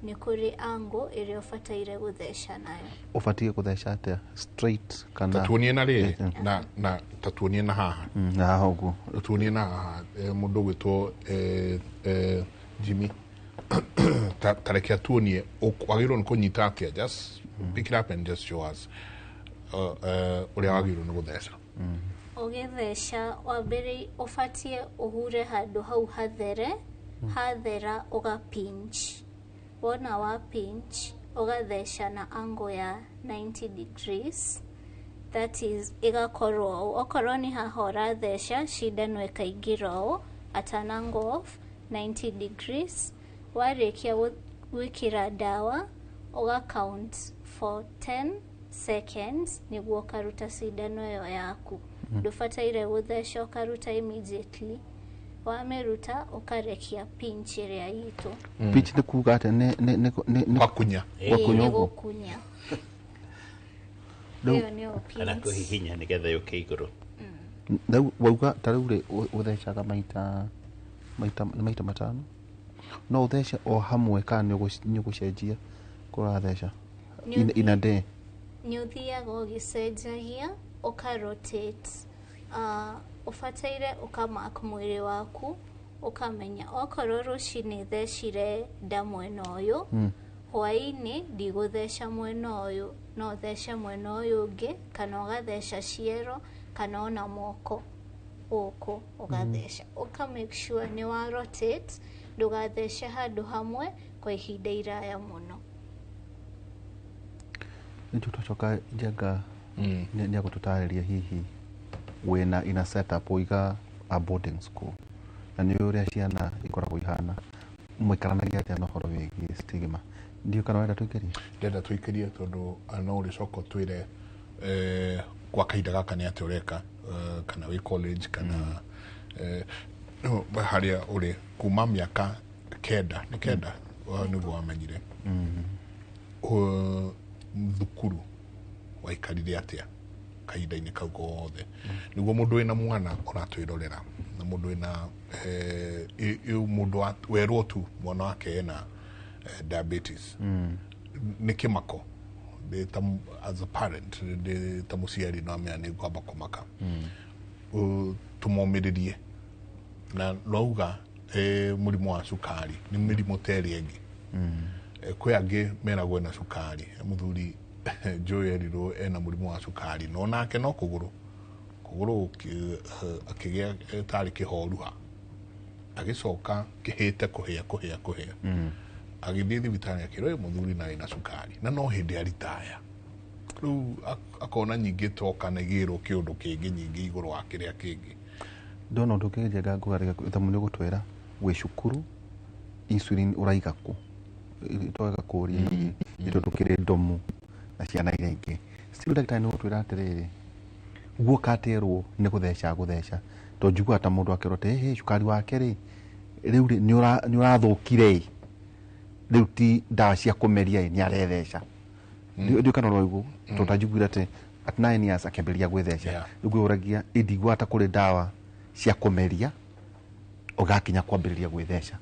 Nĩ kũrĩ angle ĩrĩa ũbataire gũtheca nayo. Ũbatiĩ gũtheca atĩa, straight kana? Tatuonie na rĩrĩ na tatuonie na haha. Na haha ũguo. Tatuonie na haha, mũndũ ũgwĩtwo Jimmy, tareke atuonie wagĩrĩirwo nĩ kũnyita atĩa. Just pick it up and just show us ũrĩa wagĩrĩirwo nĩ gũtheca. Ũgĩtheca wambere ũbatiĩ ũhure handũ hau hathere, hathera ũga pinch. Wona wa pinch, ũgatheca na angle ya 90 degrees, that is ĩgakorwo ũũ, okorwo nĩ haha ũratheca, cindano ĩkaingĩra ũũ at an angle of 90 degrees. Warĩkia gwĩkĩra ndawa, ũga count for 10 seconds nĩguo ũkaruta cindano ĩyo yaku. Ndũbataire gũtheca ũkaruta immediately. Wamĩruta ũkarekia pinch ĩrĩa itũ. Pinch nĩ kuga atĩa? Nĩ Gwakunya. Gwakunya Ĩĩ, nĩ ũguo? gũkunya. Rĩu- Ĩyo nĩyo kana pinch. kũhihinya nĩgetha yũke igũrũ. Rĩu wauga ta rĩu rĩ, ũthecaga maita 5, no ũthece o hamwe kana nĩ ũgũcenjia kũratheca in a day? Nĩ ũthiaga ũgĩcenjagia, ũka rotate. Ũbataire ũkamark mwĩrĩ waku, ũkamenya okorwo rũcinĩ thecire nda mwena ũyũ, hwaĩ-inĩ ndigũtheca mwena ũyũ, no thece mwena ũyũ ũngĩ, kana ũgatheca ciero kana ona moko gũkũ ũgatheca. Ũka make sure nĩ wa rotate, ndũgathece handũ hamwe kwa ihinda iraya mũno. Nĩtũ twacoka, Njenga nĩ agũtũtarĩria hihi wĩna ina setup ũiga a boarding school na nĩ ũrĩa ciana ikoragwo ihana, mũikaranagia atĩa na ũhoro wĩgiĩ stigma. Ndiũ kana wenda tũingĩrie? Ndĩrenda tũikĩrie tondũ no ũrĩcoka ũtwĩre kwa kahinda gaka nĩ atĩa ũreka, kana wĩ college kana no, harĩa ũrĩ kuma mĩaka 9, nĩ 9, nĩguo wamenyire. Thukuru waikarire atĩa kahinda-inĩ kau gothe, nĩguo mũndũ wĩna mwana ũratwĩrorera na mũndũ wĩna mũndũ werwo tu mwana wake ena diabetes nĩ kĩmako. Ndĩ ta as a parent, ndĩ ta mũciari, no amenya nĩ ngwamba kũmaka. Tũmomĩrĩrie na rauga mũrimũ wa cukari nĩ mĩrimũ ta ĩrĩa ĩngĩ. Kwĩ angĩ meragwo ena cukari. Mũthuri njũĩ erirwo ena mũrimũ wa cukari, no nake no kũgũrũ akĩgĩa tarĩ kĩhoruha, agĩcoka kĩhĩte kũhĩa kũhĩa kũhĩa, agĩthiĩ thibitarĩ akĩrwo, "Ĩ, mũthuri na wĩna cukari," na no hĩndĩ aritaya rĩu akona nyingĩ toka na igĩrwo kĩũndũ kĩngĩ nyingĩ igũrũ wa kĩrĩa kĩngĩ. Ndona ũndũ ũngĩ, Njenga, ngũgarĩga thamu nĩ ũgũtwĩra wĩ cukuru insulin ũraiga kũ? Itoega kũria nĩ tondũ kĩrĩ ndomu na ciana iria ingĩ. Still ndagĩtarĩ nĩ gũtwĩra atĩrĩrĩ, guoka aterwo nĩ gũtheca gũtheca, tondũ njiguaga ta mũndũ akerwo atĩ "Hĩ, cukari wake rĩ rĩu rĩ nĩ ũrathũkire ĩ, rĩu ti ndawa cia kũmeria ĩ, nĩ aretheca." Ndiũĩ kana ũroigua, tondũ tanjiguire atĩ at 9 years akĩambĩrĩria gwĩtheca. Rĩu ngwĩyũragia, ndiguaga ta kũrĩ ndawa cia kũmeria ũgakinya kwambĩrĩria gwĩtheca.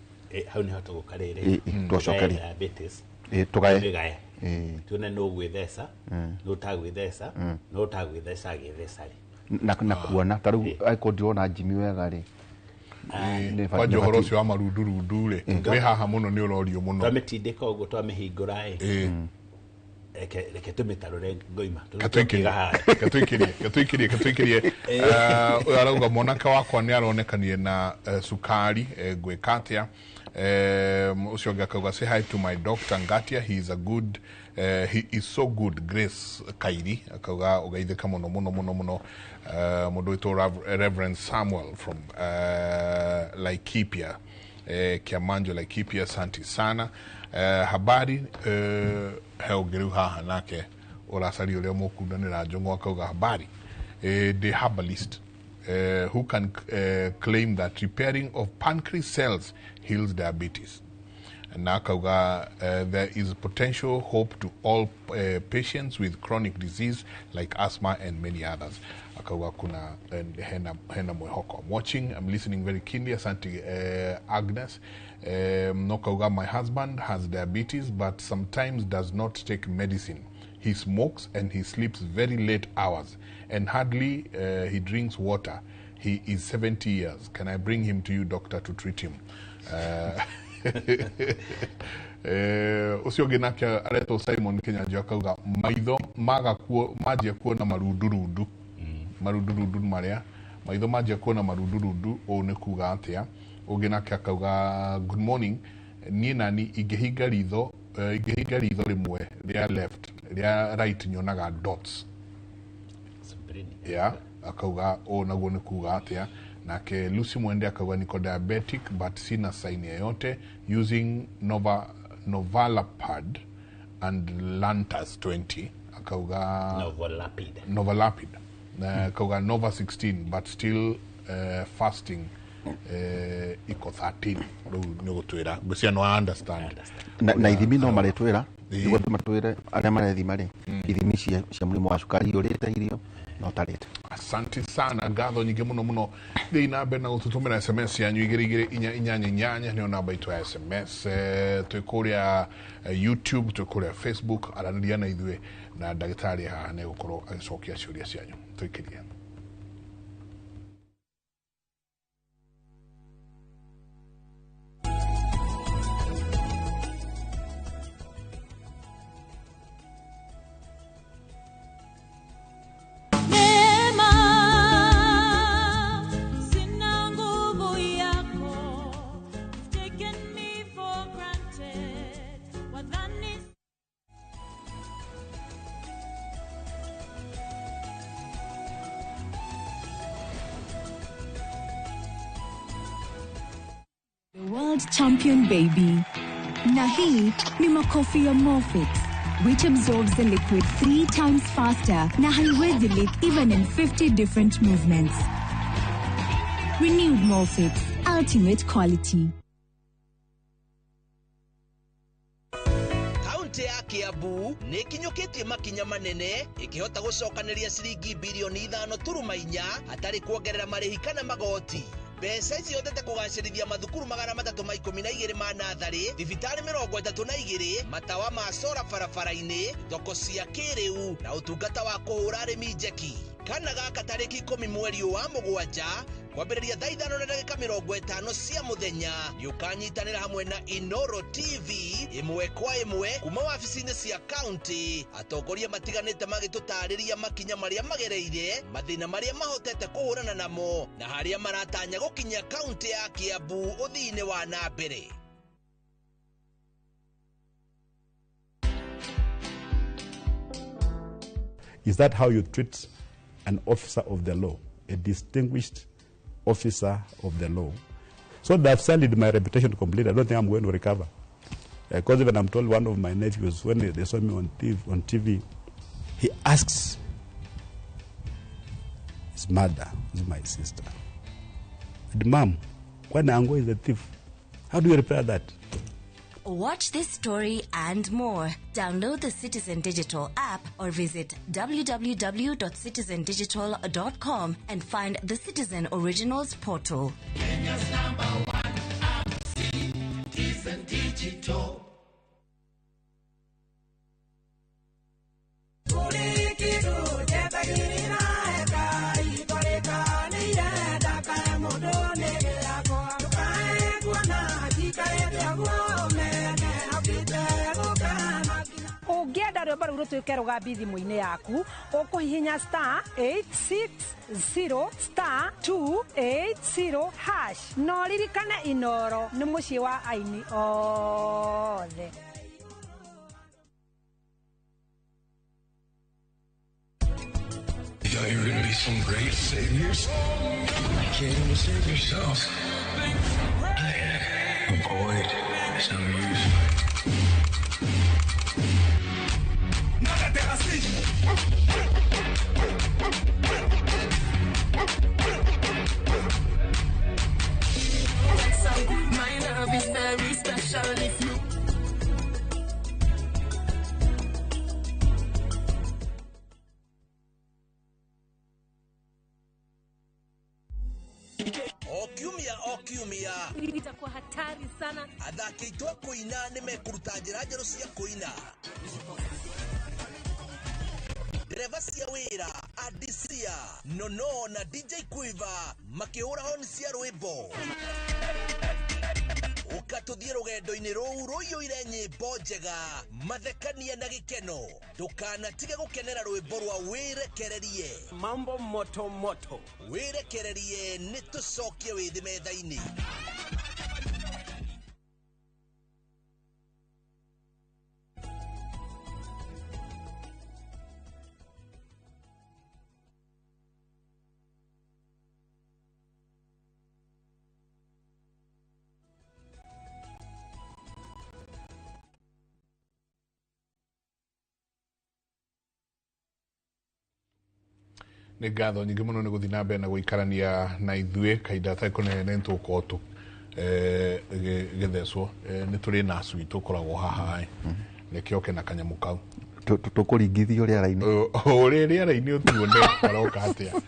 Hau niho tũgũka rĩrĩ. Twacokeria. Diabetes. Tũgae. Tũgae. Tuone nũ ũgwĩtheca, nũ ũtagwĩtheca, nũ ũtagwĩtheca agĩtheca rĩ. Na kuona ta rĩu angĩkorwo ndirona Jimmy wega rĩ, Kwanja ũhoro ũcio wa marundurundu rĩ, wĩ haha mũno, nĩ ũrorio mũno. Twamĩtindĩka ũguo, twamĩhingũra ĩ, reke tũmĩtarũre ngoima. Katũikĩrie, katũikĩrie. Ũyũ arauga, mwanake wakwa nĩ aronekanire na cukari, ngwĩka atĩa? Ũcio ũngĩ akauga, "Say hi to my doctor Ngatia, he is a good he is so good." Grace Kairi akauga ũgeithĩka mũno mũno mũno mũno. Mũndũ wĩtwo Reverend Samuel from Laikipia, Kiamanjo, Laikipia, asante sana. Habari, he ũngĩ rĩu haha nake ũracaria ũrĩa mũkundanĩra njũng'wa, akauga, "Habari, the herbalist who can claim that repairing of pancreas cells heals diabetes." Na akauga, "There is potential hope to all patients with chronic disease like asthma and many others." Akauga kuna hena mwĩhoko. "I'm watching, I'm listening very keenly." Asante, Agnes. No kauga, "My husband has diabetes but sometimes does not take medicine. He smokes and he sleeps very late hours and hardly he drinks water. He is 70 years. Can I bring him to you, doctor, to treat him?" Ũcio ũngĩ nake aretwo Simon Kinyanjui, akauga maitho maga kuo, manjia kuona marundurundu, marundurundu marĩa maitho manjia kuona marundurundu, ũũ nĩ kuga atĩa? Ũngĩ nake akauga, "Good morning, niĩ nani ingĩhinga ritho, ingĩhinga ritho rĩmwe rĩa left, rĩa right nyonaga dots." Yeah, akauga ũũ naguo nĩ kuga atĩa? Nake Lucy Mwende akauga, "Niko diabetic but sina sign yoyote, using Novalapad and Lantus 20." Akauga Novolapid. Novalapid. Na akauga Nova 16 but still fasting iko 13. Rĩu nĩ ũgũtwĩra, ngwĩciria no understand. Na ithimi no marĩtwĩra nĩguo tũmatwĩre arĩa marethima rĩ, ithimi cia mũrimũ wa cukari, ũrĩte irio na ũtarĩte. Asante sana, ngatho nyingĩ mũno mũno. Thiĩ na mbere na gũtũtũmĩra SMS yanyu, 22488 nĩyo namba itũ ya SMS. Twĩ kũrĩa YouTube, twĩ kũrĩa Facebook, aranĩria na ithuĩ na ndagĩtarĩ haha nĩ gũkorwo agĩcokia ciũria cianyu. Tũikĩrie. Neema, sina nguvu yako. You've taken me for granted. Wadhani World champion baby. Na hii ni makofi ya Molfix, which absorbs the liquid 3 times faster na haiwezi leak even in 50 different movements. Renewed Molfix, ultimate quality. Kaunti ya Kiambu nĩ ĩkinyũkĩtie makinya manene ĩkĩhota gũcokanĩria ciringi birioni 5.4 hatarĩ kuongerera marĩhi kana magoti. Mbeca ici ihotete kũgacĩrithia mathukuru 312 ma natharĩ, thibitarĩ 32, matawa ma cora barabara-inĩ, thoko cia kĩrĩu na ũtungata wa kũhũra arĩmi njeki. Kana gaka tarĩki 10 mweri ũyũ wa mũgwanja kwambĩrĩria thaa 5:50 cia mũthenya, nĩ ũkanyitanĩra hamwe na Inoro TV ĩmwe kwa ĩmwe kuma wabici-inĩ cia kaunti, atongoria matiganĩte magĩtũtarĩria makinya marĩa magereire, mathĩna marĩa mahotete kũhũrana namo na harĩa maratanya gũkinyia kaunti ya Kiambu ũthii-inĩ wa na mbere. Is that how you treat an officer of the law, a distinguished officer of the law? So they've sullied my reputation completely. I don't think I'm going to recover. Because even I'm told one of my nephews, when they saw me on TV, he asks his mother, who's my sister, and Mom, when Ango is a thief, how do you repair that? Watch this story and more. Download the Citizen Digital app or visit www.citizendigital.com and find the Citizen Originals portal. Kenya's number one app, Citizen Digital. Rwĩmbo rũu rũtuĩke rũgambi thimũ-inĩ yaku ũkũhihinya *860 *280# na ũririkane Inoro nĩ mũciĩ wa aini othe. You thought you were going to be some great saviors? You can't even save yourself. A void is no use. My love is very special if you. Okiumia itakuwa hatari sana. Athaki aitũ a kũina nĩ mekũruta njĩra njerũ cia kũina. Ndereba cia wĩra Adisia Nono na DJ Quiver makĩhũra honi cia rwĩmbo. Ũka tũthiĩ rũgendo-inĩ rũu rũiyũire nyĩmbo njega, mathekania na gĩkeno. Ndũkanatige gũkenera rwĩmbo rwa wĩrekererie. Mambo moto moto. Wĩrekererie nĩ tũcokie wĩthĩ metha-inĩ. Nĩ ngatho nyingĩ mũno nĩ gũthiĩ na mbere na gũikarania na ithuĩ kahinda gatarĩ kũnene nĩ tũgũkorwo gĩthecwo nĩ tũrĩ nacu witũ ũkoragwo haha reke oke na kanyamũ kau tũkũringithio rĩera-inĩ ũrĩ rĩera-inĩ ũtuone aroka atĩa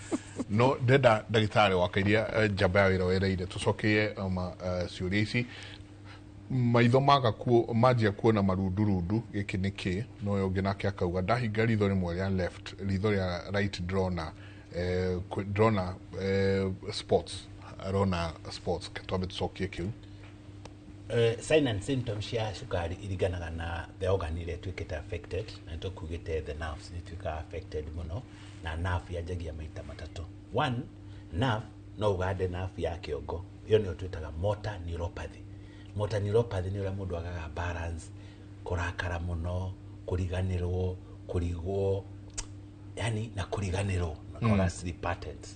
no ndenda ndagĩtarĩ wakwa iria njamba ya wĩra wereire tũcokie ciũria ici. Maitho maga manjia kuona marundurundu gĩkĩ nĩ kĩ no ũyũ ũngĩ nake akauga ndahinga ritho rĩmwe rĩa left ritho rĩa right ndĩrona ndĩrona spots arona spots twambe tũcokie kĩu. Sign and symptoms cia cukari iringanaga na the organ ĩrĩa ĩtuĩkĩte affected, na nĩtũkugĩte the nerves nĩ ituĩkaga affected mũno, na nerve yanjagia maita matatũ. One, nerve no ũgande nerve ya kĩongo, ĩyo nĩyo twĩtaga motor neuropathy. Motor neuropathy nĩ ũrĩa mũndũ agaga balance, kũrakara mũno, kũriganĩrwo, kũrigwo, yani na kũriganĩrwo, na kwaga sleep patterns.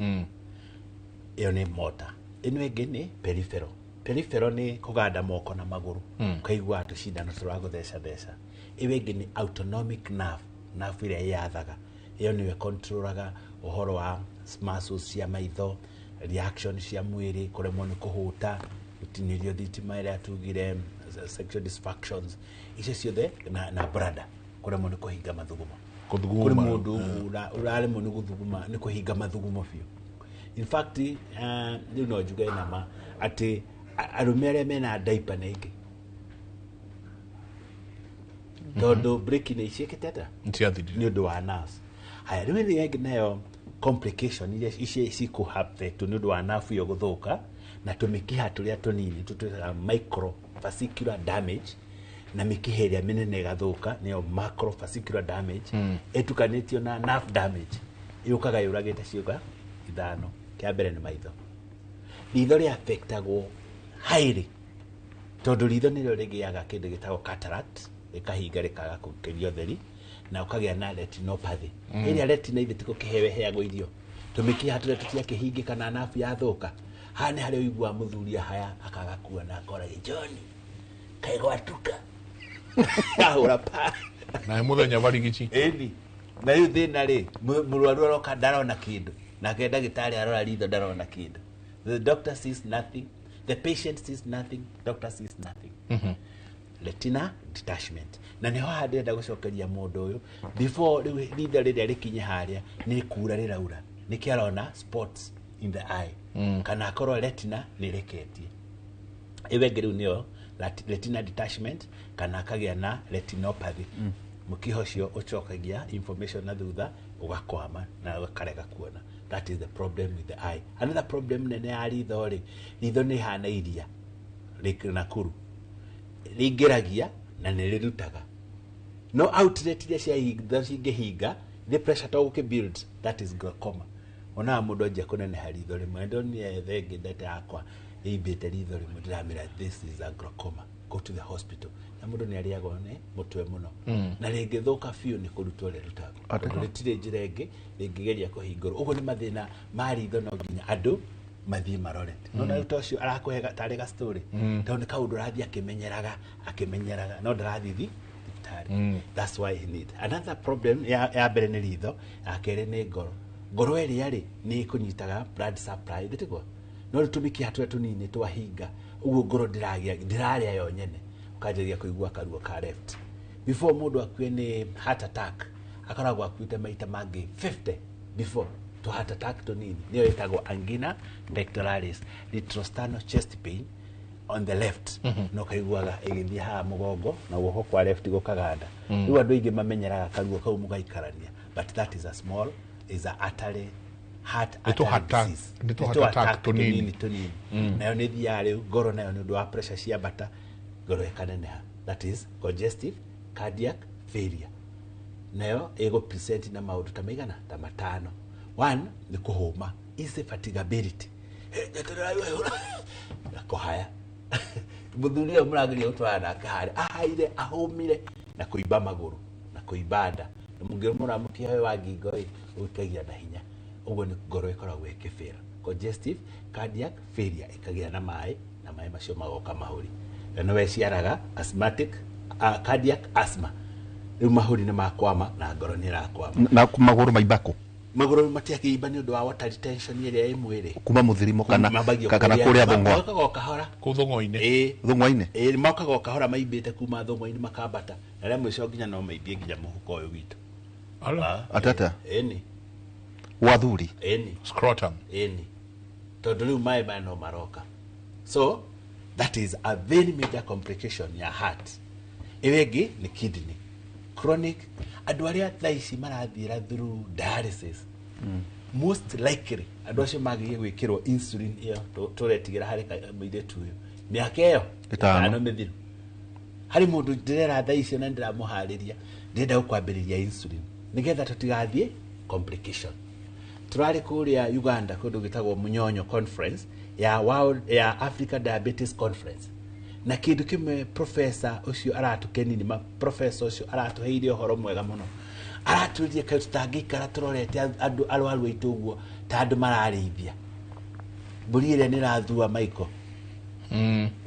Ĩyo nĩ motor. Ĩno ĩngĩ nĩ peripheral. Peripheral nĩ kũganda moko na magũrũ, ũkaigua tũcindano tũragũtheca theca. Ĩyo ĩngĩ nĩ autonomic nerve, nerve ĩrĩa ĩyathaga. Ĩyo nĩyo ĩcontrolaga ũhoro wa muscles cia maitho, reaction cia mwĩrĩ, kũremwo nĩ kũhũta, gũtinĩrio thitima ĩrĩa tugire, sexual dysfunctions, icio ciothe na bladder, kũremwo nĩ kũhinga mathugumo. Kũrĩ mũndũ ũraremwo nĩ gũthuguma, nĩ kũhinga mathugumo biũ. In fact, rĩu no njuge nama atĩ arũme arĩa mena diaper nĩ aingĩ, tondũ breki nĩ iciĩkĩte atĩa nĩ ũndũ wa nerves. Haya, rĩu ĩrĩa ĩngĩ nayo complication iria ici cikũ-affect nĩ ũndũ wa nerve ĩyo gũthũka, na tũmĩkiha tũrĩa tũnini tũtwĩtaga microvascular damage, na mĩkiha ĩrĩa mĩnene ĩgathũka nĩyo macrovascular damage, ĩtukanĩtio na nerve damage, yũkaga yũragĩte ciũga ithano. Kĩa mbere nĩ maitho. Ritho rĩaffectagwo highly tondũ ritho nĩrĩo rĩgĩaga kĩndũ gĩtagwo cataract, rĩkahinga rĩkaga kũkĩria ũtheri, na ũkagĩa na retinopathy. Ĩrĩa retina ithe tikũkĩheo ĩheagwo irio, tũmĩkiha tũrĩa tũtiakĩhingĩka na nerve yathũka. Haha nĩ harĩa ũiguaga mũthuri haya akaga kuona akoragia John kaĩ gwatuka. Kahũra pa. Na muthenya barigici. Ĩni. Na rĩu thĩna rĩ, mũrwaru aroka ndarona kĩndũ. Nake ndagĩtarĩ arora ritho ndarona kĩndũ. The doctor sees nothing, the patient sees nothing, doctor sees nothing. Retina detachment. Na nĩho haha ndĩrenda gũcokeria mũndũ ũyũ before rĩu ritho rĩrĩa rĩkinye harĩa nĩ kura rĩraura, nĩkĩo arona spots in the eye. Kana akorwo retina nĩ ĩreketie. Ĩyo ĩngĩ rĩu nĩyo retina detachment, kana akagĩa na retinopathy. Mũkiha ũcio ũcokagia information na thutha ũgakwama na ũkarega kuona. That is the problem with the eye. Another problem nene ya ritho rĩ, ritho nĩ ihana iria Lake Nakuru, rĩingĩragia na nĩ rĩrutaga, no outlet iria cia hitho cingĩhinga the pressure to gũkĩ build, that is glaucoma. Onaga mũndũ anjia kũneneha ritho rĩmwe. Ndonire thengĩ ndete yakwa ĩimbĩte ritho rĩmwe, ndĩramĩra this is a glaucoma, go to the hospital. Na mũndũ nĩ arĩagwo nĩ mũtwe mũno. Na rĩngĩthũka biũ nĩ kũrutwo rĩrutagwo, tondũ rĩtirĩ njĩra ĩngĩ rĩngĩgeria kũhingũrwo. Ũguo nĩ mathĩna ma ritho, no nginya andũ mathiĩ marore. No na rĩu ta ũcio arakũhe tarĩ ga story, tondũ nĩ kaũndũ ũrathiĩ akĩmenyeraga akĩmenyeraga, no ndarathiĩ thibitarĩ. That's why he need. Another problem ya mbere nĩ ritho, ya kerĩ nĩ ngoro. Ngoro ĩrĩa rĩ nĩ ĩkũnyitaga blood supply ndĩtiguo, no rĩu tũmĩkiha tũrĩa tũnini twahinga ũguo, ngoro ndĩragĩa, ndĩrarĩa yo nyene, ũkanjĩrĩria kũigua karuo ka left. Before mũndũ akue nĩ heart attack, akoragwo akuĩte maita mangĩ 50 before to heart attack tũnini. Nĩyo ĩtagwo angina pectoralis, retrosternal chest pain on the left, no kaiguaga ĩgĩthiĩ haha mũgongo na guoko kwa left gũkaganda. Rĩu andũ aingĩ mamenyeraga karuo kau mũgaikarania, but that is a small is a artery, heart Nĩ tũ artery disease. nĩ tũ Nĩ tũ heart attack tũnini. Tũnini tũnini. Nayo nĩ thiaga rĩu ngoro nayo nĩ ũndũ wa pressure ciambata, ngoro ĩkaneneha, that is congestive cardiac failure. Nayo ĩgũ present na maũndũ ta maigana ta matano. One nĩ kũhũma, easy fatigability, na kũhaya. Mũthuri ũyũ mũrageria gũtwarana nake harĩa ahaire ahũmire, na kũimba magũrũ na kũimba nda, na mũngĩrũmũra mũkiha ũyũ wa ngingo ĩ ũikagia na hinya. Ũguo nĩ ngoro ĩkoragwo ĩkĩfail, congestive cardiac failure, ĩkagĩa na maĩ na maĩ macio magoka mahũri, na no ĩciaraga asthmatic, cardiac asthma. Rĩu mahũri nĩ makwama na ngoro nĩ ĩrakwama. Na magũrũ maimbako? Magũrũ matiakĩimba nĩ ũndũ wa water retention ĩrĩa ĩ mwĩrĩ. Kuma mũthirimo kana Mambagia kana kũrĩa thũng'wa? Mokaga o kahora. Kũu thũng'wa-inĩ. Ĩĩ. Thũng'wa-inĩ. Ĩĩ, mokaga o kahora maimbĩte kuma thũng'wa-inĩ makambata, na rĩa mũico nginya no maimbie nginya mũhuko ũyũ witũ. Ala. Atata. Ĩni. Gwa thuri? Ĩni. Scrotum. Ĩni, tondũ rĩu maĩ maya no maroka. So that is a very major complication ya heart. Ĩyo ĩngĩ nĩ kidney chronic. Andũ arĩa thaa ici marathiĩra through dialysis, most likely andũ acio magĩrĩire gwĩkĩrwo insulin ĩyo tũretigĩra harĩ mũirĩtu ũyũ mĩaka ĩyo Ĩtano. ĩtano mĩthiru. Harĩ mũndũ ndĩrera thaa icio na ndĩramũharĩria, ndĩrenda gũkwambĩrĩria insulin nĩgetha tũtigathiĩ complication. Tũrarĩ kũrĩa Uganda kũndũ gwĩtagwo Munyonyo conference ya World, ya Africa Diabetes Conference, na kĩndũ kĩmwe professor ũcio aratũkenirie ma professor ũcio aratũheire ũhoro mwega mũno. Aratwĩrire kaĩ tũtangĩikara tũrorete andũ arwaru aitũ ũguo ta andũ mararĩithia mbũri ĩrĩa nĩ ĩrathua. Maiko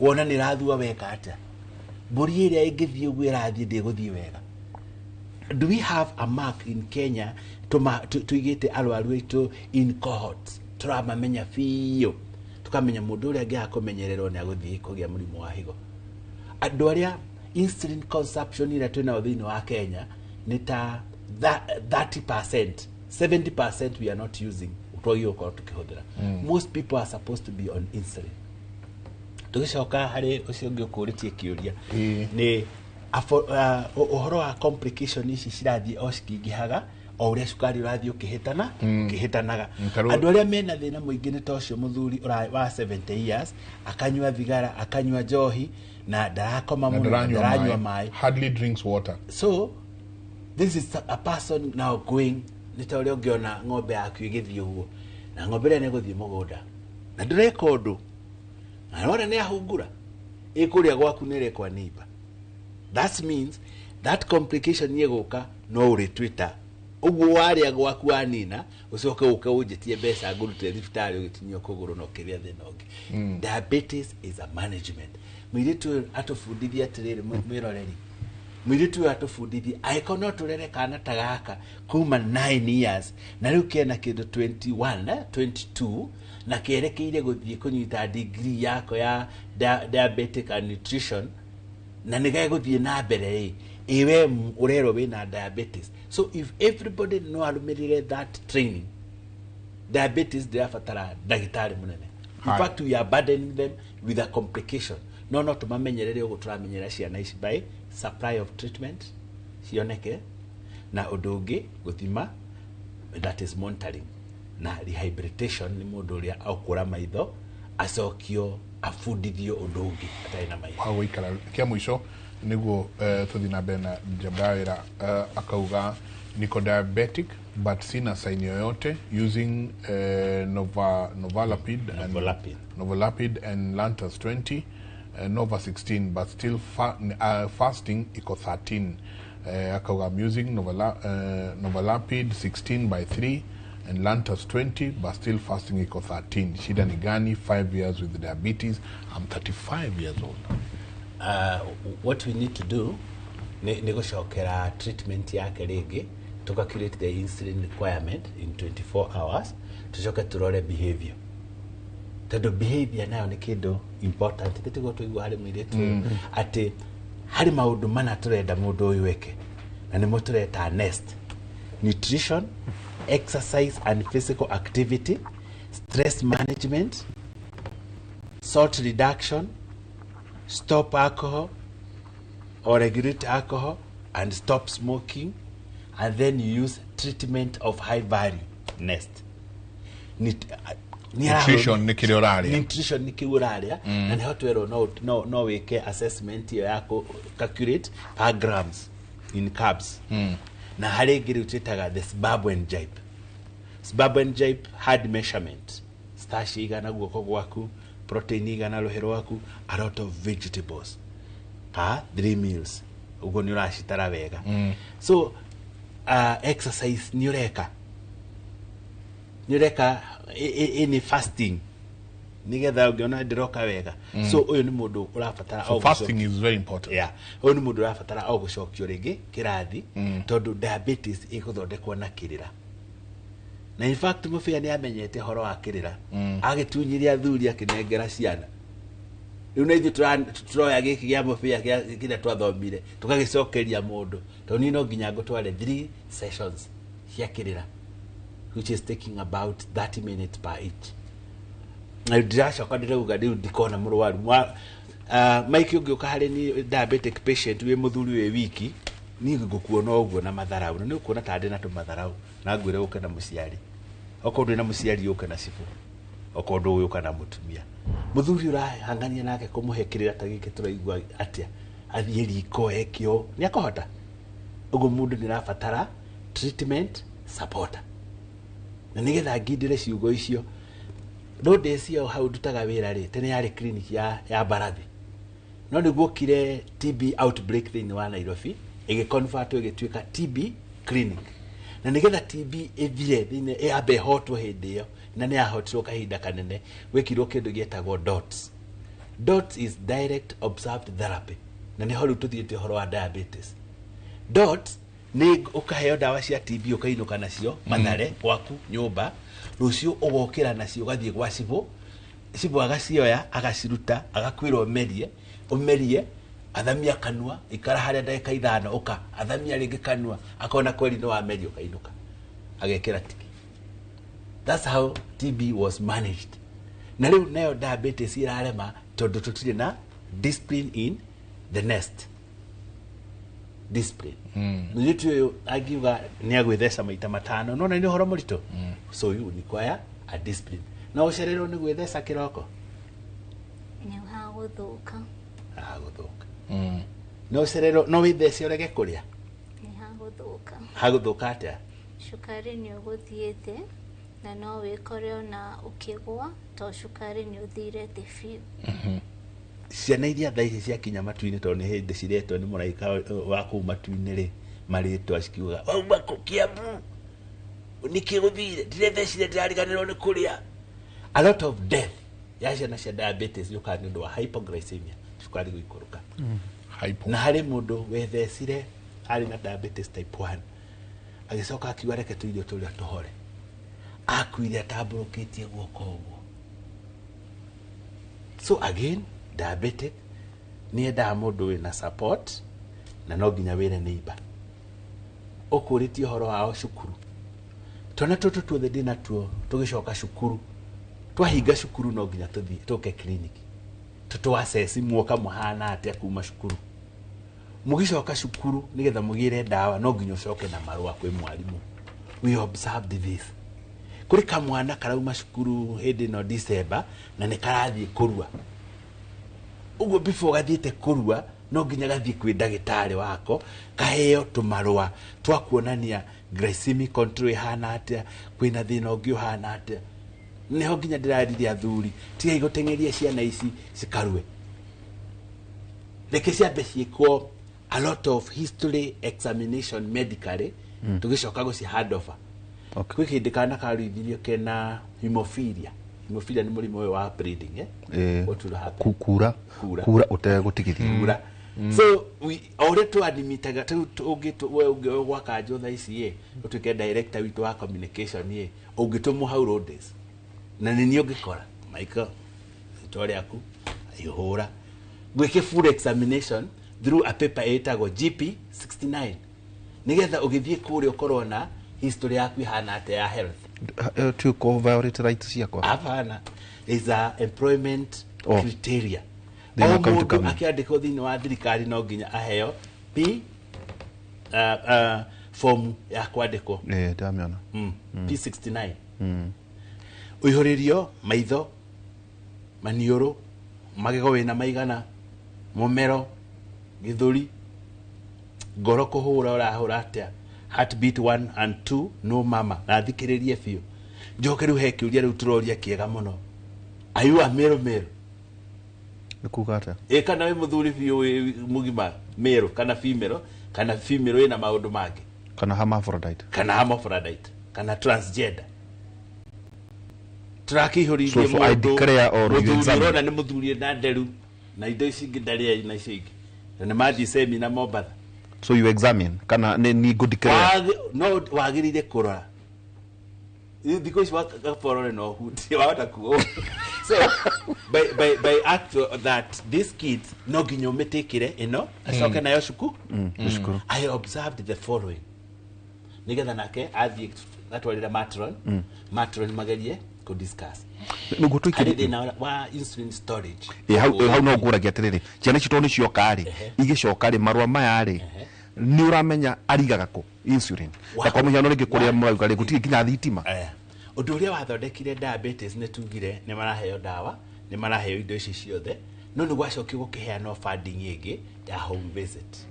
wona nĩ ĩrathua, weka atĩa? Mbũri ĩrĩa ĩngĩthiĩ ũguo ĩrathiĩ ndĩgũthiĩ wega. Do we have a mark in Kenya tũigĩte arwaru aitũ in cohorts, tũramamenya biũ, tũkamenya mũndũ ũrĩa angĩaga kũmenyererwo nĩ agũthiĩ kũgĩa mũrimũ wa higo? Andũ arĩa insulin consumption ĩrĩa twĩnayo thĩinĩ wa Kenya nĩ ta 30%, 70% we are not using, twagĩrĩirwo gũkorwo tũkĩhũthĩra. Most people are supposed to be on insulin. Tũgĩcoka harĩ ũcio ũngĩ ũkũrĩtie kĩũria nĩ ũhoro wa complication ici cirathiĩ o cikĩingĩhaga o ũrĩa cukari ũrathiĩ ũkĩhĩtana, ũkĩhĩtanaga. Andũ arĩa mena thĩna mũingĩ nĩ ta ũcio mũthuri wa 70 years, akanyua thigara, akanyua njohi na ndarakoma Na mũno, na ndaranyua ndaranyua maĩ. maĩ. Hardly drinks water. So this is a person now going, nĩ ta ũrĩa ũngĩona ng'ombe yaku ĩgĩthiĩ ũguo, na ng'ombe ĩrĩa nĩ ĩgũthiĩ mũgũnda na ndũreka ũndũ, na wona nĩ ahungura ĩkũrĩa gwaku nĩ ĩrekwa nĩimba. That means that complication ĩgũka no ũrĩtwĩta ũguo warĩa gwaku wanina, ũcoke ũke ũnjĩtie mbeca ngũrute thibitarĩ ũgĩtinio kũgũrũ na ũkĩgĩa thĩna ũngĩ. Diabetes is a management. Mũirĩtu ũyũ atũbundithia atĩrĩrĩ, mwĩroreri, Mũirĩtu ũyũ atũbundithie angĩkorwo no tũrere kana ta gaka kuma 9 years na rĩu kena kĩndũ 21 22 na kĩerekeire gũthiĩ kũnyita degree yako ya diabetic and nutrition na nĩ gegũthiĩ na mbere ĩ iwe ũrerwo wĩna diabetes. So if everybody no arũmĩrĩre that training, diabetes ndĩrabatara ndagĩtarĩ mũnene. In fact, we are burdening them with a complication. No tũmamenyerere ũguo tũramenyerera ciana ici by supply of treatment cioneke, na ũndũ ũngĩ gũthima, that is monitoring, na rehabilitation nĩ mũndũ ũrĩa akũra maitho acokio abundithio ũndũ ũngĩ atarĩ na maitho. Wa gũikara kĩa mũico nĩguo tũthiĩ na mbere na njamba ya wĩra. Akauga niko diabetic but sina sign yoyote, using Novolapid and Lantus 20, Nova 16, but still fasting iko 13. Akauga I'm using Novolapid 16 by 3 and Lantus 20, but still fasting iko 13. Shida ni gani? 5 years with diabetes. I'm 35 years old. What we need to do ni gũcokera treatment yake rĩngĩ, to calculate the insulin requirement in 24 hours, tucoke turore behavior. Tondũ behavior nayo nĩ kĩndũ important. Tĩtiguo tũigua harĩ mũirĩtu atĩ harĩ maũndũ mana tũrenda mũndũ ũyũ eke, na nĩmo tũreta NEST: nutrition, exercise and physical activity, stress management, salt reduction, stop alcohol or regulate alcohol, and stop smoking, and then you use treatment of high value. NEST. Nutrition ni kĩrĩa ũrarĩa. Nutrition ni kĩrĩa ũrarĩa, na nĩho twerwo no wĩke assessment ĩyo ya calculate per grams in carbs. Na harĩ ĩngĩ rĩu twĩtaga the Zimbabwean jibe. Zimbabwean jibe hard measurement. Starch igana guoko gwaku, protein igana rũhĩ rwaku, a lot of vegetables per 3 meals. Ũguo nĩ ũracitara wega. So exercise nĩ ũreka. Nĩ ũreka any fasting nĩgetha ũngĩona ndĩroka wega. So ũyũ nĩ mũndũ ũrabatara. So fasting is very important. Yeah. Ũyũ nĩ mũndũ ũrabatara o gũcokio rĩngĩ kĩrathi, tondũ diabetes ĩgũthondekwo na kĩrĩra. Na in fact mũbĩa nĩ amenyete ũhoro wa kĩrĩra. Agĩtunyiria athuri akĩnengera ciana. Rĩu na ithuĩ tũroya gĩkĩ gĩa mũbĩa kĩrĩa twathomire tũgagĩcokeria mũndũ, tondũ niĩ no nginya ngũtware 3 sessions cia kĩrĩra, which is taking about 30 minutes per each. Na ndĩracoka ndĩrauga rĩu ndikona mũrwaru. Mike ũngĩũka harĩ ni diabetic patient wĩ mũthuri wĩ wiki, niĩ ngũkuona ũguo na matharau, na nĩ ũkuona ta ndĩ na tũmatharau, na ngwĩre ũke na mũciari. Okorwo ndwĩ na mũciari ũke na cibũ, okorwo ndũĩ ũka na mũtumia. Mũthuri ũrahangania nake kũmũhe kĩrĩra ta gĩkĩ tũraigua atĩa, athiĩ riko ekio, nĩ akũhota. Ũguo mũndũ nĩ arabatara treatment supporter. Na nĩgetha ngindĩre ciugo icio, no ndĩcio hau ndutaga wĩra rĩ, tene yarĩ clinic ya Mbarathi. No nĩguokire TB outbreak thĩinĩ wa Nairobi, ĩgĩconvert ĩgĩtuĩka TB clinic. Na nĩgetha TB ĩthire thĩinĩ ĩambe ĩhotwo hĩndĩ ĩyo, na nĩ yahotirwo kahinda kanene, gwĩkirwo kĩndũ gĩetagwo DOTS. DOTS is direct observed therapy. Na nĩho rĩu tũthiĩte ũhoro wa diabetes. DOTS nĩ ũkaheo ndawa cia TB ũkainũka nacio Mathare gwaku nyũmba, rũciũ ũgokĩra nacio ũgathiĩ gwa cibũ, cibũ agacioya agaciruta agakwĩra ũmerie, athamia kanua, ikara harĩa ndagĩka 5 ũka, athamia rĩngĩ kanua, akona kweri nĩ wameria ũkainũka, agekĩra tiki. That's how TB was managed. Na rĩu nayo diabetes ĩrarema tondũ tũtirĩ na discipline in the nest. Discipline. Mũirĩtu ũyũ angiuga nĩ agwĩtheca maita 5, no na nĩ ũhoro mũritũ. So you require a discipline. Na ũcererwo nĩ gwĩtheca kĩroko? Nĩ hagũthũka. Hagũthũka. No ũcererwo, no wĩthece ũrege kũrĩa? Nĩ hagũthũka. Hagũthũka atĩa? Cukari nĩ ũgũthiĩ thĩ, na no wĩkore ona ũkĩgũa, to cukari nĩ ũthire thĩ biũ. Ciana iria thaa ici ciakinya matu-inĩ, tondũ nĩ hĩndĩ ciretwo nĩ mũraika wa kũu matu-inĩ rĩ, marĩtwa cikiuga wauma kũ Kiambu, nĩkĩ gũthire, ndĩrethecire, ndĩrariganĩrwo nĩ kũrĩa. A lot of death ya ciana cia diabetes yũkaga nĩ ũndũ wa hypoglycemia, cukari gũikũrũka. Hypo. Na harĩ mũndũ wethecire arĩ na diabetes type 1, agĩcoka akiuga reke tũirio tũrĩa tũhore, akuire atambũrũkĩtie guoko ũguo. So again, diabetic nĩ endaga mũndũ wĩna support, na no nginya wĩre neighbor ũkũrĩtie ũhoro wao cukuru. Twana tũtũ tuothe ndĩnatuo tũgĩcoka cukuru, twahinga cukuru no nginya tũthiĩ tũke clinic tũtũ muoka mũhana atĩa kuma cukuru. Mũgĩcoka cukuru nĩgetha mũgĩre ndawa no nginya ũcoke na marũa kwĩ mwarimũ. We observed this. Kũrĩ kamwana karauma cukuru hĩndĩ ĩno December na nĩ karathiĩ kũrua. Ũguo before gathiĩte kũrua no nginya gathiĩ kwĩ ndagĩtarĩ wako kaheo tũmarũa twa kuonania glycemic control ĩhana atĩa, kwĩna thĩna ũngĩ ũhana atĩa. Nĩho nginya ndĩraririe athuri, tigai gũteng'eria ciana ici cikarue, reke ciambe ciĩkwo a lot of history examination medically, tũgĩcoka gũci hand over. Kwĩ hĩndĩ kana karuithirio kena hemophilia. Hemophilia nĩ mũrimũ ũyũ wa bleeding, eh? What will happen? Kura. Kura. Kura ũtegũtigithia. Kura. So we o ũrĩa twadimitaga we ũngĩ gwa kanjũ thaa ici ĩ ũtuĩke director witũ wa communication ĩ ũngĩtũmwo hau road days na nĩ niĩ ũngĩkora Michael rĩtwa rĩaku ihũra gwĩke full examination through a paper ĩtagwo GP 69 nĩgetha ũgĩthiĩ kũrĩa ũkorwo na history yaku ihana atĩa ya health. Ti ko violate rights ciakwa? Hapana, is a employment criteria. Thĩinĩ O wa county mũndũ government. akĩandĩkwo thĩinĩ wa thirikari no nginya aheo P form ya kwandĩkwo. Eh, ndamĩona. P69 ũihũrĩrio maitho, maniũrũ, magego wĩna maigana, mũmero, gĩthũri, ngoro kũhũra ũrahũra atĩa, heartbeat 1 and 2, no mama na thikĩrĩrie biũ. Njoke rĩu he kĩũria rĩu tũroria kĩega mũno, are you a male male? Nĩ kuga atĩa? Ĩ kana wĩ mũthuri biũ wĩ mũgima, male kana female, kana female wĩna maũndũ mangĩ, kana hermaphrodite, kana hermaphrodite kana transgender. Tũrakĩihũrĩrie So I declare or you mũthuri examine? ũrona nĩ mũthuri na nderu na indo ici ingĩ ndarĩ na icio ingĩ na nĩ mathiĩ semina Mombatha. So you examine kana nĩ ni ngũ declare? No wagĩrĩire kũrora thikũ ici waborore no ũhutie wahota kuo. So by act that these kids no nginya ũmĩtĩkĩre ĩno acoke nayo cuku. Cukuru. I observed the following nigetha nake athiĩ atwarĩre matron, matron magerie kũ discuss nĩguo harĩ tũikĩrie thĩna wa insulin storage. Ĩ, hau ĩ, hau no ngũragia atĩrĩrĩ, ciana ici tondũ nĩ cioka rĩ, igĩcoka rĩ, marũa maya rĩ, nĩ ũramenya arigaga kũ insulin? Na kwa mũhiano rĩngĩ kũrĩa mũrauga rĩ, gũtirĩ nginya thitima. Ũndũ ũrĩa wathondekire diabetes nĩ tugire nĩ maraheo ndawa, nĩ maraheo indo ici ciothe, no nĩ gwacokio gũkĩheanwo funding ĩngĩ ya home visit.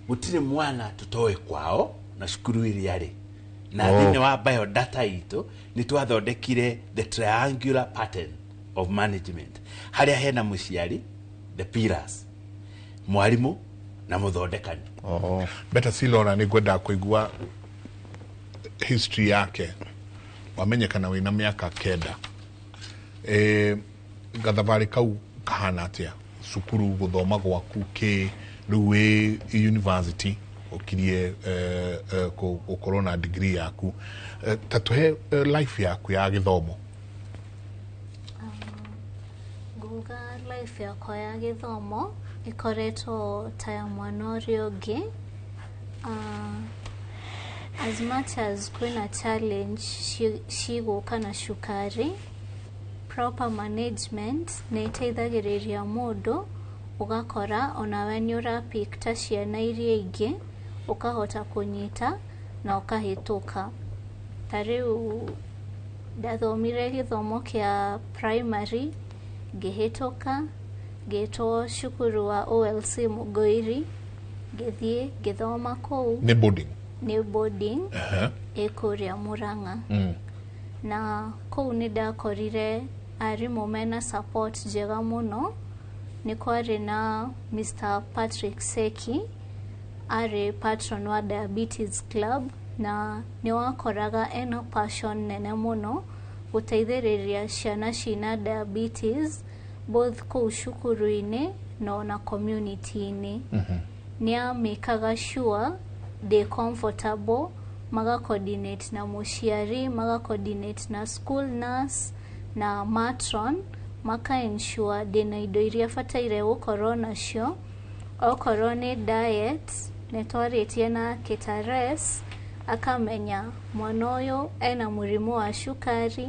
Gũtirĩ mwana tũtoĩ kwao na cukuru ĩrĩa rĩ na thĩinĩ wa biodata itũ nĩ twathondekire the triangular pattern of management harĩa hena mũciari, the pillars, mwarimũ na mũthondekani. Oh. Better Silora, nĩ ngwenda kũigua history yake. Wamenyekana wĩna mĩaka 9, gathabarĩ kau kahana atĩa? Cukuru, gũthoma gwaku kĩ rĩu wĩ university ũkirie gũkorwo na degree yaku, ta tũhe life yaku ya gĩthomo. Nguga life yakwa ya gĩthomo ĩkoretwo ta ya mwana ũrĩa ũngĩ. As much as kwĩna challenge cigũka na cukari, proper management nĩ ĩteithagĩrĩria mũndũ ũgakora onawe nĩ ũrapick ta ciana iria ingĩ, ũkahota kũnyita na ũkahĩtũka. Ta rĩu ndathomire gĩthomo kĩa primary, ngĩhĩtũka, ngĩtwo cukuru wa OLC Mũgoiri, ngĩthiĩ ngĩthoma kũu. Nĩ boarding? Nĩ boarding ĩ kũrĩa Murang'a. Na kũu nĩ ndakorire arimũ mena support njega mũno. Nĩ kwarĩ na Mr. Patrick Seki, arĩ patron wa Diabetes Club, na nĩ wakoraga ena passion nene mũno gũteithĩrĩria ciana cina diabetes both kũu cukuru-inĩ na ona community-inĩ. Nĩ amĩkaga sure ndĩ comfortable, maga coordinate na mũciari, maga coordinate na school nurse na matron, maka ensure ndĩna indo iria bataire gũkorwo nacio. Okorwo nĩ diet, nĩ twarĩtie na Kitares, akamenya mwana ũyũ ena mũrimũ wa cukari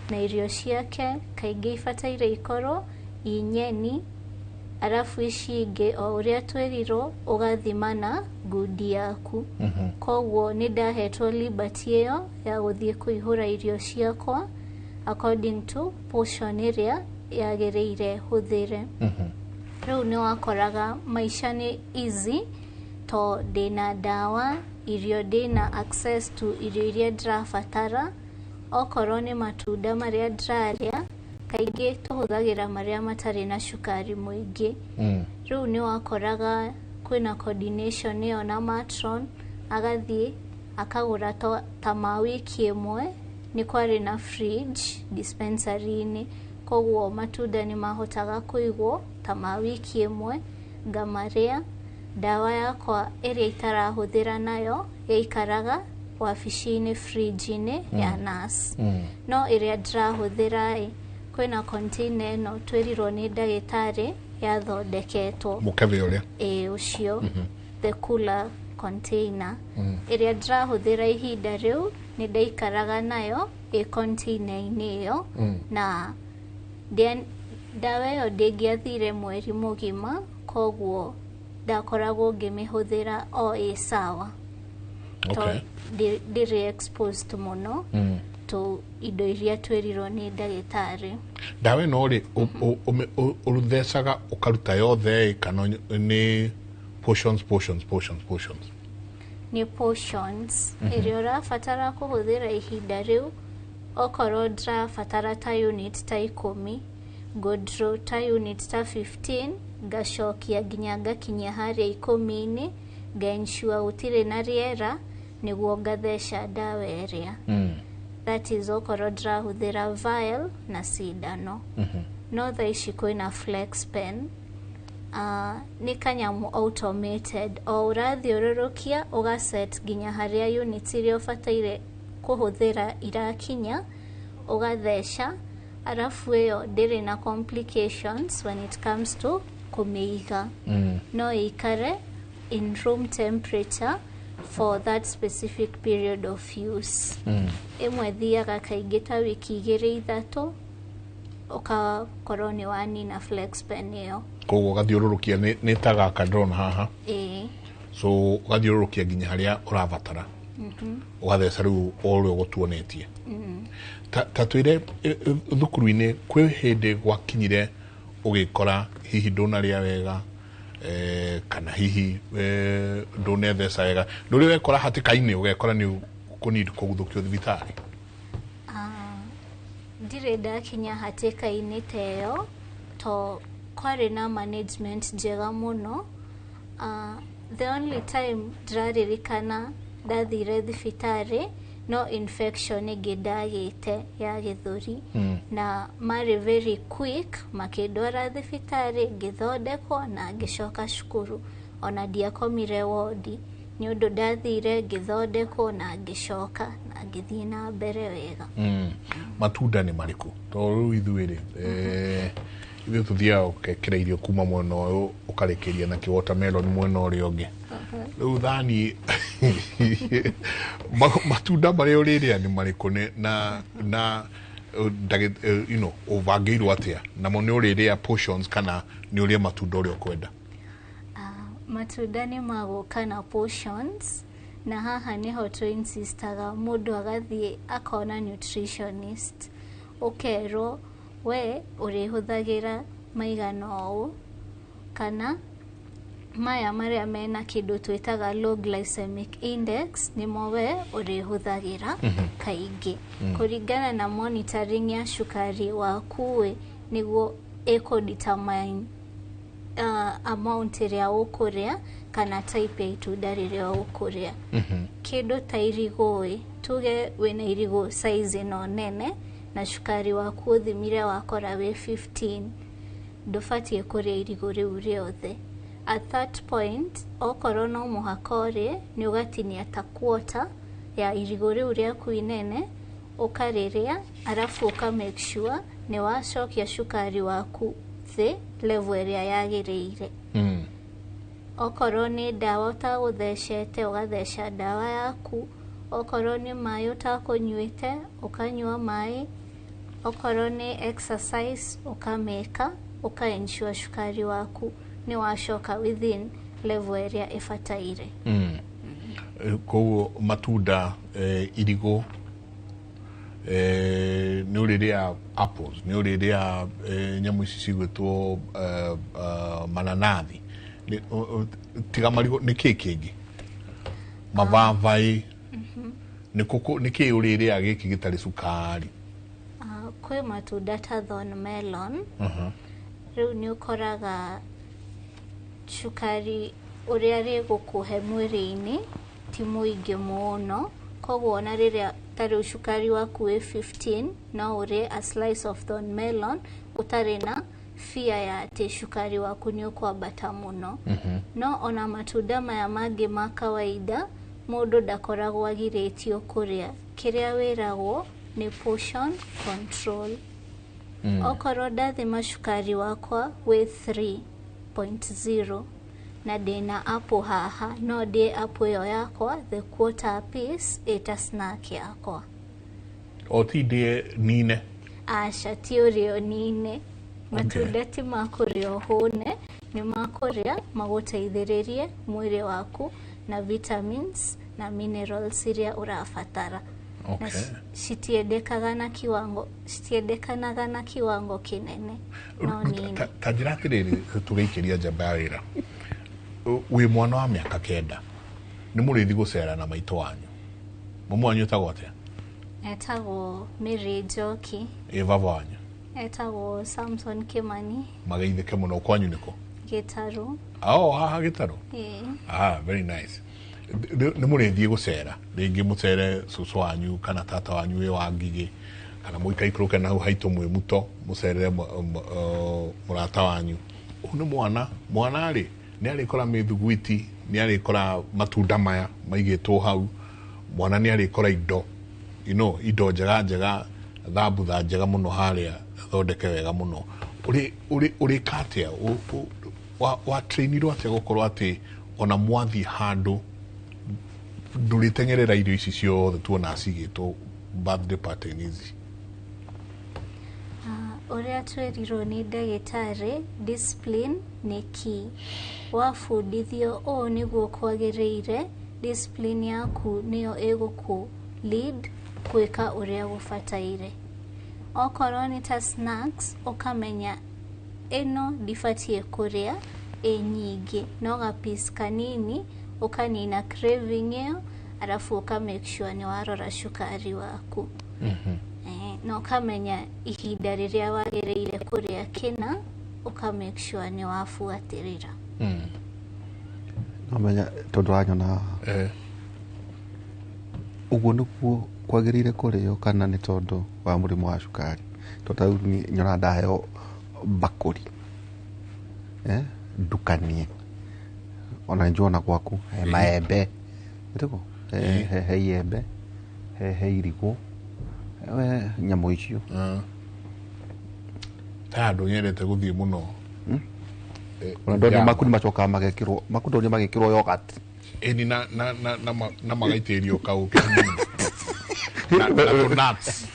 na irio ciake kaingĩ ibataire ikorwo i nyeni, arabu ici ingĩ o ũrĩa twĩrirwo ũgathima na ngundi yaku. Koguo nĩ ndahetwo liberty ĩyo ya gũthiĩ kũihũra irio ciakwa according to portion ĩrĩa yagĩrĩire hũthĩre. Rĩu nĩ wakoraga maica nĩ easy to ndĩna ndawa, irio, ndĩna access to irio iria ndĩrabatara. Okorwo nĩ matunda marĩa ndĩrarĩa, kaingĩ tũhũthagĩra marĩa matarĩ na cukari mũingĩ. Rĩu nĩ wakoraga kwĩna coordination ĩyo na matron, agathiĩ akagũra ta ma wiki ĩmwe. Nĩ kwarĩ na fridge dispensary-inĩ, koguo matunda nĩ mahotaga kũigwo ta ma wiki ĩmwe, ngamarĩa. Ndawa yakwa ĩrĩa itarahũthĩra nayo yaikaraga wabici-inĩ, fridge-inĩ ya nurse. No ĩrĩa ndĩrahũthĩra ĩ, kwĩna container ĩno twĩrirwo nĩ ndagĩtarĩ yathondeketwo. Mũkebe ũrĩa. Ĩ, ũcio, the cooler container. Ĩrĩa ndĩrahũthĩra ihinda rĩu nĩ ndaikaraga nayo ĩ container-inĩ ĩyo. Na ndawa ĩyo ndĩngĩathire mweri mũgima, koguo ndakoragwo ngĩmĩhũthĩra o ĩ sawa to ndĩrĩ exposed mũno to indo iria twĩrirwo nĩ ndagĩtarĩ. Ndawa ĩno rĩ, ũrũthecaga ũkaruta yothe ĩ, kana nĩ portions, portions, portions, portions? Nĩ portions. Ĩrĩa ũrabatara kũhũthĩra ihinda rĩu, okorwo ndĩrabatara ta unit ta 10, ngũdraw ta unit ta 15, ngacokia nginya ngakinyia harĩa 10-inĩ, ngaensure gũtirĩ na rĩera nĩguo ngatheca ndawa ĩrĩa. That is okorwo ndĩrahũthĩra vial na cindano. No thaa ici kwĩna flex pen, nĩ kanyamũ automated, o ũrathiũrũrũkia ũgaset nginya harĩa units iria ũbataire kũhũthĩra irakinya, ũgatheca. Arabu ĩyo ndĩrĩ na complications when it comes to kũmĩiga. No ĩikare in room temperature for that specific period of use. Ĩmwe thiaga kaingĩ ta wiki 2 3, ũgakorwo nĩ wanina flex pen ĩyo. Koguo ũgathiũrũrũkia, nĩ ta gaka ndĩrona haha? Ĩĩ. So ũgathiũrũrũkia nginya harĩa ũrabatara, ũgatheca rĩu o ũrĩa ũgũtuonetie. Ta twĩre, thukuru-inĩ kwĩ hĩndĩ gwakinyire ũgĩkora hihi ndũnarĩa wega, kana hihi ndũnetheca wega, ndũrĩ wekora hatĩka-inĩ ũgekora nĩ ũkũneed kũguthũkio thibitarĩ? Ah, ndirĩ ndakinya hatĩka-inĩ ta ĩyo to kwarĩ na management njega mũno. The only time ndĩraririkana ndathire thibitarĩ no infection ĩngĩ ndagĩte ya gĩthũri. Na marĩ very quick, makĩndwara thibitarĩ, ngĩthondekwo na ngĩcoka cukuru. Ona ndiakomire wodi nĩ ũndũ ndathire ngĩthondekwo na ngĩcoka na ngĩthiĩ na mbere wega. Matunda nĩ marĩkũ? Tondũ rĩu ithuĩ rĩ, ithuĩ tũthiaga ũgekĩra irio kuma mwena ũyũ ũkarĩkĩria na kĩ watermelon mwena ũrĩa ũngĩ. Rĩu thani matunda marĩa ũrĩrĩa nĩ marĩkũ, na ũbangĩirwo atĩa namo? Nĩ ũrĩrĩa portions kana nĩ ũrĩe matunda ũrĩa ũkwenda? Matunda nĩ magũka na portions, na haha nĩho tũ-insistaga mũndũ agathiĩ akona nutritionist, ũkerwo we ũrĩhũthagĩra maigana ũũ, kana maya marĩa mena kĩndũ twĩtaga low glycemic index nĩmo we ũrĩhũthagĩra kaingĩ. Kũringana na monitoring ya cukari waku ĩ, nĩguo ĩkũ determine amount ĩrĩa ũkũrĩa kana type ya itunda rĩrĩa ũkũrĩa. Kĩndũ ta irigũ ĩ, tuge wĩna irigũ size ĩno nene na cukari waku ũthimire wakora wĩ 15. Ndũbatiĩ kũrĩa irigũ rĩu rĩothe. At that point, okorwo no mũhaka ũrĩe, nĩ ũgatinia ta quarter ya irigũ rĩu rĩaku inene, ũkarĩrĩa, arabu ũka make sure nĩ wacokia cukari waku thĩ level ĩrĩa yagĩrĩire. Okorwo nĩ ndawa ũtagũthecete, ũgatheca ndawa yaku. Okorwo nĩ maĩ ũtakũnyuĩte, ũkanyua maĩ. Okorwo nĩ exercise ũkamĩka, ũka ensure cukari waku nĩ wacoka within level ĩrĩa ĩbataire. Koguo matunda, irigũ, nĩ ũrĩrĩa apples, nĩ ũrĩrĩa nyamũ ici cigwĩtwo mananathi. Tiga marigũ, nĩ kĩ kĩngĩ? Mababaĩ, nĩ kũkũ, nĩ kĩ ũrĩrĩa gĩkĩ gĩtarĩ cukari? Kwĩ matunda ta thorn melon. Rĩu nĩ ũkoraga cukari ũrĩa rĩgũkũhe mwĩrĩ-inĩ ti mũingĩ mũno, koguo ona rĩrĩa ta rĩu cukari waku wĩ 15, no ũrĩe a slice of thorn melon ũtarĩ na fear ya atĩ cukari waku nĩ ũkwambata mũno. No ona matunda maya mangĩ ma kawaida, mũndũ ndakoragwo agirĩtio kũrĩa. Kĩrĩa wĩragwo nĩ portion control. Okorwo ndathima cukari wakwa wĩ 3.0 na ndĩna apple haha, no ndĩe apple ĩyo yakwa, the quarter piece, ĩta snack yakwa. O ti ndĩe nine? Aca, ti ũrĩa ũnine. Matunda ti ma kũrĩa ũhũne, nĩ ma kũrĩa magũteithĩrĩrie mwĩrĩ waku na vitamins na minerals iria ũrabatara. Na citiendekanaga na kiwango kĩnene, no nini. Ta njĩra atĩrĩrĩ, tũgĩikĩria njamba ya wĩra, wĩ mwana wa mĩaka 9, nĩ mũrĩthi gũcera na maitũ wanyu. Mamu wanyu etagwo atĩa? Etagwo Mary Njoki. Ĩ baba wanyu? Etagwo Samson Kimani. Mageithĩke mũno. Kwanyu nĩkũ? Gĩtarũ. Oh, haha Gĩtarũ. Ĩĩ. Ah, very nice. Nĩ mũrĩthiĩ gũcera rĩngĩ, mũcere cũcũ wanyu kana tata wanyu wĩ wa Ngigĩ, kana mũikaikũrũke na hau haitũ mwĩ mũto, mũcerere mũrata wanyu. Ũyũ nĩ mwana, mwana rĩ nĩ arĩkora mĩthuguiti, nĩ arĩkora matunda maya maigĩtwo hau. Mwana nĩ arĩkora indo, indo njega njega, thambutha njega mũno harĩa, thondeke wega mũno. Ũrĩka atĩa? Wa trainirwo atĩa gũkorwo atĩ ona mwathiĩ handũ ndũrĩteng'erera irio ici ciothe tuona cigĩtwo birthday party-inĩ ici? Ũrĩa twĩrirwo nĩ ndagĩtarĩ, discipline nĩ key. Wabundithio ũũ nĩguo kwagĩrĩire, discipline yaku nĩyo ĩgũkũ lead gwĩka ũrĩa gũbataire. Okorwo nĩ ta snacks, ũkamenya ĩno ndibatiĩ kũrĩa ĩ nyingĩ, no ga piece kanini, ũkanina craving ĩyo, arabu ũka make sure nĩ warora cukari waku. Na ũkamenya ihinda rĩrĩa wagĩrĩire kũrĩa kĩna, ũka make sure nĩ wabuatĩrĩra. Nomenya tondũ wanyona ũguo nĩguo kwagĩrĩire kũrĩo, kana nĩ tondũ wa mũrimũ wa cukari? Tondũ ta rĩu niĩ nyonaga ndaheo mbakũri, ndukanie, ona nĩnjũĩ gwaku he maembe, ĩtĩkũ he iembe, he irigũ, nyamũ icio. Ta handũ nyendete gũthiĩ mũno. Ona ndonire maku nĩ macokaga magekĩrwo, maku ndonire magĩkĩrwo yogurt. Ĩni na magaitĩrĩrio kaũkĩ hanini. Na tũ nuts.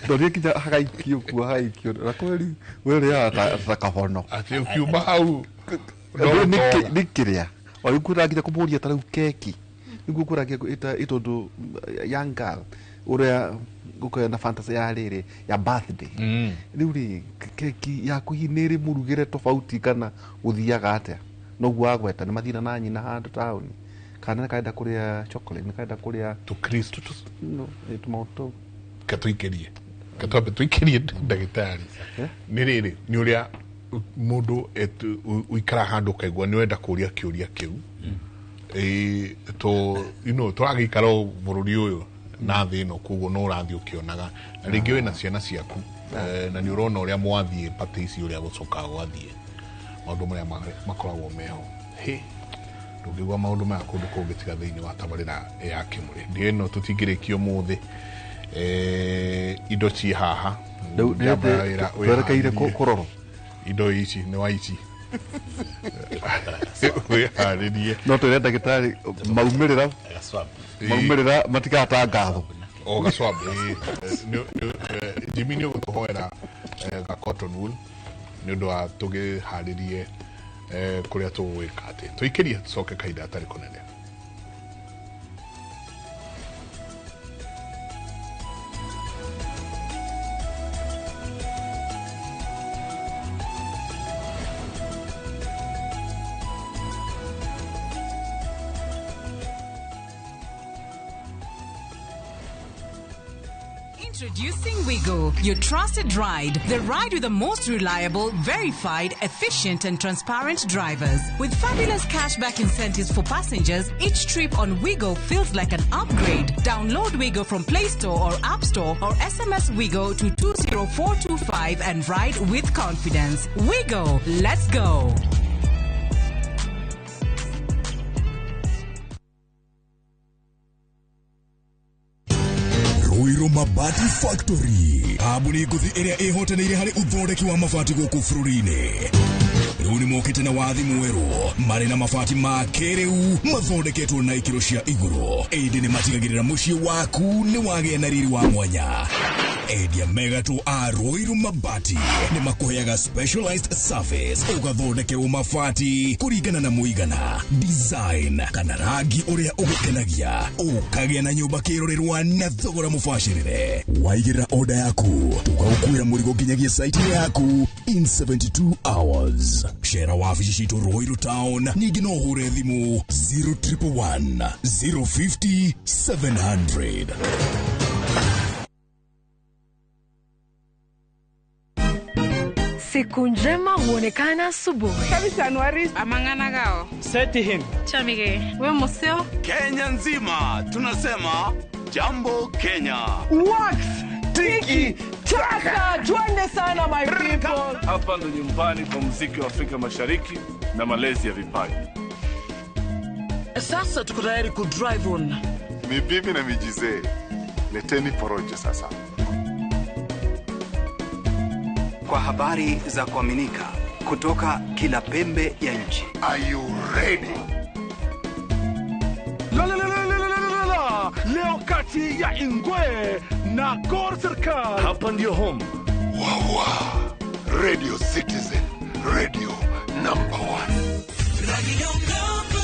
Ndonire kinya hagaikio kuo, hagaikio na kweri we ũrĩaga ta kabono. Atĩ ũkiuma hau nĩ kĩrĩa o rĩu kwĩra nginya kũmũria ta rĩu keki nĩguo kwĩra nginya tondũ young girl ũrĩa gũkorwo na fantasy ya rĩrĩ ya birthday, rĩu rĩ keki yaku hihi nĩ ĩrĩ mũrugĩre tofauti kana gũthiaga atĩa? Noguo wagweta nĩ mathina na nyina handũ taũni, kana nĩ karenda kũrĩa chocolate, nĩ karenda kũrĩa tũ crisps, no tũmaũndũ tũu. Katũikĩrie, katwambe tũikĩrie ndagĩtarĩ. Nĩ rĩrĩ, nĩ ũrĩa mũndũ ũikara handũ ũkaigua nĩ wenda kũria kĩũria kĩu. To tũragĩikara o bũrũri ũyũ na thĩ ĩno, koguo no ũrathiĩ ũkĩonaga, na rĩngĩ wĩna ciana ciaku. Na nĩ ũrona ũrĩa mwathiĩ pati ici ũrĩa gũcokaga gwathiĩ maũndũ marĩa makoragwo meho. Hĩ, ndũngĩigua maũndũ maya kũndũ kũngĩ tiga thĩinĩ wa tabarĩra ya Kĩmũrĩ. Ndĩ ĩno tũtingĩrĩkia ũmũthĩ. Indo ciĩ haha. Rĩu twerekeire kũrorwo. Indo ici nĩ wa ici. Wĩharĩrie. No twĩre ndagĩtarĩ maumĩrĩra maumĩrĩra matigatangathwo. O gacwab. Jimmy nĩ ũgũtũhoera ga cotton wool nĩ ũndũ wa tũgĩharĩrie kũrĩa tũgwĩka atĩ. Tũikĩrie tũcoke kahinda gatarĩ kũnene. Introducing Wigo, your trusted ride. The ride with the most reliable, verified, efficient and transparent drivers. With fabulous cashback incentives for passengers, each trip on Wigo feels like an upgrade. Download Wigo from Play Store or App Store or SMS Wigo to 20425 and ride with confidence. Wigo, let's go. Ruiru Mabati Factory kambuni ngũthi ĩrĩa ĩhotanĩire harĩ ũthondeki wa mabati gũkũ bũrũri-inĩ. Rĩu nĩmokĩte na wathi mwerũ marĩ na mabati ma kĩrĩu mathondeketwo na ikĩro cia igũrũ, ĩndĩ nĩmatigagĩrĩra mũciĩ waku nĩ wagĩa na riri wa mwanya. Endia megatũ a Ruiru Mabati nĩmakũheaga specialized service ũgathondekerwo mabati kũringana na mũigana, design kana rangi ũrĩa ũgũkenagia, ũkagĩa na nyũmba kĩrorerwa na thogora mũbacĩrĩre. Waigĩrĩra order yaku tũgagũkuĩra mũrigo nginyagia site yaku in 72 hours. Cera wabici citũ Ruiru Town, ningĩ no ũhũre thimũ 0111 050 700. Siku njema huonekana asubuhi. Amangana gao. Seti him. Chamige. We museo. Kenya nzima tunasema jambo Kenya. Wax tiki taka, twende sana my people. Hapa ndo nyumbani kwa muziki wa Afrika Mashariki na malezi ya vipaji. Sasa tuko tayari ku drive on. Ni bibi na mijize. Leteni porojo sasa. Kwa habari za kuaminika kutoka kila pembe ya nchi. Are you ready? La la la la la la la. Leo kati ya Ingwe na Gor Serikal. Hapa ndio home. Wawa. Radio Citizen, radio number 1. Radio number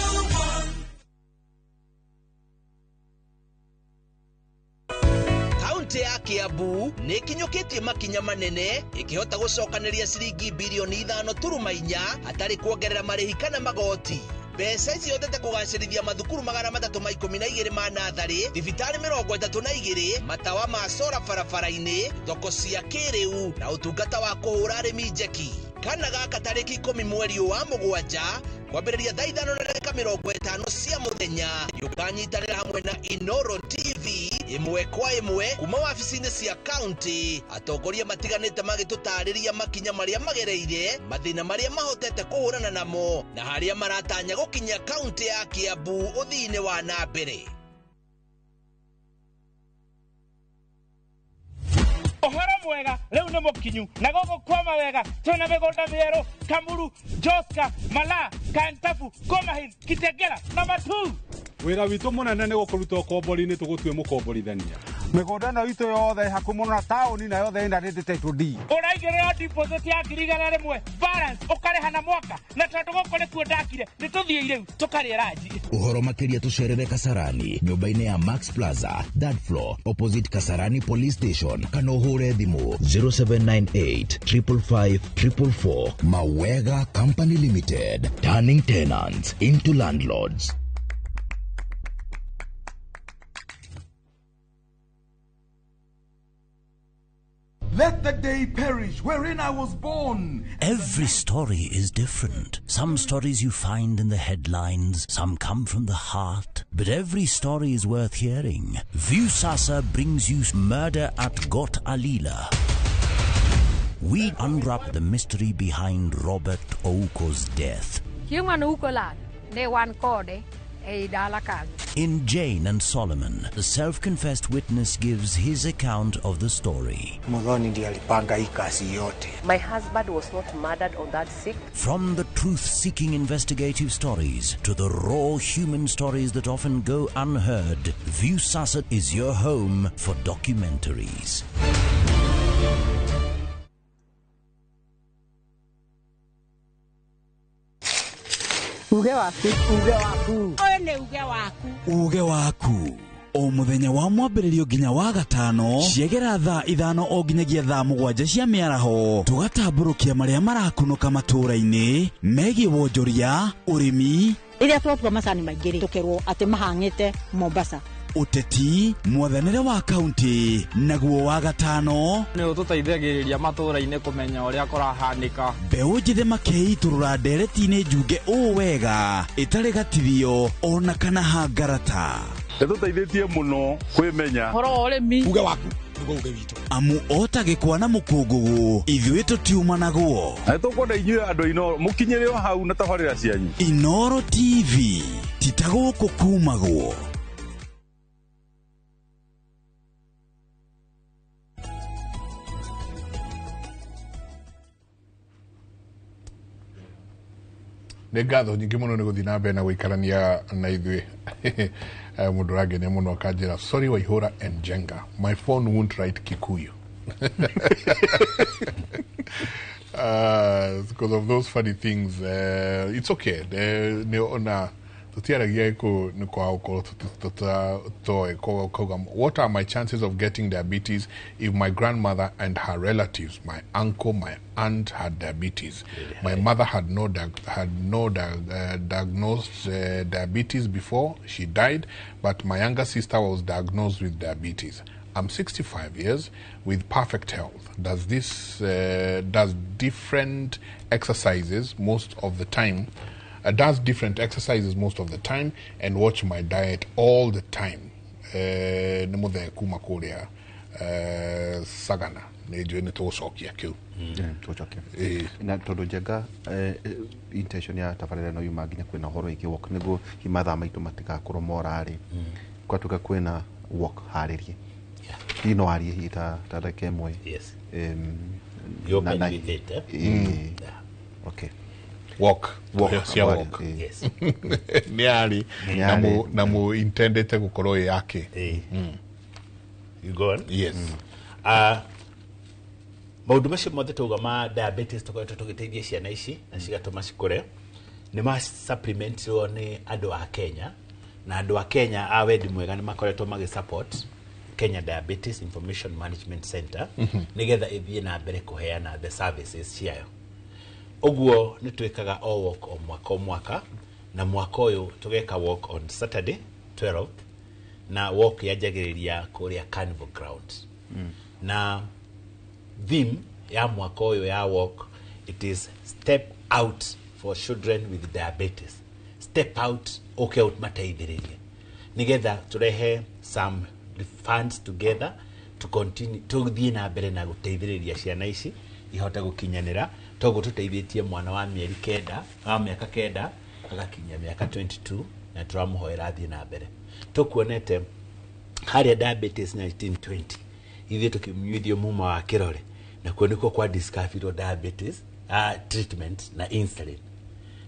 1. Kaunti ya Kiambu nĩ ĩkinyũkĩtie makinya manene ĩkĩhota gũcokanĩria ciringi bilioni 5.4 hatarĩ kuongerera marĩhi kana magoti. Mbeca ici ihotete kũgacĩrithia mathukuru 312 ma natharĩ, thibitarĩ 32, matawa ma sora barabara-inĩ, thoko cia kĩrĩu na ũtungata wa kũhũra arĩmi njeki. Kana gaka tarĩki 10 mweri wa 7 kwambĩrĩria thaa 5:50 cia mũthenya nĩũkanyitanĩra hamwe na Inoro TV ĩmwe kwa ĩmwe kuma wabici-inĩ cia kaunti. Atongoria matiganĩte magĩtũtarĩria makinya marĩa magereire, mathĩna marĩa mahotete kũhũrana namo na harĩa maratanya gũkinya kaunti ya Kiambu ũthii-inĩ wa na mbere. Ũhoro mwega rĩu nĩ mũkinyu na gũkũ kwa mawega twĩna mĩgũnda mĩerũ Kamuru, Joska, Mala, Kantafu, Komahin, Kitegera na Matu. Wĩra witũ mũnene nĩ gũkũruta ũkombori-inĩ tũgũtue mũkomborithania. Mĩgũnda ĩno itũ yothe ĩ hakuhĩ mũno na taũni na yothe ĩna title deed. Ũraigĩrĩra deposit ya 100,000 balance ũkarĩha na mwaka, na tondũ gũkũ nĩkuo ndakire nĩ tũthiĩ rĩu tũkarĩe ranji. Ũhoro makĩria tũcerere Kasarani nyũmba-inĩ ya Max Plaza third floor opposite Kasarani Police Station kana ũhũre thimũ 0798 555 444. Mawega Company Limited, turning tenants into landlords. Let the day perish wherein I was born. Every story is different. Some stories you find in the headlines, some come from the heart. But every story is worth hearing. Viusasa brings you Murder at Got Alila. We unwrap the mystery behind Robert Ouko's death. Chieng' mane Ouko lal, ne wan kode ei dala kanyo. In Jane and Solomon, the self-confessed witness gives his account of the story. Muthoni ndiye alipanga hii kazi yote. My husband was not murdered on that 6th. From the truth-seeking investigative stories to the raw human stories that often go unheard, Viusasa is your home for documentaries. Uge waku, uge waku. Ũyũ nĩ uge waku. Uge waku. O muthenya wa mwambĩrĩrio nginya wa gatano ciegera thaa 5 o nginyagia thaa 7 cia mĩaraho tũgatambũrũkia marĩa marakunũka matũũra-inĩ megiĩ wonjoria, ũrĩmi, rĩrĩa twatua macani maingĩ rĩ tũkerwo atĩ mahang'ĩte Mombasa, ũteti, mwathanĩre wa kaunti, naguo wa gatano nĩ ũtũteithagĩrĩria matũũra-inĩ kũmenya ũrĩa kũrahanĩka. Mbeũ njĩthĩ makeitũrũra ndereti-inĩ njunge ũũ wega ĩtarĩ gatithio ona kana hangarata. Ĩtũteithĩtie mũno kwĩmenya ũhoro wa ũrĩmi. Uge waku nĩguo uge witũ, amu ota gĩkwa na mũkũngũgũ ithuĩ tũtiumanagwo. Na nĩtũkwenda inyuĩ andũ a Inooro mũkinyĩre o hau na tabarĩra cianyu. Inooro TV ti ta gũkũ kumagwo. Nĩ ngatho nyingĩ mũno nĩ gũthiĩ na mbere na gũikarania na ithuĩ. Mũndũ ũrangenia mũno akanjĩra, sorry Waihura and Njenga, my phone won't write Kikuyu. Because of those funny things, it's okay. Nĩ ona tũtiaragia gĩkũyũ nĩ kwaga gũkorwo tũtoĩ kauga, what are my chances of getting diabetes if my grandmother and her relatives, my uncle, my aunt had diabetes? My mother had no diagnosed diabetes before she died, but my younger sister was diagnosed with diabetes. I'm 65 years with perfect health. Does this does different exercises most of the time? Does different exercises most of the time and watch my diet all the time. Nĩ mũthee kuma kũrĩa Sagana nĩ njũĩ nĩ tũgũcokia kĩu. Tũgũcokia na tondũ Njenga intention ya tabarĩra ĩno yuma nginya kwĩna ũhoro wĩgiĩ walk nĩguo hihi mathaa maitũ matigakorwo morarĩ kwatuĩka kwĩna walk harĩrie hihi no arie hihi ta ndagĩka ĩmwe. Yes. You open with it, eh? Okay. Walk. Cia walk. Yes. Nĩ arĩ na mũ intendete gũkorwo ĩ yake. You go on? Yes. Maũndũ macio mothe tauga ma diabetes tũkoretwo tũgĩteithia ciana ici na cigatũma cikũre nĩ ma supplementirwo nĩ andũ a Kenya, na andũ a Kenya a wendi mwega nĩ makoretwo magĩ support Kenya Diabetes Information Management Center nĩgetha ĩthiĩ na mbere kũheana the services ciayo. Ũguo nĩ twĩkaga o walk o mwaka o mwaka, na mwaka ũyũ tũgeka walk on Saturday 12th, na walk yanjagĩrĩria kũrĩa Carnival Grounds. Na theme ya mwaka ũyũ ya walk, it is step out for children with diabetes. Step out, okay, out mateithĩrĩrie nĩgetha tũrehe some funds together to continue tũthiĩ na mbere na gũteithĩrĩria ciana ici ihote gũkinyanĩra. Toguo tũteithĩtie mwana wa mĩeri 9 wa mĩaka 9 agakinyia mĩaka 22 na tũramũhoera athiĩ na mbere. Tũkuonete harĩa diabetes 1920 ithuĩ tũkĩnyuithio muma wa kĩrore, na kuo nĩkuo kwa discoverirwo diabetes treatment na insulin,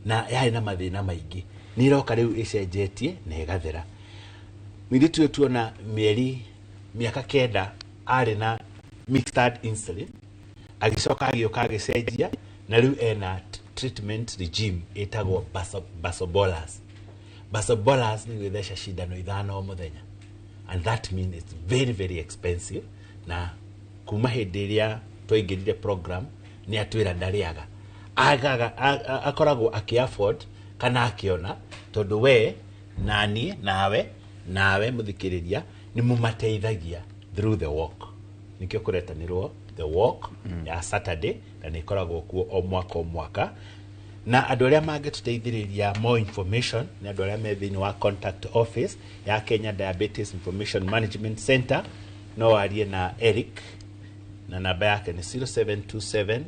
na yarĩ na mathĩna maingĩ. Nĩ ĩroka rĩu ĩcenjetie na ĩgathera. Mũirĩtu ũyũ tuona mĩaka 9 arĩ na mixed insulin, agĩcoka agĩũka agĩcenjia na rĩu ena treatment regime ĩtagwo basobolas. Basobolas nĩ gwĩtheca cindano 5 o mũthenya, and that means it's very very expensive. Na kuma hĩndĩ ĩrĩa twaingĩrire program nĩ atwĩra ndarĩaga, agaga akoragwo akĩ afford kana akĩona, tondũ we nani nawe mũthikĩrĩria nĩ mũmateithagia through the walk. Nĩkĩo kũretanĩrwo the walk ya Saturday, na nĩ ĩkoragwo kuo o mwaka o mwaka. Na andũ arĩa mangĩtũteithĩrĩria more information nĩ andũ arĩa me thĩinĩ wa contact office ya Kenya Diabetes Information Management Center. No arie na Eric Na namba yake nĩ 0727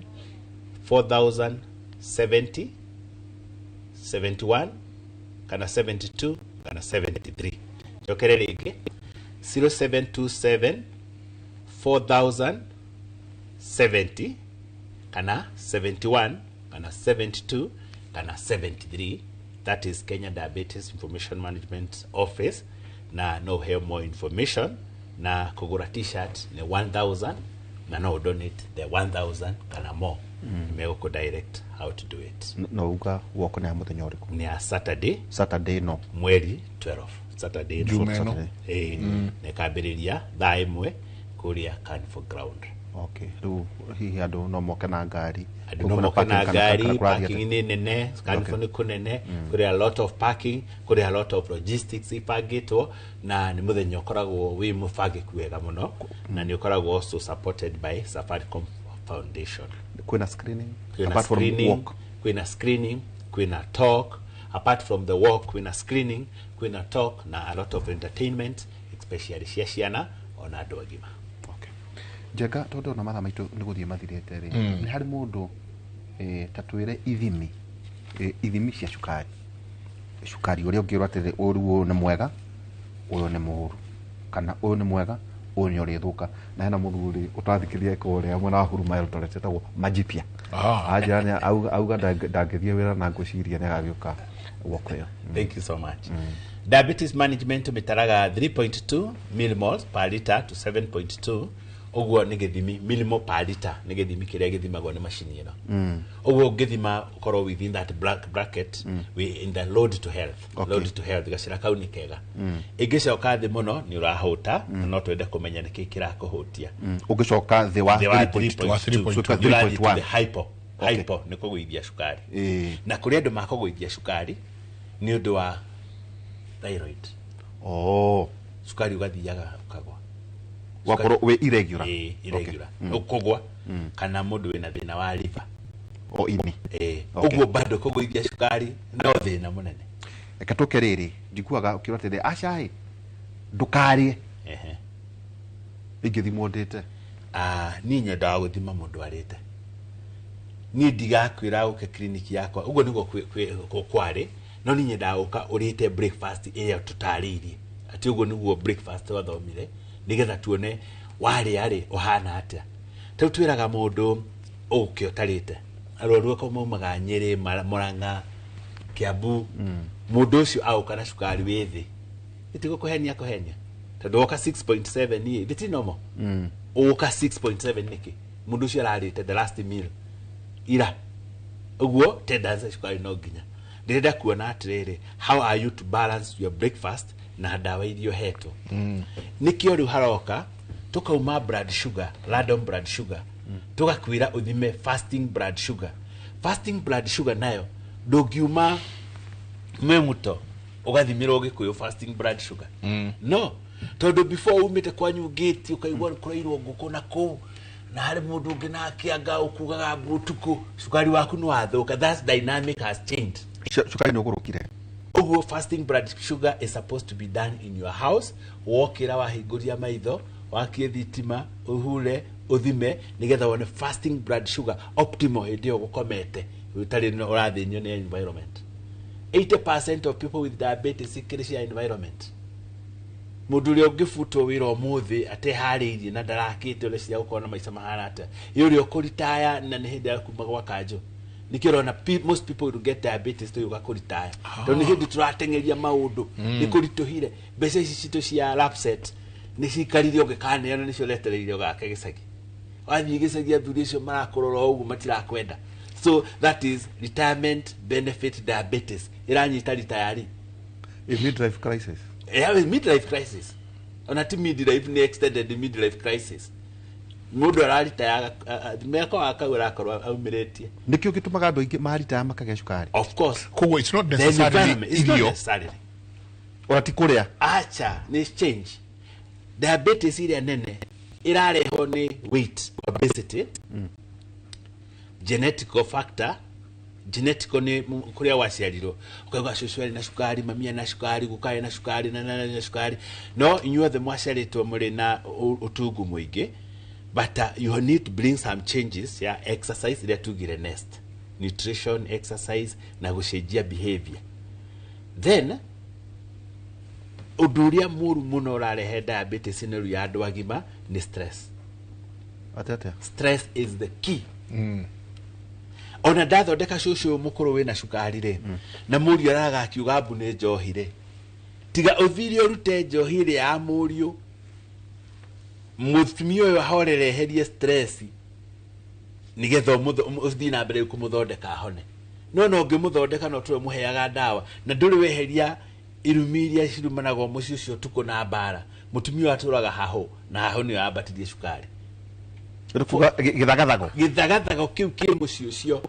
4070 71 kana 72 kana 73. Njokere rĩngĩ, 0727 4070 kana 71 kana 72 kana 73. That is Kenya Diabetes Information Management Office, na no ũheo more information. Na kũgũra T-shirt nĩ 1000, na no donate the 1000 kana more. Megũkũ direct how to do it. No uga woko nĩ ya mũthenya ũrĩkũ? Nĩ ya Saturday. Saturday no mweri 12, Saturday. Juma ĩno. Ĩĩ. Na ĩkambĩrĩria thaa 1 kũrĩa Carniford Ground. Okay, rĩu hihi andũ no moke na ngari? Andũ no moke na ngari, parking nĩ nene Carniford, nĩ kũnene. Kũrĩ a lot of parking, kũrĩ a lot of logistics ibangĩtwo, na nĩ mũthenya ũkoragwo wĩ mũbangĩku wega mũno, na nĩ ũkoragwo also supported by Safaricom Foundation. Kwĩna screening? Kwĩna Apart from screening, walk. Kwĩna screening, kwĩna talk. Apart from the walk, kwĩna screening, kwĩna talk na a lot of entertainment, especially cia ciana ona andũ agima. Njenga, tondũ ona mathaa maitũ nĩ gũthiĩ mathirĩte rĩ, nĩ harĩ mũndũ ta twĩre ithimi, ithimi cia cukari, cukari ũrĩa ũngĩrwo atĩrĩ, ũyũ ũyũ nĩ mwega, ũyũ nĩ mũũru, kana ũyũ nĩ mwega, ũyũ nĩ ũrĩthũka. Na hena mũthuri ũtathikĩria kũrĩa mwena wa Huruma Eldoret etagwo Majipia. Anjĩra nĩ auga ndangĩthiĩ wĩra, na ngwĩciria nĩ agagĩũka woko ĩyo. Thank you so much. Diabetes management tũmĩtaraga 3.2 millimoles per liter to 7.2. Ũguo nĩ gĩthimi, millimole per liter nĩ gĩthimi kĩrĩa gĩthimagwo nĩ macini ĩno. Ũguo ũngĩthima ũkorwo within that black bracket, we in the road to health. Road to health, gacĩra kau nĩ kega. Ĩngĩcoka thĩ mũno nĩ ũrahũta, na no twende kũmenya nĩkĩ kĩrakũhũtia. Ũngĩcoka thĩ wa Thĩ wa 3.2, 3.2, 3.1. nĩ ũrathiĩ to the hypo. Hypo nĩ kũgũithia cukari. Na kũrĩ andũ makũgũithia cukari nĩ ũndũ wa thyroid. Oh. Cukari ũgathiaga ũkagwa. Wakorwo wĩ irregular. Ĩĩ, irregular. Okay. Ũkũgwa kana mũndũ wĩna thĩna wa liver. O ini. Ĩĩ. Okay. Ũguo bado kũgũithia cukari no thĩna mũnene. Reke tũke rĩrĩ, njiguaga ũkiuga atĩrĩ, aca ĩ, ndũkarĩe. Ingĩthimwo ndĩte? Ah, niĩ nyendaga gũthima mũndũ arĩte. Niĩ ndigakwĩra ũke kiriniki yakwa, ũguo nĩguo kwarĩ, no niĩ nyendaga gũka ũrĩte breakfast ĩrĩa tũtarĩirie, atĩ ũguo nĩguo breakfast twathomire, nĩgetha tuone warĩa rĩ ũhana atĩa. Rĩu twĩraga mũndũ ũke ũtarĩte. Arwaru akwa maumaga Nyĩrĩ, Mũrang'a, Kiambu. Mũndũ ũcio aũka na cukari wĩ thĩ, ĩtigũkũhenia kũhenia, tondũ woka 6.7 ĩ thĩ normal. Ũka 6.7 nĩkĩ? Mũndũ ũcio ararĩte the last meal ira. Ũguo tendency cukari no nginya ndĩrenda kuona atĩrĩrĩ, how are you to balance your breakfast na ndawa iria ũhetwo. Nĩkĩo rĩu haroka tũkauma blood sugar, random blood sugar, tũgakwĩra ũthime fasting blood sugar. Fasting blood sugar nayo ndũngiuma mwĩmuto ũgathimĩrwo Gĩkũyũ fasting blood sugar, no tondũ before umĩte kwanyu ngĩti ũkaigua kũrairwo ngũkũ na kũu, na harĩ mũndũ ũngĩ nake anga ũkugaga mbu ũtukũ, cukari waku nĩ wathũka. That's dynamic has changed. Cukari nĩ ũgũrũkire. Ũguo fasting blood sugar is supposed to be done in your house. Wokĩra, wahingũria maitho, wakie thitima, ũhure, ũthime, nĩgetha wone fasting blood sugar optimal hĩndĩ ĩyo ũgũkomete, ũtarĩ na ũrathĩnio nĩ environment. 80% of people with diabetes ikĩrĩ cia environment. Mũndũ ũrĩa ũngĩbutwo wĩra ũmũthĩ ateharĩirie na ndarakĩte ũrĩa cia gũkorwo na maica mahana atĩa, ĩ ũrĩa ũkũritaya na nĩ hĩndĩ ya kuma gwa kanjũ. Nĩkĩo ũrona most people will get diabetes tũgĩũka kũritaya, tondũ nĩ hĩndĩ tũrateng'eria maũndũ. Nĩ kũritũhire, mbeca ici citũ cia lapset nĩ cikarire, ũngĩkaneana nĩcio ũretereire ũgake gĩcagi. Wathiĩ gĩcagi, athuri acio marakũrora ũguo matirakwenda. So that is retirement benefit diabetes ĩranyita ritayari. A midlife crisis. Yeah, midlife crisis. Ona ti midlife, nĩ extended midlife crisis. Mũndũ araritayaga mĩaka wa kau arakorwo aumĩrĩtie. Nĩkĩo gĩtũmaga andũ aingĩ maritaya makagĩa cukari. Of course. Koguo it's not The necessarily environment, it's not irio. necessarily. Ona ti kũrĩa. Acha, nĩ change. Diabetes ĩrĩa nene ĩrarehwo nĩ weight, obesity, genetical factor. Genetical nĩ kũrĩa waciarirwo, ũkaigua cũcũ arĩ na cukari, mami arĩ na cukari, guka arĩ na cukari, na na na cukari, no inyuothe mwaciarĩtwo mũrĩ na ũtungu mũingĩ. But you need to bring some changes ya exercise iria tugire next, nutrition, exercise na gũcenjia behavior. Then ũndũ ũrĩa mũru mũno ũrarehe diabetes ĩno rĩu ya andũ agima nĩ stress. Atĩa? Stress is the key. Ona ndathondeka cũcũ ũyũ mũkũrũ wĩna cukari rĩ, na mũriũ araga akiuga mbu nĩ njohi rĩ, tiga ũthire ũrute njohi ĩrĩa ya mũriũ, mũtumia ũyũ ahorere, eherie stress, nĩgetha ũthiĩ na mbere kũmũthondeka ahone. No no ũngĩmũthondeka no tũwe mũheaga ndawa na ndũrĩ weheria irumi iria cirumanagwo mũciĩ ũcio ũtukũ na mbara, mũtumia ũyũ atũraga hahũ na hahũ nĩyo yambatirie cukari. Gĩthagathago. Gĩthagathago kĩu kĩ mũciĩ ũcio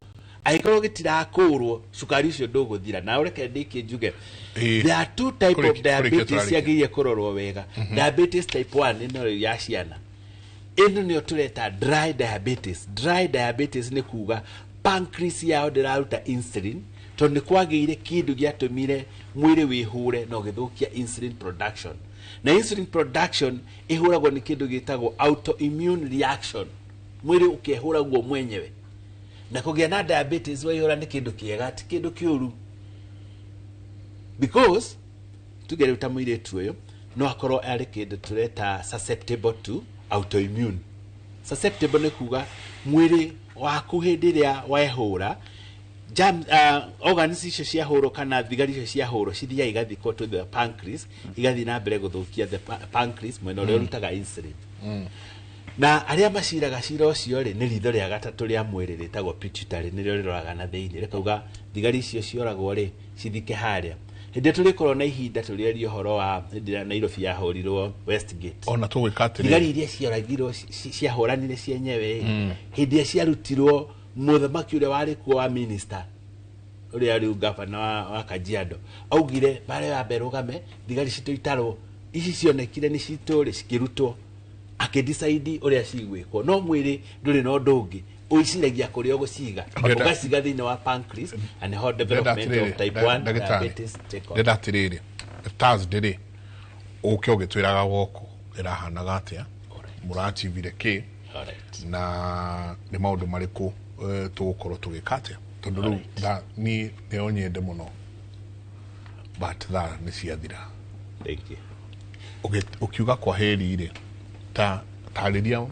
angĩkorwo gĩtirakũrwo, cukari ũcio ndũgũthira. Na ũreke ndĩkie njuge, there are two type of diabetes ciagĩrĩire kũrorwo wega. Diabetes type 1 ĩno ya ciana, ĩno nĩyo tũreta dry diabetes. Dry diabetes nĩ kuga pancreas yao ndĩraruta insulin, tondũ nĩ kwagĩire kĩndũ gĩatũmire mwĩrĩ wĩhũre na ũgĩthũkia insulin production. Na insulin production ĩhũragwo nĩ kĩndũ gĩtagwo autoimmune reaction, mwĩrĩ ũkehũra guo mwenyewe. Na kũgĩa na diabetes waihũra nĩ kĩndũ kĩega, ti kĩndũ kĩũru, because tuge rĩu ta mũirĩtu ũyũ no akorwo arĩ kĩndũ tũreta susceptible to autoimmune. Susceptible nĩ kuga mwĩrĩ waku hĩndĩ ĩrĩa wehũra jam, organs icio ciahũrwo kana thigari icio ciahũrwo cithiaga igathikwo to the pancreas, igathiĩ na mbere gũthũkia the pancreas mwena ũrĩa ũrutaga insulin. Na arĩa maciraga cira ũcio rĩ, nĩ ritho rĩa gatatũ rĩa mwĩrĩ rĩtagwo pituitary, nĩrĩo rĩroraga na thĩinĩ, rĩkauga thigari icio cioragwo rĩ cithike harĩa. Hĩndĩ ĩrĩa tũrĩkorwo na ihinda tũrĩaria ũhoro wa hĩndĩ ĩrĩa Nairobi yahũrirwo Westgate, ona tũgwĩka atĩrĩrĩ, thigari iria cioragirwo ciahũranire cienyewe, hĩndĩ ĩrĩa ciarutirwo mũthamaki ũrĩa warĩ kuo wa minister ũrĩa rĩu gavana wa Kajiado augire mbara ya mbere rũgame, thigari citũ itarwo, ici cionekire nĩ citũ rĩ cikĩrutwo, akĩdecide ũrĩa cigwĩkwo. No mwĩrĩ ndũrĩ na ũndũ ũngĩ, ũiciragia kũrĩa ũgũciga, ũgaciga thĩinĩ wa pancreas, and how development of type 1 diabetes take on. Ndĩrenda atĩrĩrĩ, Thursday rĩ ũke ũgĩtwĩraga gũkũ ĩrahanaga atĩa, mũrachivire kĩ, na nĩ maũndũ marĩkũ tũgũkorwo tũgĩka atĩa, tondũ rĩu niĩ nĩo nyende mũno, but thaa nĩ ciathira. Thank you. Ũkiuga kwa heri rĩ, ta tarĩria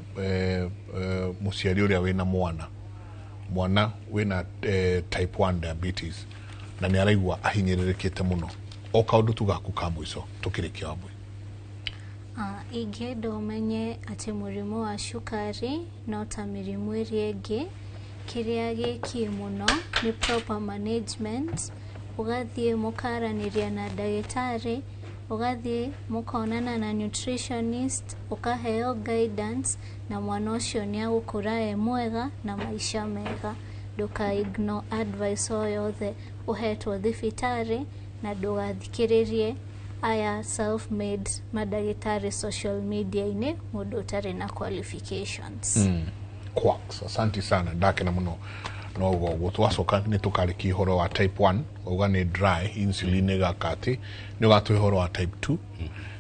mũciari ũrĩa wĩna mwana wĩna type 1 diabetes na nĩ araigua ahinyĩrĩrĩkĩte mũno, o kaũndũ tu gaku ka mũico tũkĩrĩkia Wambui. Ingĩenda ũmenye atĩ mũrimũ wa cukari no ta mĩrimũ ĩrĩa ĩngĩ, kĩrĩa gĩkĩ mũno nĩ proper management. Ũgathiĩ mũkaranĩria na ndagĩtarĩ, ũgathiĩ mũkonana na nutritionist, ũkaheo guidance, na mwana ũcio nĩ agũkũra e mwega na maica mega. Ndũka ignore advice o yothe ũhetwo thibitarĩ, na ndũgathikĩrĩrie aya self made mandagĩtarĩ social media-inĩ, mũndũ ũtarĩ na qualifications. Quacks, asante sana, ndakena mũno no ũguo. Twacoka nĩ tũkarĩkia ũhoro wa type 1, wauga nĩ dry insulin ĩgaka atĩ nĩ ũgatũhe ũhoro wa type 2,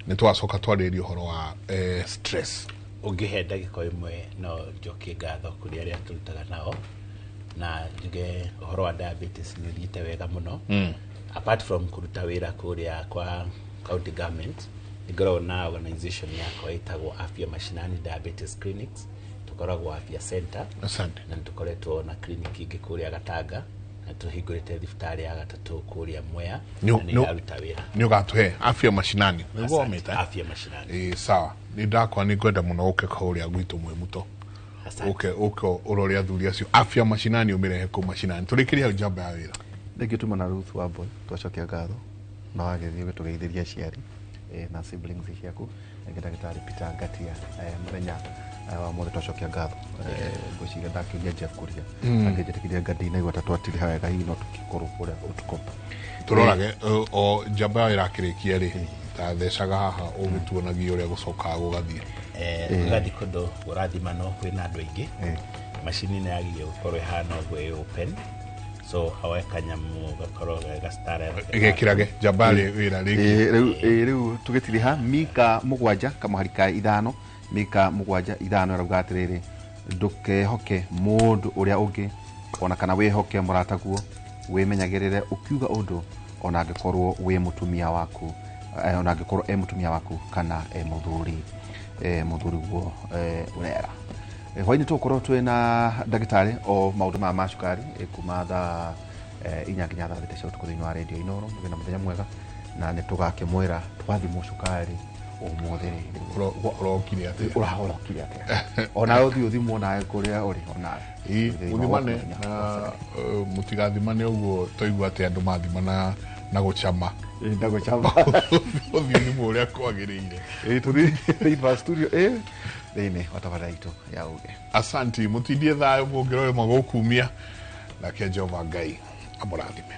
nĩ twacoka twarĩrie ũhoro wa stress. Ũngĩhe ndagĩka ĩmwe no njokie ngatho kũrĩ arĩa tũrutaga nao, na njuge ũhoro wa diabetes nĩ ũthiĩte wega mũno. Apart from kũruta wĩra kũrĩa kwa county government, nĩngoragwo na organization yakwa ĩtagwo Afya Mashinani Diabetes Clinics. Tũkoragwo Afya Center. Asante. Na nĩtũkoretwo na clinic ingĩ kũrĩa Gatanga, na tũhingũrĩte thibitarĩ ya gatatũ kũrĩa Mwea, na nĩ ĩraruta wĩra. Nĩ ũgatũhe Afya Mashinani nĩguo wamĩta? Afya Mashinani. Ĩĩ, sawa. Nĩ ndakwa nĩ ngwenda mũno ũke kũrĩa gwitũ Mwĩmuto, ũke ũrore athuri acio Afya Mashinani, ũmĩrehe kũu mashinani. Tũrĩkĩrie hau njamba ya wĩra. Thengiũ tuma na Ruth Wambui, twacokia ngatho na wagĩthiĩ ũgĩtũgeithĩria aciari na siblings ciaku. Rĩngĩ ndagĩtarĩ Peter Ngatia, mũthenya wa mũthĩ twacokia ngatho. Ngwĩciria ndakĩũria Jeff Kuria angĩnjĩtĩkĩria nga ndinaigua ta twatiriha wega, hihi no tũkĩkorwo kũrĩa ũtukũ tũrorage o njamba ya wĩra akĩrĩkia rĩ, ta thecaga haha ũgĩtuonagia ũrĩa gũcokaga gũgathiĩ. Gũgathiĩ kũndũ kũrathimanwo kwĩna andũ aingĩ. Macini nĩ yagĩrĩire gũkorwo ĩhana ũguo ĩ open, So oe kanyamu gakorwo ge gastare. Gekirage njamba wĩra rĩngĩ. Rĩu tũgĩtiriha Mika 7 kamũhari ka 5, Mika 7:5 ĩrauga atĩrĩrĩ, ndũkehoke mũndũ ũrĩa ũngĩ ona kana wĩhoke mũrataguo, wĩmenyagĩrĩre ũkiuga ũndũ ona angĩkorwo wĩ mũtumia waku, ona angĩkorwo e mũtumia waku kana e mũthuri, mũthuriguo ũrera. Hwainĩ tũgũkorwo twĩna ndagĩtarĩ o maũndũ maya ma cukari, kuma thaa 4 nginya thaa 6 cia ũtukũ thĩinĩ wa redio Inooro. Mũgĩe na mũthenya mwega, na nĩ tũgakĩmwĩra twathimwo cukari ũmũthĩ rĩ ũrokire atĩa, ũrokire atĩa, onawe ũthiĩ ũthimwo nawe kũrĩa ũrĩ onawe mũthimane na mũtigathimane ũguo twaigua atĩ andũ mathimana na gũcama, na gũcama ũthiĩ ũthimwo ũrĩa kwagĩrĩire. Tũthiĩ thĩinĩ wa studio thĩinĩ wa tabarĩra itũ ya Uge. Asanti, mũtindie thayũ mũngĩrorema gũkumia, nake Jehova Ngai amũrathime.